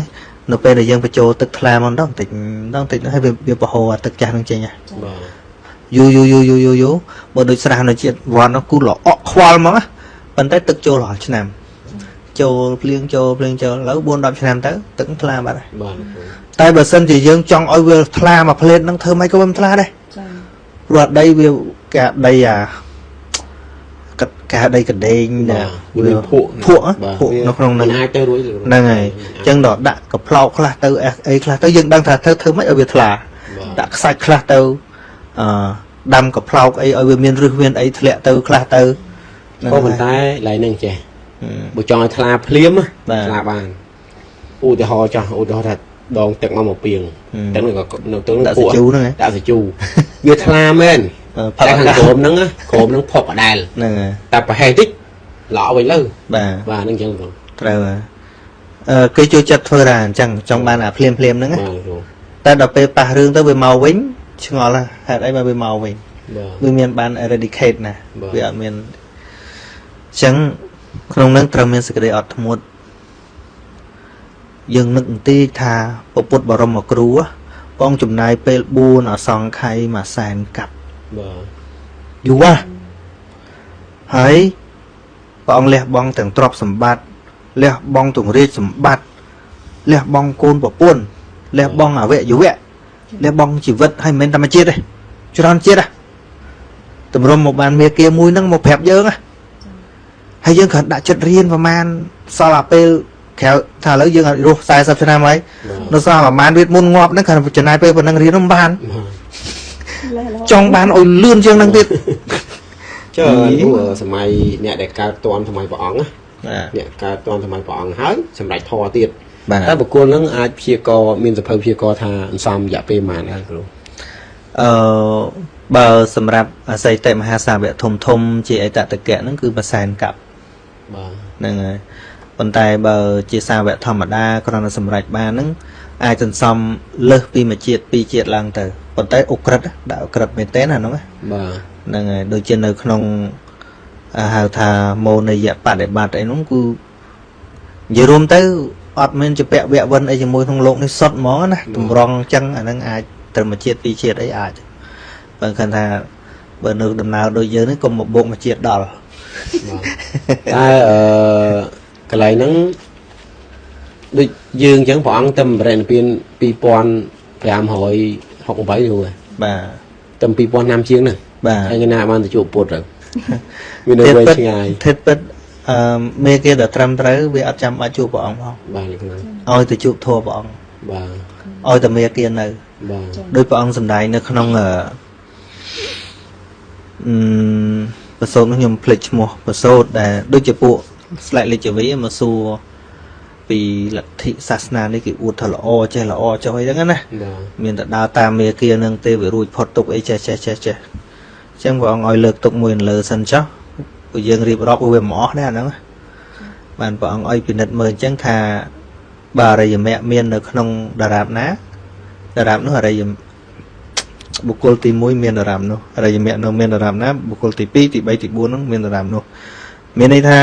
A: នៅពេលដែលយើងបញ្ចូលទឹកថ្លាមកម្ដងតិចម្ដងតិចហើយវាប្រហូរអាទឹកចាស់នឹងចេញហ៎
C: បាទ
A: យូរយូរយូរយូរយូរយូរបើដូចស្រះនៅជាតិវត្តនោះគូល្អក់ខ្វល់ហ្មងណាប៉ុន្តែទឹកចូលរាល់ឆ្នាំចូលភ្លៀងចូលភ្លៀងចូលឥឡូវ4 10ឆ្នាំទៅទឹកថ្លាបាត់ហើយ
C: បាទលោកគ្រូ
A: តែបើសិនជាយើងចង់ឲ្យវាថ្លាមួយផ្លេតហ្នឹងធ្វើម៉េចក៏វាមិនថ្លាដែរ
B: ចា
A: ព្រោះអាដីវាគេអាដីអាកាគេហៅដីកដេងណា
C: វាមានភក់
A: ភក់ហ៎
C: បាទ
A: ភក់នៅក្នុងហ្នឹង
C: មិនអាចទៅរួចលោកគ្រូ
A: ហ្នឹងហើយអញ្ចឹងដល់ដាក់កប្លោកខ្លះទៅអីខ្លះទៅយើងដឹងថាធ្វើធ្វើម៉េចឲ្យវាថ្លា
C: បាទ
A: ដាក់ខ្សាច់ខ្លះទៅអឺដាំកប្លោកអីឲ្យវាមានរឹសមានអីធ្លាក់ទៅខ្លះទៅហ្នឹង
C: ក៏ប៉ុន្តែឡៃហ្នឹងចេះ
A: ហឹម
C: បើចង់ឲ្យថ្លាភ្លាមណា
A: បាទ
C: ថ្លាបានឧទាហរណ៍ចោះឧទាហរណ៍ថាដងទឹកមកមកពីង
A: ហឹម
C: ទឹកហ្នឹងក៏នៅទឹកហ្នឹង
A: ដាក់សាជូរហ្នឹងហ៎
C: ដាក់សាជូរវាថ្លាមែន
A: អឺផឹក
C: តែខាង
A: ឱកាស
C: ក្រោមហ្នឹងណាក្រោមហ្នឹងផុកអដែល
A: ហ្នឹងហើយ
C: តែប្រហែលតិចល្អវិញលើ
A: បាទ
C: បាទហ្នឹងអញ្ចឹងបង
A: ត្រូវហើយអឺគេចូលចិត្តធ្វើដែរអញ្ចឹងចង់បានអាភ្លាមភ្លាមហ្នឹងណា
C: បាទលោកគ្រូ
A: តែដល់ពេលប៉ះរឿងទៅវាមកវិញឆ្ងល់ហ่ะហេតុអីមកវាមកវិញ
C: បាទ
A: វាមានបាន eradicate ណា
C: បាទ
A: វាអត់មានអញ្ចឹងក្នុងហ្នឹងត្រូវមានសេចក្តីអត់ធ្មត់យើងនឹកបន្តិចថាពពុទ្ធបរមគ្រូបងចំណាយពេល4អសង្ខ័យមួយសែនកាប់
C: បាទ
A: យូរណាស់ហើយព្រះអង្គលះបង់ទាំងទ្រព្យសម្បត្តិលះបង់ទាំងរាជសម្បត្តិលះបង់កូនប្រពន្ធលះបង់អវយវៈលះបង់ជីវិតហើយមិនមែនតែមួយជាតិទេច្រើនជាតិហ៎តម្រុំមកបានមេគាមួយហ្នឹងមកប្រាប់យើងហ៎ហើយយើងគ្រាន់ដាក់ចិត្តរៀនប្រហែលសល់អាពេលក្រៅថាឥឡូវយើងរស់40ឆ្នាំហើយ
C: បាទ
A: នៅសល់ប្រហែលវាមុនងាប់ហ្នឹងគ្រាន់តែចំណាយពេលប៉ុណ្ណឹងរៀនមិនបាន
C: បាទ
B: លេះរហូត
A: ចង់បានឲ្យលឿនជាងហ្នឹងទៀត
C: ចុះលោកគ្រូសម័យអ្នកដែលកើតតនសម័យព្រះអង្គណា
A: បាទ
C: អ្នកកើតតនសម័យព្រះអង្គហើយសម្រាប់ធរទៀត
A: បាទ
C: តែបុគ្គលហ្នឹងអាចព្យាករមានសភៅព្យាករថាអន្សំរយៈពេលប៉ុន្មានដែរលោកគ្រូ
A: អឺបើសម្រាប់អសីតិមហាសាវកធំធំជាអតតកៈហ្នឹងគឺមួយសែនកាប់
C: បាទ
A: ហ្នឹងហើយប៉ុន្តែបើជាសាវកធម្មតាគ្រាន់តែសម្រេចបានហ្នឹងអាចសន្សំលើសពីមួយជាតិពីរជាតិឡើងទៅប៉ុន្តែឧក្រិដ្ឋដាក់ឧក្រិដ្ឋមែនតើអាហ្នឹងណា
C: បាទ
A: ហ្នឹងហើយដូចជានៅក្នុងហៅថាមោនយបដិបត្តិអីហ្នឹងគឺនិយាយរួមទៅអត់មានជាពាក់វៈវិនអីជាមួយក្នុងលោកនេះសុទ្ធហ្មងណាតម្រង់អញ្ចឹងអាហ្នឹងអាចត្រឹមមួយជាតិពីរជាតិអីអាចបើគិតថាបើនៅដំណើរដូចយើងនេះកុំមកបោកមួយជាតិដល់
C: បាទតែអឺកន្លែងហ្នឹងដូចយើងអញ្ចឹងព្រះអង្គតែបរិនិព្វាន2568យូរហើយ
A: បាទ
C: តែ2000ឆ្នាំជាងហ្នឹង
A: បាទ
C: ហើយគេណាបានទៅជួបពុទ្ធទៅ មាននៅវែងឆ្ងាយ
A: ធិតពិតអឺមេគេដែលត្រឹមត្រូវវាអត់ចាំបាច់ជួបព្រះអង្គផង
C: បាទលោកគ្រូ
A: ឲ្យទៅជួបធម៌ព្រះអង្គ
C: បាទ
A: ឲ្យតែមេគេនៅ
C: បាទ
A: ដោយព្រះអង្គសម្ដែងនៅក្នុងអឺប្រសូតនោះខ្ញុំភ្លេចឈ្មោះប្រសូតដែលដូចជាពួកស្លែកលេខវីមកសួរពីលទ្ធិសាសនានេះគេអួតថាល្អចេះល្អចុះអីហ្នឹងណា
C: បាទ
A: មានតែដើរតាមមេគានឹងទេវារួចផុតទុកអីចេះចេះចេះចេះអញ្ចឹងព្រះអង្គឲ្យលើកទុកមួយលើសិនចុះព្រោះយើងរៀបរាប់វាមិនអស់ដែរអាហ្នឹងណាបានព្រះអង្គឲ្យពិនិត្យមើលអញ្ចឹងថាបារិយមៈមាននៅក្នុងតារាបណាតារាបនោះអរិយបុគ្គលទី1មានតារាបនោះអរិយមៈនៅមានតារាបណាបុគ្គលទី2ទី3ទី4ហ្នឹងមានតារាបនោះមានន័យថា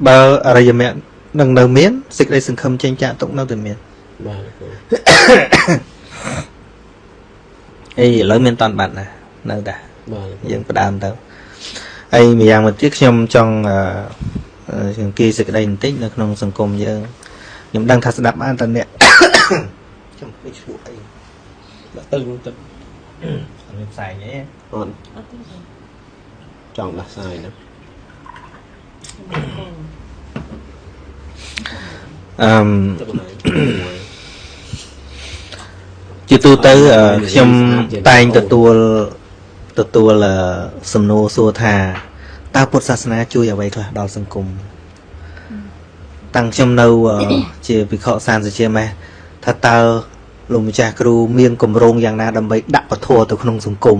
A: បើអរិយមៈនឹងនៅមានសេចក្តីសង្ឃឹមចេញចាកទុកនៅតែមាន
C: បាទលោកគ្រូ
A: អីឥឡូវមានតាន់បាត់ណានៅតា
C: បាទលោកគ្រូ
A: យើងផ្ដើមទៅហើយម្យ៉ាងមួយទៀតខ្ញុំចង់អឺអង្គាយសេចក្តីបន្តិចនៅក្នុងសង្គមយើង ខ្ញុំដឹងថាស្ដាប់បានតែអ្នក ខ្ញុំភ្លេចឈ្មោះអី
C: ដាក់ទៅទឹក
A: អត់មានផ្សែងអី
C: អត់ចង់ដោះស្រាយណា
A: អឺម
C: ទឹកបន្លែ
A: ជាទូទៅខ្ញុំតែងទទួលទទួលសំណួរសួរថាតើពុទ្ធសាសនាជួយអ្វីខ្លះដល់សង្គមតាំងខ្ញុំនៅជាភិក្ខុសានសុជាម៉េះថាតើលោកម្ចាស់គ្រូមានគម្រោងយ៉ាងណាដើម្បីដាក់ពធទៅក្នុងសង្គម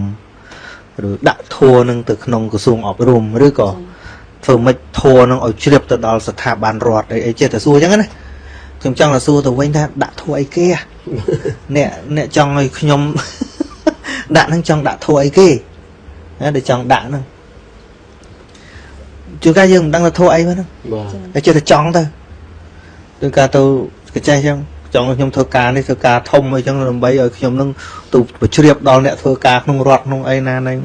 A: ឬដាក់ធម៌នឹងទៅក្នុងក្រសួងអប់រំឬក៏ធ្វើម៉េចធម៌នឹងឲ្យជ្រាបទៅដល់ស្ថាប័នរដ្ឋអីអីចេះតែសួរអញ្ចឹងណាខ្ញុំចង់តែសួរទៅវិញថាដាក់ធម៌អីគេអ្នកអ្នកចង់ឲ្យខ្ញុំដាក់នឹងចង់ដាក់ធម៌អីគេណាដែលចង់ដាក់នឹងជួនកាលយើងមិនដឹងថាធម៌អីហ្នឹង
C: បាទ
A: តែចេះតែចង់ទៅជួនកាលទៅកចេះអញ្ចឹងចង់ឲ្យខ្ញុំធ្វើការនេះធ្វើការធំអីចឹងដើម្បីឲ្យខ្ញុំនឹងទៅប្រជ្រាបដល់អ្នកធ្វើការក្នុងរដ្ឋក្នុងអីណាហ្នឹង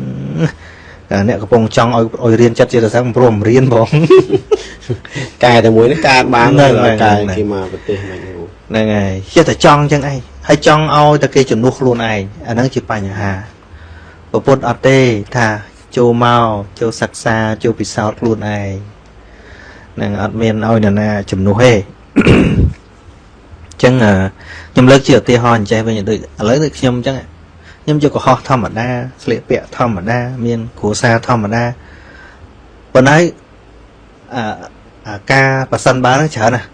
A: អ្នកកំពុងចង់ឲ្យឲ្យរៀនចិត្តជាប្រសាព្រមរៀនផង
C: កែតែមួយនេះកើតបាន
A: ហ្នឹងហើយ
C: កែគេមកប្រទេសមិនគ្រូ
A: ហ្នឹងហើយចេះតែចង់ចឹងឯងហើយចង់ឲ្យតែគេជំនួសខ្លួនឯងអាហ្នឹងជាបញ្ហាប្រពន្ធអត់ទេថាចូលមកចូលសិក្សាចូលពិសោធន៍ខ្លួនឯងហ្នឹងអត់មានឲ្យនរណាជំនួសទេ ចឹងខ្ញុំលើកជាឧទាហរណ៍អញ្ចេះវិញដូចឥឡូវដូចខ្ញុំអញ្ចឹងខ្ញុំយកកុហកធម្មតាស្លៀកពាក់ធម្មតាមានគ្រួសារធម្មតាប៉ុន្តែអាការប៉ះសិនបានហ្នឹងច្រើនណាស់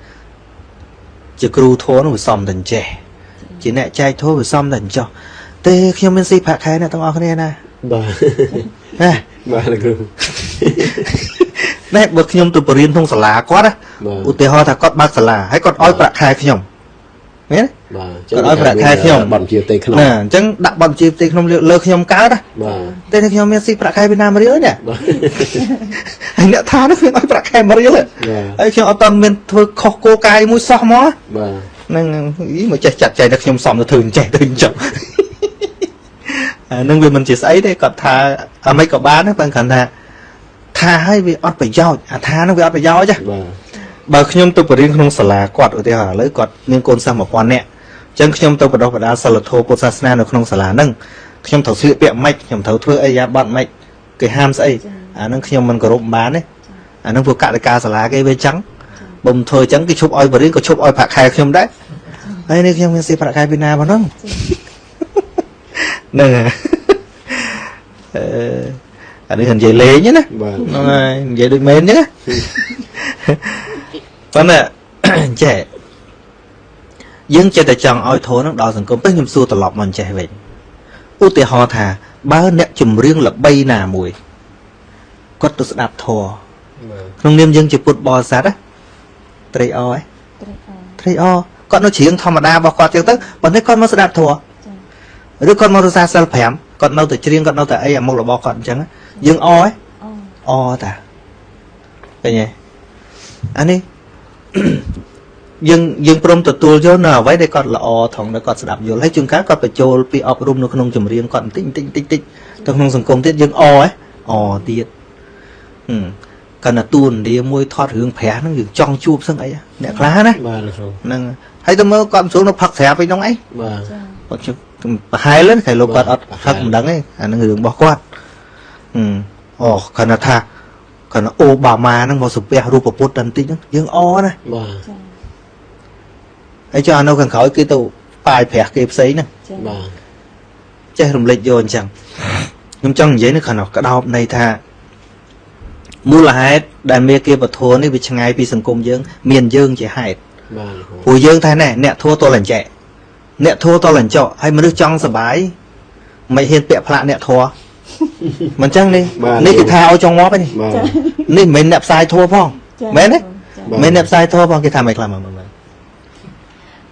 A: ជាគ្រូធម៌នោះវាសំតែអញ្ចេះជាអ្នកចែកធម៌វាសំតែអញ្ចោះទេខ្ញុំមានស៊ីប្រាក់ខែអ្នកទាំងអស់គ្នាណា
C: បាទ
A: ណា
C: បាទលោកគ្រូ
A: ណែបើខ្ញុំទៅបរៀនក្នុងសាលាគាត់ណា
C: បាទ
A: ឧទាហរណ៍ថាគាត់បើកសាលាហើយគាត់ឲ្យប្រាក់ខែខ្ញុំមែនទេ
C: បាទ
A: គាត់ឲ្យប្រាក់ខែខ្ញុំ
C: បទបញ្ជាផ្ទៃក្នុង
A: ណាអញ្ចឹងដាក់បទបញ្ជាផ្ទៃក្នុងលើខ្ញុំកើតណា
C: បាទ
A: តែនេះខ្ញុំមានស៊ីប្រាក់ខែពីណាមករៀលនេះ
C: បាទ
A: ហើយអ្នកថានោះខ្ញុំឲ្យប្រាក់ខែមករៀល
C: បាទ
A: ហើយខ្ញុំអត់តាន់មានធ្វើខុសគោលការណ៍មួយសោះហ្មង
C: បាទ
A: ហ្នឹងអីមកចេះចាត់ចែងតែខ្ញុំសំទៅធ្វើអញ្ចេះទៅអញ្ចឹងអាហ្នឹងវាមិនជាស្អីទេគាត់ថាអាមិនក៏បានដែរប៉ុន្តែគ្រាន់ថាថាឲ្យវាអត់ប្រយោជន៍អាថាហ្នឹងវាអត់ប្រយោជន៍ចា
C: បាទ
A: បើខ្ញុំទៅបរៀនក្នុងសាលាគាត់ឧទាហរណ៍ឥឡូវគាត់មានកូនសិស្ស1000នាក់អញ្ចឹងខ្ញុំទៅបណ្ដុះបណ្ដាលសិលធម៌ពុទ្ធសាសនានៅក្នុងសាលាហ្នឹងខ្ញុំត្រូវស្លៀកពាក់ម៉េចខ្ញុំត្រូវធ្វើអីយ៉ាបត់ម៉េចគេហាមស្អីអាហ្នឹងខ្ញុំមិនគោរពបានទេអាហ្នឹងពួកកតិកាសាលាគេវាអញ្ចឹងបើមិនធ្វើអញ្ចឹងគេឈប់ឲ្យបរៀនក៏ឈប់ឲ្យប្រាក់ខែខ្ញុំដែរហើយនេះខ្ញុំមានស៊ីប្រាក់ខែពីណាប៉ុណ្ណឹងហ្នឹងហើយអឺអានេះនិយាយលេងណា
C: បាទ
A: ហ្នឹងហើយនិយាយដូចមែនអញ្ចឹងណាប៉ុន្តែចេះយើងចេះតែចង់ឲ្យធម៌នឹងដល់សង្គមទៅខ្ញុំសួរត្រឡប់មកចេះវិញឧទាហរណ៍ថាបើអ្នកចម្រៀងល្បីណាមួយគាត់ទៅស្ដាប់ធម៌
C: បាទ
A: ក្នុងនាមយើងជាពុទ្ធបរិស័ទណាត្រេកអរឯងត្រេកអរគាត់នៅច្រៀងធម្មតារបស់គាត់ចឹងទៅប៉ុន្តែគាត់មកស្ដាប់ធម៌ឬគាត់មករក្សាសិល5គាត់នៅតែច្រៀងគាត់នៅតែអីអាមុខរបស់គាត់អញ្ចឹងយើងអរឯងអរតាឃើញទេអានេះ យើងព្រមទទួលយកនៅអ្វីដែលគាត់ល្អថងដែលគាត់ស្ដាប់យល់ហើយជួនកាលគាត់បញ្ចូលពីអប់រំនៅក្នុងចម្រៀងគាត់បន្តិចបន្តិចបន្តិចបន្តិចទៅក្នុងសង្គមទៀតយើងអហ៎អទៀតកណ្ណាទួននាមួយថតរឿងប្រាស់ហ្នឹងយើងចង់ជួបសឹងអីអ្នកខ្លះណា
C: បាទលោកគ្រូ
A: ហ្នឹងហើយទៅមើលគាត់មិនស្រួលនៅផឹកស្រាប់ឯនោះអី
C: បាទ
A: គាត់ជិះប្រហែលហ្នឹងគេលោកគាត់អត់ផឹកមិនដឹងទេអាហ្នឹងរឿងរបស់គាត់អូគ្រាន់តែថាគ្រាន់តែអូបាម៉ាហ្នឹងមកសំពះរូបពុទ្ធតែបន្តិចហ្នឹងយើងអណា
C: បាទ
A: ហើយចុះអានៅខាងក្រោយគេទៅប៉ាយប្រាស់គេផ្សេងហ្នឹង
C: បាទ
A: ចេះរំលេចយកអញ្ចឹងខ្ញុំចង់និយាយនេះគ្រាន់តែក្តោបន័យថាមូលហេតុដែលមេគាពធនេះវាឆ្ងាយពីសង្គមយើងមានយើងជាហេតុ
C: បាទលោកគ្រូ
A: ព្រោះយើងថាណែអ្នកធัวតលអញ្ចែអ្នកធัวតលអញ្ចោហើយមនុស្សចង់សបាយមិនហ៊ានពាក់ផ្លាកអ្នកធัวមិនអញ្ចឹងនេះនេះគេថាឲ្យចង់ងាប់ឯនេះ
C: បាទ
A: នេះមិនមែនអ្នកផ្សាយធัวផងមែនទេ
C: បាទ
A: មិនមែនអ្នកផ្សាយធัวផងគេថាមិនខ្លះមើលមើល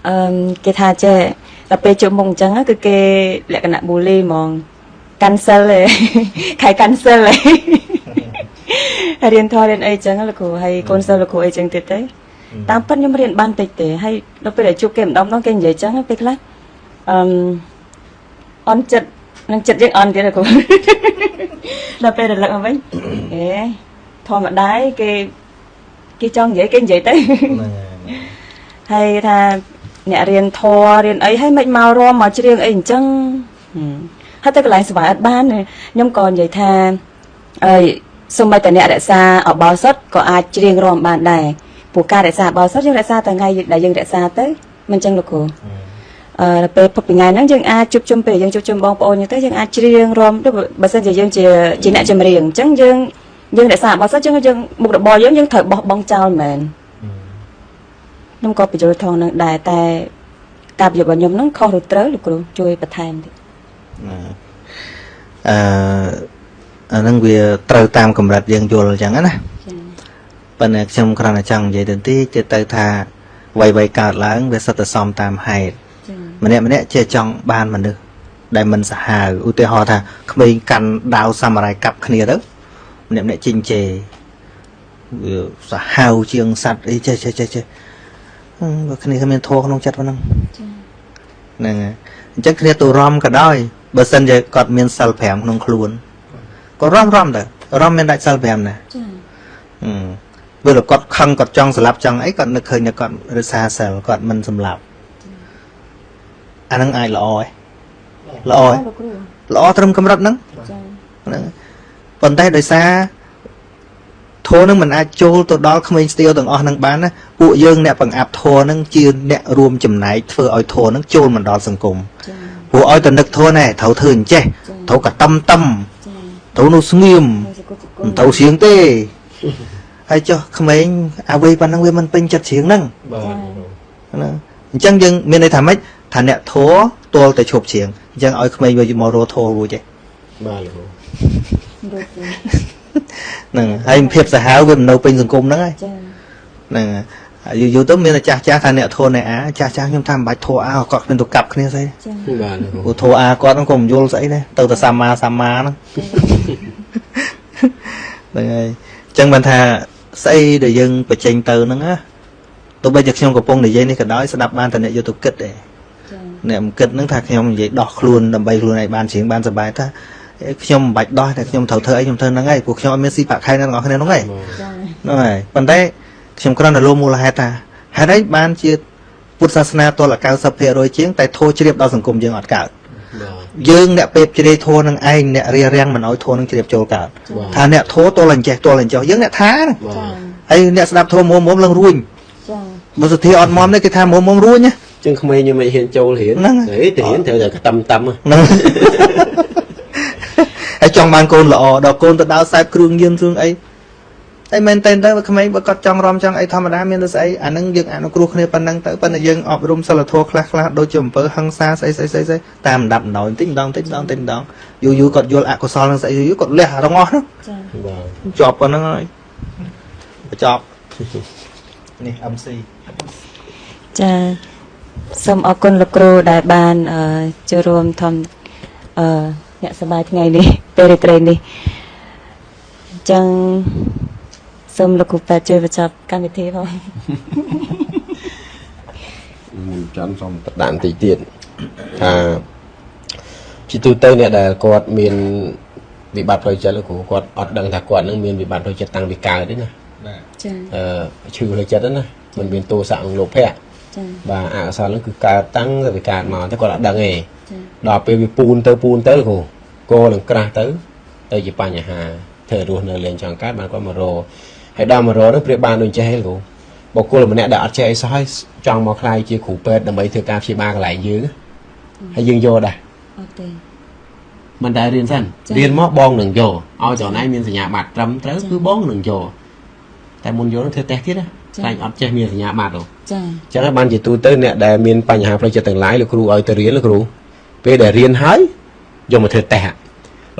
B: អឺគេថាចេះដល់ពេលជួបមុខអញ្ចឹងគឺគេលក្ខណៈប៊ូលីហ្មង cancel ឯងខែ cancel ឯងរៀនធម៌រៀនអីចឹងលោកគ្រូហើយកូនសិស្សលោកគ្រូអីចឹងទៀតទេតាមពិតខ្ញុំរៀនបានតិចទេហើយដល់ពេលដែលជួបគេម្ដងម្ដងគេនិយាយចឹងពេលខ្លះអឺអន់ចិត្តនឹងចិត្តយើងអន់ទៀតលោកគ្រូដល់ពេលរលឹកមកវិញអេធម្មតាឯងគេគេចង់និយាយគេនិយាយទៅ
A: ហ្នឹងហើយ
B: ហើយថាអ្នករៀនធម៌រៀនអីហើយមិនមករំមកច្រៀងអីអញ្ចឹងហើយទៅកន្លែងសុវ័យអត់បានខ្ញុំក៏និយាយថាអីសូម្បីតែអ្នករក្សាអបោសុតក៏អាចច្រៀងរំបានដែរព្រោះការរក្សាអបោសុតយើងរក្សាតែថ្ងៃដែលយើងរក្សាទៅមិនអញ្ចឹងលោកគ្រូពេលផុតពីថ្ងៃហ្នឹងយើងអាចជួបជុំពេលយើងជួបជុំបងប្អូនទៅយើងអាចច្រៀងរំទៅបើសិនជាយើងជាអ្នកចម្រៀងអញ្ចឹងយើងរក្សាអបោសុតយើងមុខរបរយើងត្រូវបោះបង់ចោលមែនខ្ញុំក៏បញ្យល់ថងនឹងដែរតែការបញ្យល់របស់ខ្ញុំហ្នឹងខុសឬត្រូវលោកគ្រូជួយបន្ថែមតិច
A: អាហ្នឹងវាត្រូវតាមកម្រិតយើងយល់អញ្ចឹងណាប៉ុន្តែខ្ញុំគ្រាន់តែចង់និយាយទៅតិចទៅថាអ្វីៗកើតឡើងវាសុទ្ធតែសមតាមហេតុម្នាក់ម្នាក់ជាចង់បានមនុស្សដែលមិនសាហាវឧទាហរណ៍ថាក្មេងកាន់ដាវសាមរ៉ៃកាប់គ្នាទៅម្នាក់ម្នាក់ជីងជេវាសាហាវជាងសត្វអីចេះចេះចេះចេះបើគ្នាគ្មានធម៌ក្នុងចិត្តប៉ុណ្ណឹងហ្នឹងហើយអញ្ចឹងគ្នាទៅរំក៏ដោយបើសិនជាគាត់មានសិល5ក្នុងខ្លួនក៏រំទៅរំមានដាច់សិល5ណាចា៎បើគាត់ខឹងគាត់ចង់សម្លាប់ចង់អីគាត់នឹកឃើញថាគាត់រក្សាសិលគាត់មិនសម្លាប់អាហ្នឹងអាចល្អឯងល្អឯងល្អត្រឹមកម្រិតហ្នឹងហ្នឹងប៉ុន្តែដោយសារធម៌នឹងមិនអាចចូលទៅដល់ក្មេងស្ទាវទាំងអស់នឹងបានណាពួកយើងអ្នកបង្អាប់ធម៌នឹងជាអ្នករួមចំណែកធ្វើឲ្យធម៌នឹងចូលមិនដល់សង្គមព្រោះឲ្យតែនឹកធម៌ណែត្រូវធ្វើអញ្ចេះត្រូវកតឹមតឹមត្រូវនៅស្ងៀមមិនត្រូវស្រៀងទេហើយចុះក្មេងអ្វីប៉ុណ្ណឹងវាមិនពេញចិត្តស្រៀងហ្នឹងបាទណាអញ្ចឹងយើងមានន័យថាម៉េចថាអ្នកធម៌ទាល់តែឈប់ស្រៀងអញ្ចឹងឲ្យក្មេងវាមករកធម៌រួចទេ
C: បាទលោក
A: ហ្នឹងហើយភាពសាហាវវាមិននៅពេញសង្គមហ្នឹងហើយហ្នឹងហើយយូរៗទៅមានតែចាស់ចាស់ថាអ្នកធម៌អ្នកអាចាស់ចាស់ខ្ញុំថាមិនបាច់ធម៌អាគាត់គ្មានទៅកាប់គ្នាស្អី
C: បាទ
A: ព្រោះធម៌អាគាត់ហ្នឹងក៏មិនយល់ស្អីដែរទៅតែសម្មាសម្មាហ្នឹងហ្នឹងហើយអញ្ចឹងបានថាស្អីដែលយើងបញ្ចេញទៅហ្នឹងណាទោះបីជាខ្ញុំកំពុងនិយាយនេះក៏ដោយស្ដាប់បានតែអ្នកយកទៅគិតទេអ្នកមិនគិតហ្នឹងថាខ្ញុំនិយាយដោះខ្លួនដើម្បីខ្លួនឯងបានច្រៀងបានសប្បាយថាខ្ញុំមិនបាច់ដោះតែខ្ញុំត្រូវធ្វើអីខ្ញុំធ្វើហ្នឹងហើយព្រោះខ្ញុំអត់មានស៊ីប្រាក់ខែអ្នកទាំងអស់គ្នាហ្នឹងហើយហ្នឹងហើយប៉ុន្តែខ្ញុំគ្រាន់តែលោមូលហេតុថាហេតុអីបានជាពុទ្ធសាសនាទល់តែ 90% ជាងតែធម៌ជ្រាបដល់សង្គមយើងអត់កើតយើងអ្នកពេបជ្រាយធម៌នឹងឯងអ្នករារាំងមិនឲ្យធម៌នឹងជ្រាបចូលកើតថាអ្នកធម៌ទល់អញ្ចេះទល់អញ្ចោះយើងអ្នកថាហើយអ្នកស្ដាប់ធម៌មុំឡើងរួញបើសុធាអត់មុំនេះគេថាមុំរួញណា
C: ជាងក្មេងខ្ញុំមិនហ៊ានចូលរៀនទេទៅរៀនត្រូវតែតឹមតឹម
A: ហ្នឹងហើយចង់បានកូនល្អដល់កូនទៅដើរសែបគ្រឿងញៀនគ្រឿងអីតែមែនតើទៅក្មេងបើគាត់ចង់រំចង់អីធម្មតាមានទៅស្អីអាហ្នឹងយើងអនុគ្រោះគ្នាប៉ុណ្ណឹងទៅប៉ុន្តែយើងអប់រំសិលធម៌ខ្លះខ្លះដូចជាអំពើហិង្សាស្អីស្អីស្អីស្អីតាមដាប់បណ្ដោយបន្តិចម្ដងបន្តិចម្ដងបន្តិចម្ដងយូរយូរគាត់យល់អកុសលនឹងស្អីយូរយូរគាត់លះរងអស់ហ្នឹងជាប់ប៉ុណ្ណឹងហើយបញ្ចប់នេះ MC
B: ចាសូមអរគុណលោកគ្រូដែលបានចូលរួមធម្មអ្នកសប្បាយថ្ងៃនេះពេលរាត្រីនេះអញ្ចឹងសូមលោកគ្រូពេទ្យជួយបញ្ចប់កម្មវិធីផង
C: ខ្ញុំចាំសូមតដានតិចទៀតថាជាទូទៅអ្នកដែលគាត់មានវិបត្តិផ្លូវចិត្តលោកគ្រូគាត់អត់ដឹងថាគាត់នឹងមានវិបត្តិផ្លូវចិត្តតាំងពីកើតទេណា
A: បាទ
B: ចា
C: ឈឺផ្លូវចិត្តណាមិនមានទោសៈនិងលោភៈ
B: ចា
C: បាទអកុសលហ្នឹងគឺកើតតាំងពីកើតមកតែគាត់អត់ដឹងទេដល់ពេលវាពូនទៅពូនទៅលោកគ្រូគោនឹងក្រាស់ទៅទៅជាបញ្ហាធ្វើរស់នៅលេងចង់កើតបានគាត់មករកហើយដល់មករកហ្នឹងប្រៀបបានដូចចេះឯងលោកគ្រូបុគ្គលម្នាក់ដែលអត់ចេះអីសោះហើយចង់មកក្លាយជាគ្រូពេទ្យដើម្បីធ្វើការព្យាបាលកន្លែងយើងហើយយើងយកដែរ
B: អត់ទេ
C: មិនដែលរៀនសិនរៀនមកបងនឹងយកឲ្យតណៃមានសញ្ញាបត្រត្រឹមត្រូវគឺបងនឹងយកតែមុនយកនឹងធ្វើតេស្តទៀតណាតែអត់ចេះមានសញ្ញាបត្រទេ
B: ចា
C: អញ្ចឹងបានជាទូទៅអ្នកដែលមានបញ្ហាផ្លូវចិត្តទាំងឡាយលោកគ្រូឲ្យទៅរៀនលោកគ្រូពេលដែលរៀនហើយយកមកធ្វើតេស្ត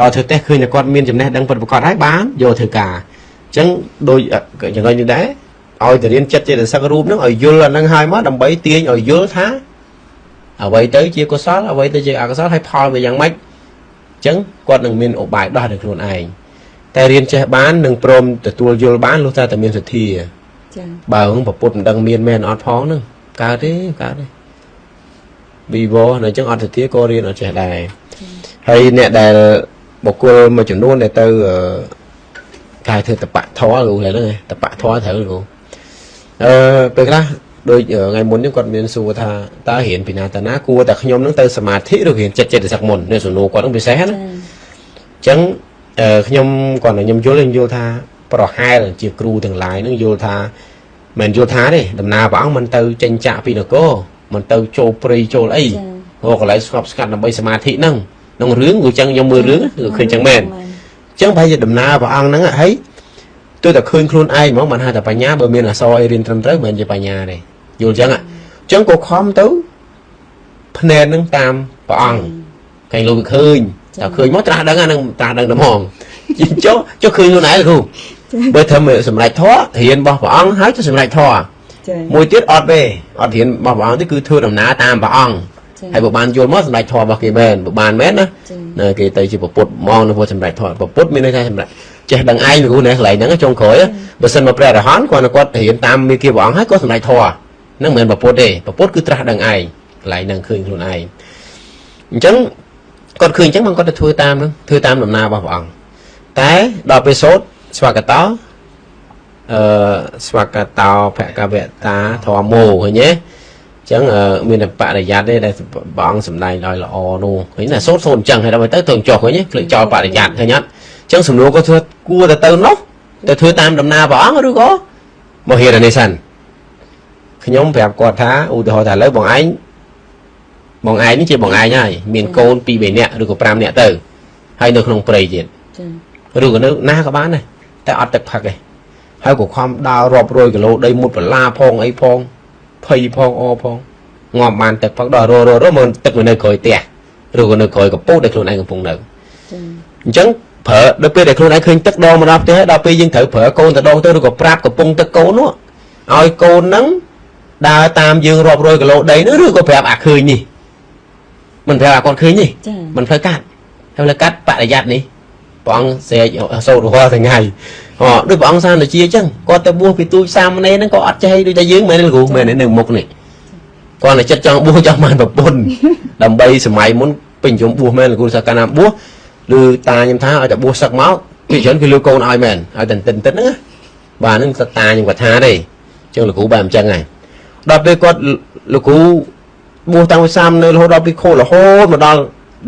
C: ដល់ធ្វើតេស្តឃើញតែគាត់មានចំណេះដឹងពិតប្រាកដហើយបានយកធ្វើការអញ្ចឹងដូចចំណុចនេះដែរឲ្យទៅរៀនចិត្តចេតសិករូបហ្នឹងឲ្យយល់អាហ្នឹងហើយមកដើម្បីទាញឲ្យយល់ថាអ្វីទៅជាកុសលអ្វីទៅជាអកុសលហើយផលវាយ៉ាងម៉េចអញ្ចឹងគាត់នឹងមានឧបាយដោះដោយខ្លួនឯងតែរៀនចេះបាននឹងព្រមទទួលយល់បានលុះតែមានសទ្ធា
B: ចា
C: បើប្រពុតមិនដឹងមានមែនអត់ផងហ្នឹងកើតទេកើតទេវីវនៅអញ្ចឹងអត់សទ្ធាក៏រៀនអត់ចេះដែរហើយអ្នកដែលបុគ្គលមួយចំនួនដែលទៅគេធ្វើតបៈធម៌លោកហ្នឹងតបៈធម៌ត្រូវលោកពេលខ្លះ ដូចថ្ងៃមុននេះគាត់មានសួរថាតើរៀនពីណាតាណាគួរតែខ្ញុំនឹងទៅសមាធិឬរៀនចិត្តចេតសិកមុននេះសំណួរគាត់នឹងពិសេសណា
B: ចា
C: អញ្ចឹងខ្ញុំគាត់តែខ្ញុំយល់ខ្ញុំយល់ថាប្រហែលជាគ្រូទាំងឡាយនឹងយល់ថាមិនយល់ថាទេដំណើរព្រះអង្គមិនទៅចេញចាក់ពីនគរមិនទៅចូលព្រៃចូលអី
B: ចា
C: រកកន្លែងស្ងប់ស្ងាត់ដើម្បីសមាធិហ្នឹងក្នុងរឿងគឺអញ្ចឹងខ្ញុំមើលរឿងគឺឃើញអញ្ចឹងមែន អញ្ចឹងប្រហែលជាដំណើរព្រះអង្គហ្នឹងហើយទោះតែឃើញខ្លួនឯងហ្មងមិនហៅថាបញ្ញាបើមានអក្សរអីរៀនត្រឹមត្រូវមិនមែនជាបញ្ញាទេយល់អញ្ចឹងហ៎អញ្ចឹងក៏ខំទៅភ្នែនហ្នឹងតាមព្រះអង្គកែងលោកវាឃើញតែឃើញមកត្រាស់ដឹងអាហ្នឹងត្រាស់ដឹងតែហ្មងចុះចុះឃើញខ្លួនឯងគ្រូបើធ្វើសម្រេចធម៌រៀនរបស់ព្រះអង្គហើយទៅសម្រេចធម៌
B: ចា
C: មួយទៀតអត់ទេអត់រៀនរបស់ព្រះអង្គទេគឺធ្វើដំណើរតាមព្រះអង្គ
B: ចា
C: ហើយបើបានយល់មកសម្រេចធម៌របស់គេមែនបើបានមែនណា
B: ចា
C: ណាគេទៅជាពពុទ្ធហ្មងនៅសម្រេចធម៌ពពុទ្ធមានន័យថាសម្រេចចេះដឹងឯងលោកគ្រូណាកន្លែងហ្នឹងចុងក្រោយបើសិនមកព្រះអរហន្តគាត់គាត់រៀនតាមមេគាព្រះអង្គហើយគាត់សម្រេចធម៌ហ្នឹងមិនមែនពពុទ្ធទេពពុទ្ធគឺត្រាស់ដឹងឯងកន្លែងហ្នឹងឃើញខ្លួនឯងអញ្ចឹងគាត់ឃើញអញ្ចឹងមកគាត់ទៅធ្វើតាមហ្នឹងធ្វើតាមដំណើររបស់ព្រះអង្គតែដល់ពេលសូត្រស្វាកតោអឺស្វាកតោភគវតាធម្មោឃើញទេ អញ្ចឹងមានតែបរិយ័តទេដែលព្រះអង្គសម្ដែងដោយល្អនោះឃើញណាសូត្រសូត្រអញ្ចឹងហើយដល់ទៅទៅចុះឃើញទេភ្លេចចោលបរិយ័តឃើញអត់អញ្ចឹងសំណួរក៏ធ្វើគួរតែទៅនោះទៅធ្វើតាមដំណើរព្រះអង្គឬក៏មករៀនអានេះសិនខ្ញុំប្រាប់គាត់ថាឧទាហរណ៍ថាឥឡូវបងឯងបងឯងនេះជាបងឯងហើយមានកូន2 3នាក់ឬក៏5នាក់ទៅហើយនៅក្នុងព្រៃទៀត
B: ចា
C: ឬក៏នៅណាក៏បានដែរតែអត់ទឹកផឹកទេហើយក៏ខំដើររាប់រយគីឡូដីមុតបន្លាផងអីផងភ័យផងអផងងាប់បានទឹកផឹកដល់រររមកទឹកវានៅក្រោយផ្ទះឬក៏នៅក្រោយកពូតដែលខ្លួនឯងកំពុងនៅ
B: ចា
C: អញ្ចឹងប្រើដល់ពេលដែលខ្លួនឯងឃើញទឹកដងមកដល់ផ្ទះហើយដល់ពេលយើងត្រូវប្រើកូនទៅដងទៅឬក៏ប្រាប់កំពុងទឹកកូននោះឲ្យកូនហ្នឹងដើរតាមយើងរាប់រយគីឡូដីនោះឬក៏ប្រាប់អាឃើញនេះមិនប្រាប់អាគាត់ឃើញនេះ
B: ចា
C: មិនផ្លូវកាត់ហើយផ្លូវកាត់បរិយ័តនេះព្រះអង្គស្រែកសូត្ររាល់ថ្ងៃអូដូចព្រះអង្គសានជាអញ្ចឹងគាត់ទៅបួសពីទូចសាមណេរហ្នឹងក៏អត់ចេះដូចតែយើងមែនទេលោកគ្រូមែនទេនៅមុខនេះគាត់តែចិត្តចង់បួសចង់បានប្រពន្ធដើម្បីសម័យមុនពេញនិយមបួសមែនលោកគ្រូសាកាលណាបួសឬតាខ្ញុំថាឲ្យតែបួសសឹកមកពីច្រើនគឺលើកូនឲ្យមែនឲ្យតែតិនតិនហ្នឹងណាបាទហ្នឹងតាខ្ញុំគាត់ថាទេអញ្ចឹងលោកគ្រូបែបអញ្ចឹងហើយដល់ពេលគាត់លោកគ្រូបួសតាំងពីសាមណេររហូតដល់ពីខូចរហូតមកដល់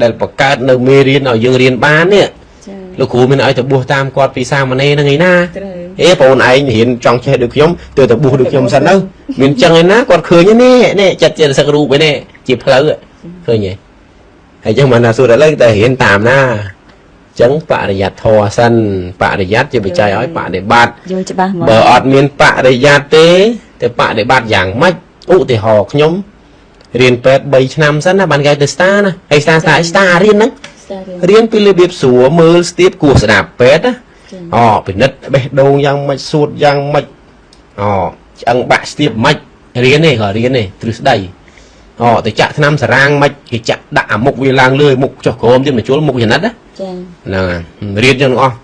C: ដែលបង្កើតនៅមេរៀនឲ្យយើងរៀនបាននេះ
B: ចា
C: លោកគ្រូមានឲ្យទៅបួសតាមគាត់ពីសាមណេរហ្នឹងឯណា
B: ត្រូវ
C: អេបងឯងរៀនចង់ចេះដូចខ្ញុំទើបទៅបួសដូចខ្ញុំសិនទៅមានចឹងឯណាគាត់ឃើញនេះនេះចិត្តចេតសិករូបឯនេះជាផ្លូវឃើញទេហើយចឹងបានថាសួរដល់ឥឡូវតែរៀនតាមណាចឹងបរិយ័តធម៌សិនបរិយ័តជាបច្ច័យឲ្យបដិបត្តិ
B: យល់ច្បាស់ហ្មង
C: បើអត់មានបរិយ័តទេទៅបដិបត្តិយ៉ាងម៉េចឧទាហរណ៍ខ្ញុំរៀនពេទ្យ3ឆ្នាំសិនណាបានគេឲ្យទៅស្តាណាហើយស្តាស្តាស្តារៀនហ្នឹង
B: ស្ដាររៀន
C: រៀនពីរបៀបស្រួលមើលស្ទាបគោះស្ដាប់ពេទ្យណា
B: ចា
C: អូពិនិត្យបេះដូងយ៉ាងម៉េចសួតយ៉ាងម៉េចអូឆ្អឹងបាក់ស្ទាបម៉េចរៀនទេក៏រៀនទេទ្រឹស្ដីអូទៅចាក់ថ្នាំសារាងម៉េចគេចាក់ដាក់អាមុខវាឡើងលើមុខចុះក្រោមទៀតមកជួលមុខចំណិតណា
B: ចា
C: ហ្នឹងហើយរៀនចឹងទាំងអស់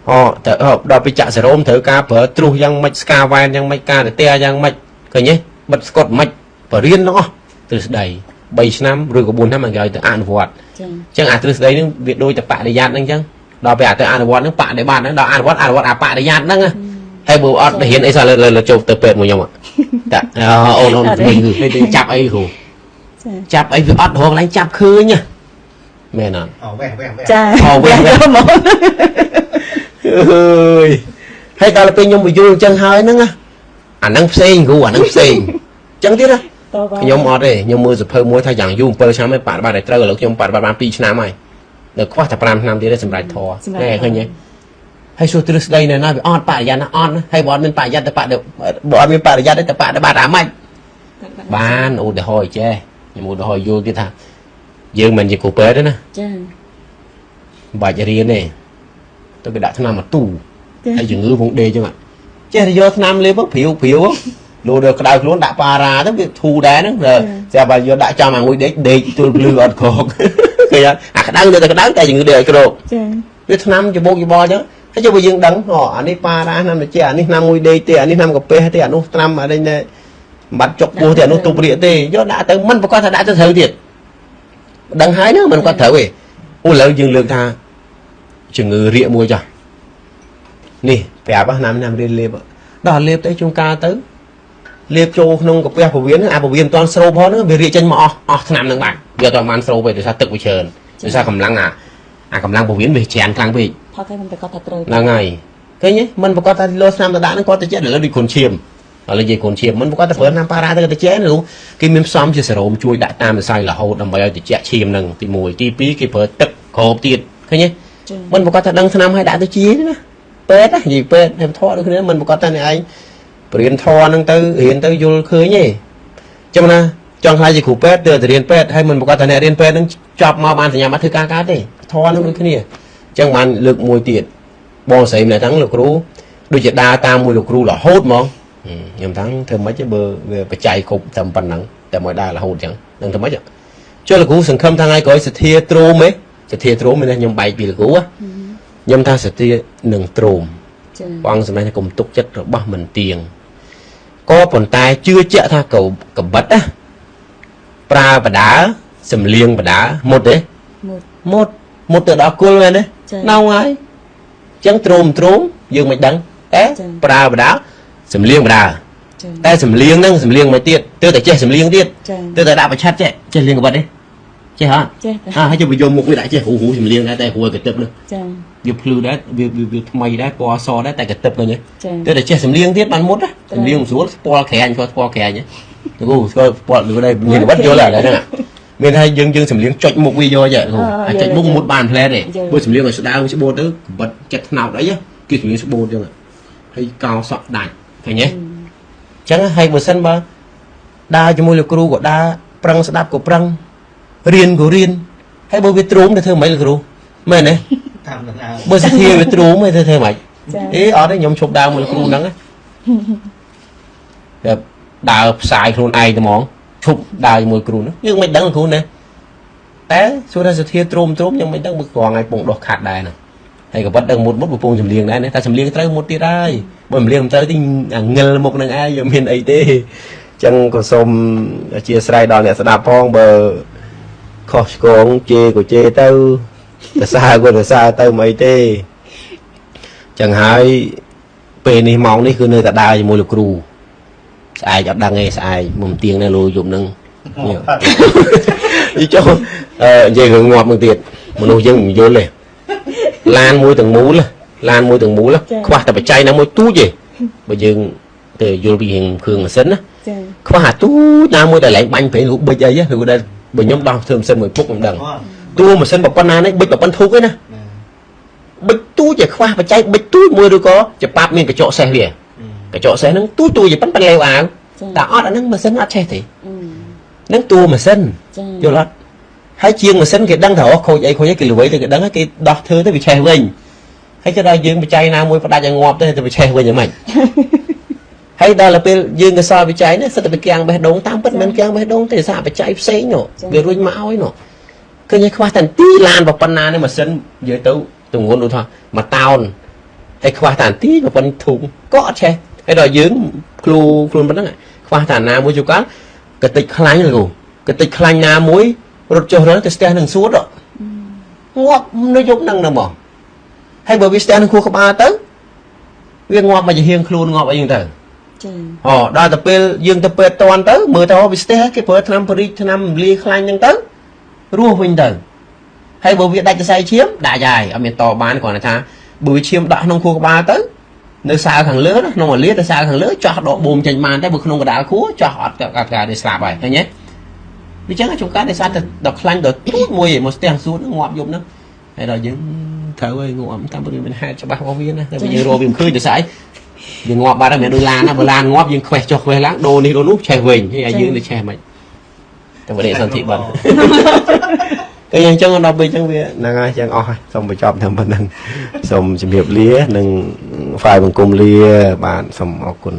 C: អូទៅដល់ពេលចាក់សេរ៉ូមត្រូវការប្រើទ្រុសយ៉ាងម៉េចស្ការវ៉ែនយ៉ាងម៉េចការទៅយ៉ាងម៉េចឃើញទេបិទស្កុតម៉េចបរៀនទាំងអស់ទ្រឹស្ដី3ឆ្នាំឬក៏4ឆ្នាំបានគេឲ្យទៅអនុវត្ត
B: ចា
C: អញ្ចឹងអាទ្រឹស្ដីហ្នឹងវាដូចតែបរិយ័តហ្នឹងអញ្ចឹងដល់ពេលអាទៅអនុវត្តហ្នឹងបដិបត្តិហ្នឹងដល់អនុវត្តអនុវត្តអាបរិយ័តហ្នឹងណាហើយបើអត់រៀនអីសោះលើចូលទៅពេទ្យមួយខ្ញុំតាអូនអូនវិញចាប់អីគ្រូ
B: ចា
C: ចាប់អីវាអត់រងឡើងចាប់ឃើញណាមែនអត់
A: អូវេះវេះវេះ
B: ចា
C: អូវេះវេះ
B: ហ្មង
C: អើយហើយដល់ពេលខ្ញុំបញ្យល់អញ្ចឹងហើយហ្នឹងណាអាហ្នឹងផ្សេងគ្រូអាហ្នឹងផ្សេងអញ្ចឹងទៀតណា
B: តប
C: ខ្ញុំអត់ទេខ្ញុំមើលសភៅមួយថាយ៉ាងយូរ7ឆ្នាំហើយបដិបត្តិឲ្យត្រូវឥឡូវខ្ញុំបដិបត្តិបាន2ឆ្នាំហើយនៅខ្វះតែ5ឆ្នាំទៀតទេសម្រាប់ធរណែឃើញទេហើយសួរទ្រឹស្ដីនៅណាវាអត់បរិយាណាអត់ណាហើយបើអត់មានបរិយាទៅបដិបើអត់មានបរិយាទេទៅបដិបត្តិអាម៉េចបានឧទាហរណ៍ចេះខ្ញុំឧទាហរណ៍យល់ទៀតថាយើងមិនជាគ្រូពេទ្យទេណា
B: ចា
C: មិនបាច់រៀនទេទៅគេដាក់ថ្នាំមកទូ
B: ចា
C: ហើយជំងឺវងដេចឹងចេះតែយកថ្នាំលេបព្រាវព្រាវលូដល់ក្តៅខ្លួនដាក់ប៉ារ៉ាទៅវាធូរដែរហ្នឹងស្រាប់តែយកដាក់ចំអាមួយដេកដេកទួលភ្លឺអត់ក្រកឃើញអត់អាក្តៅនៅតែក្តៅតែជំងឺដេកអត់ក្រក
B: ចា
C: វាថ្នាំច្បោកច្បល់ចឹងហើយចុះបើយើងដឹងអូអានេះប៉ារ៉ាថ្នាំត្រជាក់អានេះថ្នាំមួយដេកទេអានេះថ្នាំកាពះទេអានោះថ្នាំអានេះបាត់ចុកពោះទេអានោះទប់រាកទេយកដាក់ទៅមិនប្រកាសថាដាក់ទៅត្រូវទៀតដឹងហើយហ្នឹងមិនប្រកាសត្រូវទេអូឥឡូវយើងលើកថាជំងឺរាកមួយចុះនេះប្រាប់ណាំណាំរៀនលេបដល់លេបទៅជួនកាលទៅ លាបចូលក្នុងកាពះពវៀនអាពវៀនមិនទាន់ស្រូបផងហ្នឹងវារាកចេញមកអស់អស់ថ្នាំហ្នឹងបាត់វាអត់ទាន់បានស្រូបទេដោយសារទឹកវាច្រើនដោយសារកម្លាំងអាកម្លាំងពវៀនវាច្រានខ្លាំងពេក
B: ផលគេមិនប្រកាសថាត្រូវ
C: ហ្នឹងហើយឃើញទេមិនប្រកាសថាលោថ្នាំទៅដាក់ហ្នឹងគាត់ទៅចេះឥឡូវដូចគ្រុនឈាមឥឡូវនិយាយគ្រុនឈាមមិនប្រកាសថាប្រើថ្នាំប៉ារ៉ាទៅទៅចេះនោះគេមានផ្សំជាសេរ៉ូមជួយដាក់តាមសរសៃរហូតដើម្បីឲ្យត្រជាក់ឈាមហ្នឹងទី1ទី2គេប្រើទឹកគ្របទៀតឃើញទេ
B: ចា
C: មិនប្រកាសថាដឹងថ្នាំឲ្យដាក់ទៅជាទេណាពេទ្យណានិយាយពេទ្យហើយធေါ်ដូចគ្នាមិនប្រកាសថាអ្នកឯងបរៀនធေါ်ហ្នឹងទៅរៀនទៅយល់ឃើញទេចឹងណាចង់ខ្លាចជាគ្រូពេទ្យទៅរៀនពេទ្យហើយមិនប្រកាសថាអ្នករៀនពេទ្យហ្នឹងចប់មកបានសញ្ញាបត្រធ្វើការកើតទេធေါ်ហ្នឹងដូចគ្នាចឹងបានលើកមួយទៀតបងស្រីម្នាក់ហ្នឹងលោកគ្រូដូចជាដើរតាមមួយលោកគ្រូរហូតហ្មងខ្ញុំថាធ្វើម៉េចទេបើវាបច្ច័យគ្រប់តែប៉ុណ្ណឹងតែមកដើររហូតចឹងនឹងធ្វើម៉េចចុះលោកគ្រូសង្ឃឹមថាថ្ងៃក្រោយសទ្ធាទ្រោមទេសទ្ធាទ្រោមមានខ្ញុំបែកពីលោកគ្រូខ្ញុំថាសទ្ធានឹងទ្រោម
B: ចា
C: ព្រះអង្គសម្ដែងថាកុំទុកចិត្តរបស់មិនទៀងក៏ប៉ុន្តែជឿជាក់ថាកកបិតណាប្រើបដាសំលៀងបដាមុតទេ
B: មុត
C: មុតមុតទៅដល់គល់មែនទេ
B: ចា
C: ណៅហើយអញ្ចឹងទ្រោមទ្រោមយើងមិនដឹងតែ
B: ចា
C: ប្រើបដាសំលៀងបដា
B: ចា
C: តែសំលៀងហ្នឹងសំលៀងមកទៀតទើបតែចេះសំលៀងទៀត
B: ចា
C: ទើបតែដាក់ប្រឆាត់ចេះចេះលៀងកបិតទេចេះអត់
B: ចេះតា
C: អើហើយជិះយកមុខវាដាក់ចេះហ៊ូហ៊ូសំលៀងដែរតែហ៊ូឲ្យកន្ទិបនោះ
B: ចា
C: វាភ្លឺដែរវាវាវាថ្មីដែរពណ៌សដែរតែកន្ទិបឃើញទេ
B: ចា
C: តែតែចេះសំលៀងទៀតបានមុតណាសំលៀងមិនស្រួលស្ពាល់ក្រាញ់គាត់ស្ពាល់ក្រាញ់ទៅគូស្គាល់ស្ពាល់ឬដែរមានបាត់យល់ហើយហ្នឹងមានថាយើងយើងសំលៀងចុចមុខវាយកចេះអាចចុចមុខមុតបានផ្លែទេបើសំលៀងឲ្យស្ដើងស្បូតទៅកបិតចិត្តថ្នោតអីគេសំលៀងស្បូតចឹងហើយកោសក់ដាច់ឃើញទេចឹងហើយបើសិនបើដើរជាមួយលោកគ្រូក៏ដើរប្រឹងស្ដាប់ក៏ប្រឹងរៀនក៏រៀនហើយបើវាទ្រូងទៅធ្វើម៉េចលោកគ្រូមែនទេ
A: តាមដំណើរ
C: បើសទ្ធាវាទ្រូងទៅធ្វើម៉េច
B: ចា
C: អេអត់ទេខ្ញុំឈប់ដើរមួយលោកគ្រូហ្នឹងណាតែដើរផ្សាយខ្លួនឯងតែហ្មងឈប់ដើរជាមួយគ្រូហ្នឹងយើងមិនដឹងលោកគ្រូណាតែសួរថាសទ្ធាទ្រោមទ្រោមខ្ញុំមិនដឹងមើលក្រងឯងពងដោះខាត់ដែរណាហើយក៏បាត់ដឹងមុតមុតពងចម្លៀងដែរណាតែចម្លៀងត្រូវមុតទៀតហើយបើចម្លៀងមិនត្រូវទេអាងិលមុខនឹងឯងយើងមានអីទេអញ្ចឹងក៏សូមអធិស្ឋានដល់អ្នកស្ដាប់ផងបើខុសឆ្គងជេរក៏ជេរទៅសរសើរក៏សរសើរទៅមិនអីទេ ចឹងហើយពេលនេះម៉ោងនេះគឺនៅតែដើរជាមួយលោកគ្រូស្អែកអត់ដឹងទេស្អែកមុំទៀងនៅលោយប់ហ្នឹងនេះយីចុះអឺនិយាយរឿងងាប់មួយទៀតមនុស្សយើងមិនយល់ទេឡានមួយទាំងមូលឡានមួយទាំងមូលខ្វះតែបច្ច័យណាមួយទូចទេបើយើងទៅយល់ពីរឿងគ្រឿងម៉ាស៊ីនណា
B: ចា
C: ខ្វះអាទូចណាមួយដែលឡើងបាញ់ប្រេងរូបបិចអីឬដែលបើខ្ញុំដោះធ្វើម៉ាស៊ីនមួយពុកខ្ញុំដឹងតួម៉ាស៊ីនប៉ុណ្ណានេះបិចប៉ុណ្ណធូកឯណា បិចទូចឯខ្វះបច្ច័យបិចទូចមួយឬក៏ច្បាប់មានកញ្ចក់សេះវាកញ្ចក់សេះហ្នឹងទូចទូចឯប៉ុនប៉ុនលេវអាវ
B: ចា
C: តែអត់អាហ្នឹងម៉ាស៊ីនអត់ឆេះទេ
B: អឺ
C: ហ្នឹងតួម៉ាស៊ីន
B: ចា
C: យល់អត់ហើយជាងម៉ាស៊ីនគេដឹងថាអូខូចអីខូចអីគេល្វីទៅគេដឹងហើយគេដោះធ្វើទៅវាឆេះវិញហើយគេដល់យើងបច្ច័យណាមួយផ្ដាច់ឲ្យងាប់ទៅទៅវាឆេះវិញយ៉ាងម៉េចហើយដល់ទៅពេលយើងកសលវិច័យនេះសិតតែไปគាំងបេះដូងតាមពិតមិនមែនគាំងបេះដូងទេសាបច្ច័យផ្សេងនោះវារួចមកឲ្យនោះឃើញឯខ្វះតែទីឡានប៉ុណ្ណានេះម៉ាស៊ីននិយាយទៅទម្ងន់ដូចថាមួយតោនហើយខ្វះតែទីប៉ុណ្ណធុងក៏អត់ឆេះហើយដល់យើងគ្រូខ្លួនប៉ុណ្ណឹងខ្វះតែណាមួយជួនកាលកតិចខ្លាញ់លោកកតិចខ្លាញ់ណាមួយរត់ចុះរត់ទៅស្ទះនឹងសួតងាប់នៅយប់ហ្នឹងណាមកហើយបើវាស្ទះនឹងខួរក្បាលទៅវាងាប់មកជាហៀងខ្លួនងាប់អីហ្នឹងទៅ
B: ចា
C: អូដល់ទៅពេលយើងទៅពេទ្យតន់ទៅមើលទៅវាស្ទះគេប្រើថ្នាំបរិចថ្នាំលាយខ្លាញ់ហ្នឹងទៅរស់វិញទៅហើយបើវាដាច់សរសៃឈាមដាច់ហើយអត់មានតបានគ្រាន់តែថាបើវាឈាមដាក់ក្នុងខួរក្បាលទៅនៅសើខាងលើណាក្នុងអាលាទៅសើខាងលើចោះដកបូមចេញបានតែបើក្នុងកដាលខួរចោះអត់អត់កើតទេស្លាប់ហើយឃើញទេវាចឹងជួនកាលដោយសារតែដល់ខ្លាញ់ដល់ទូចមួយឯងមកស្ទះសួតងាប់យប់ហ្នឹងហើយដល់យើងត្រូវហើយងាប់តាមពិតវាមានហេតុច្បាស់របស់វាណាតែបើយើងរកវាមិនឃើញទៅស្អី វាងាប់បាត់ហើយមិនដូចឡានណាបើឡានងាប់យើងខ្វេះចុះខ្វេះឡើងដូរនេះដូរនោះឆេះវិញហើយឲ្យយើងទៅឆេះមិនតែបដិសន្ធិបាត់ គេយ៉ាងចឹងដល់ពេលចឹងវាហ្នឹងហើយចឹងអស់ហើយសូមបញ្ចប់តាមប៉ុណ្្នឹងសូមជម្រាបលានិងហ្វាយបង្គំលាបាទសូមអរគុណ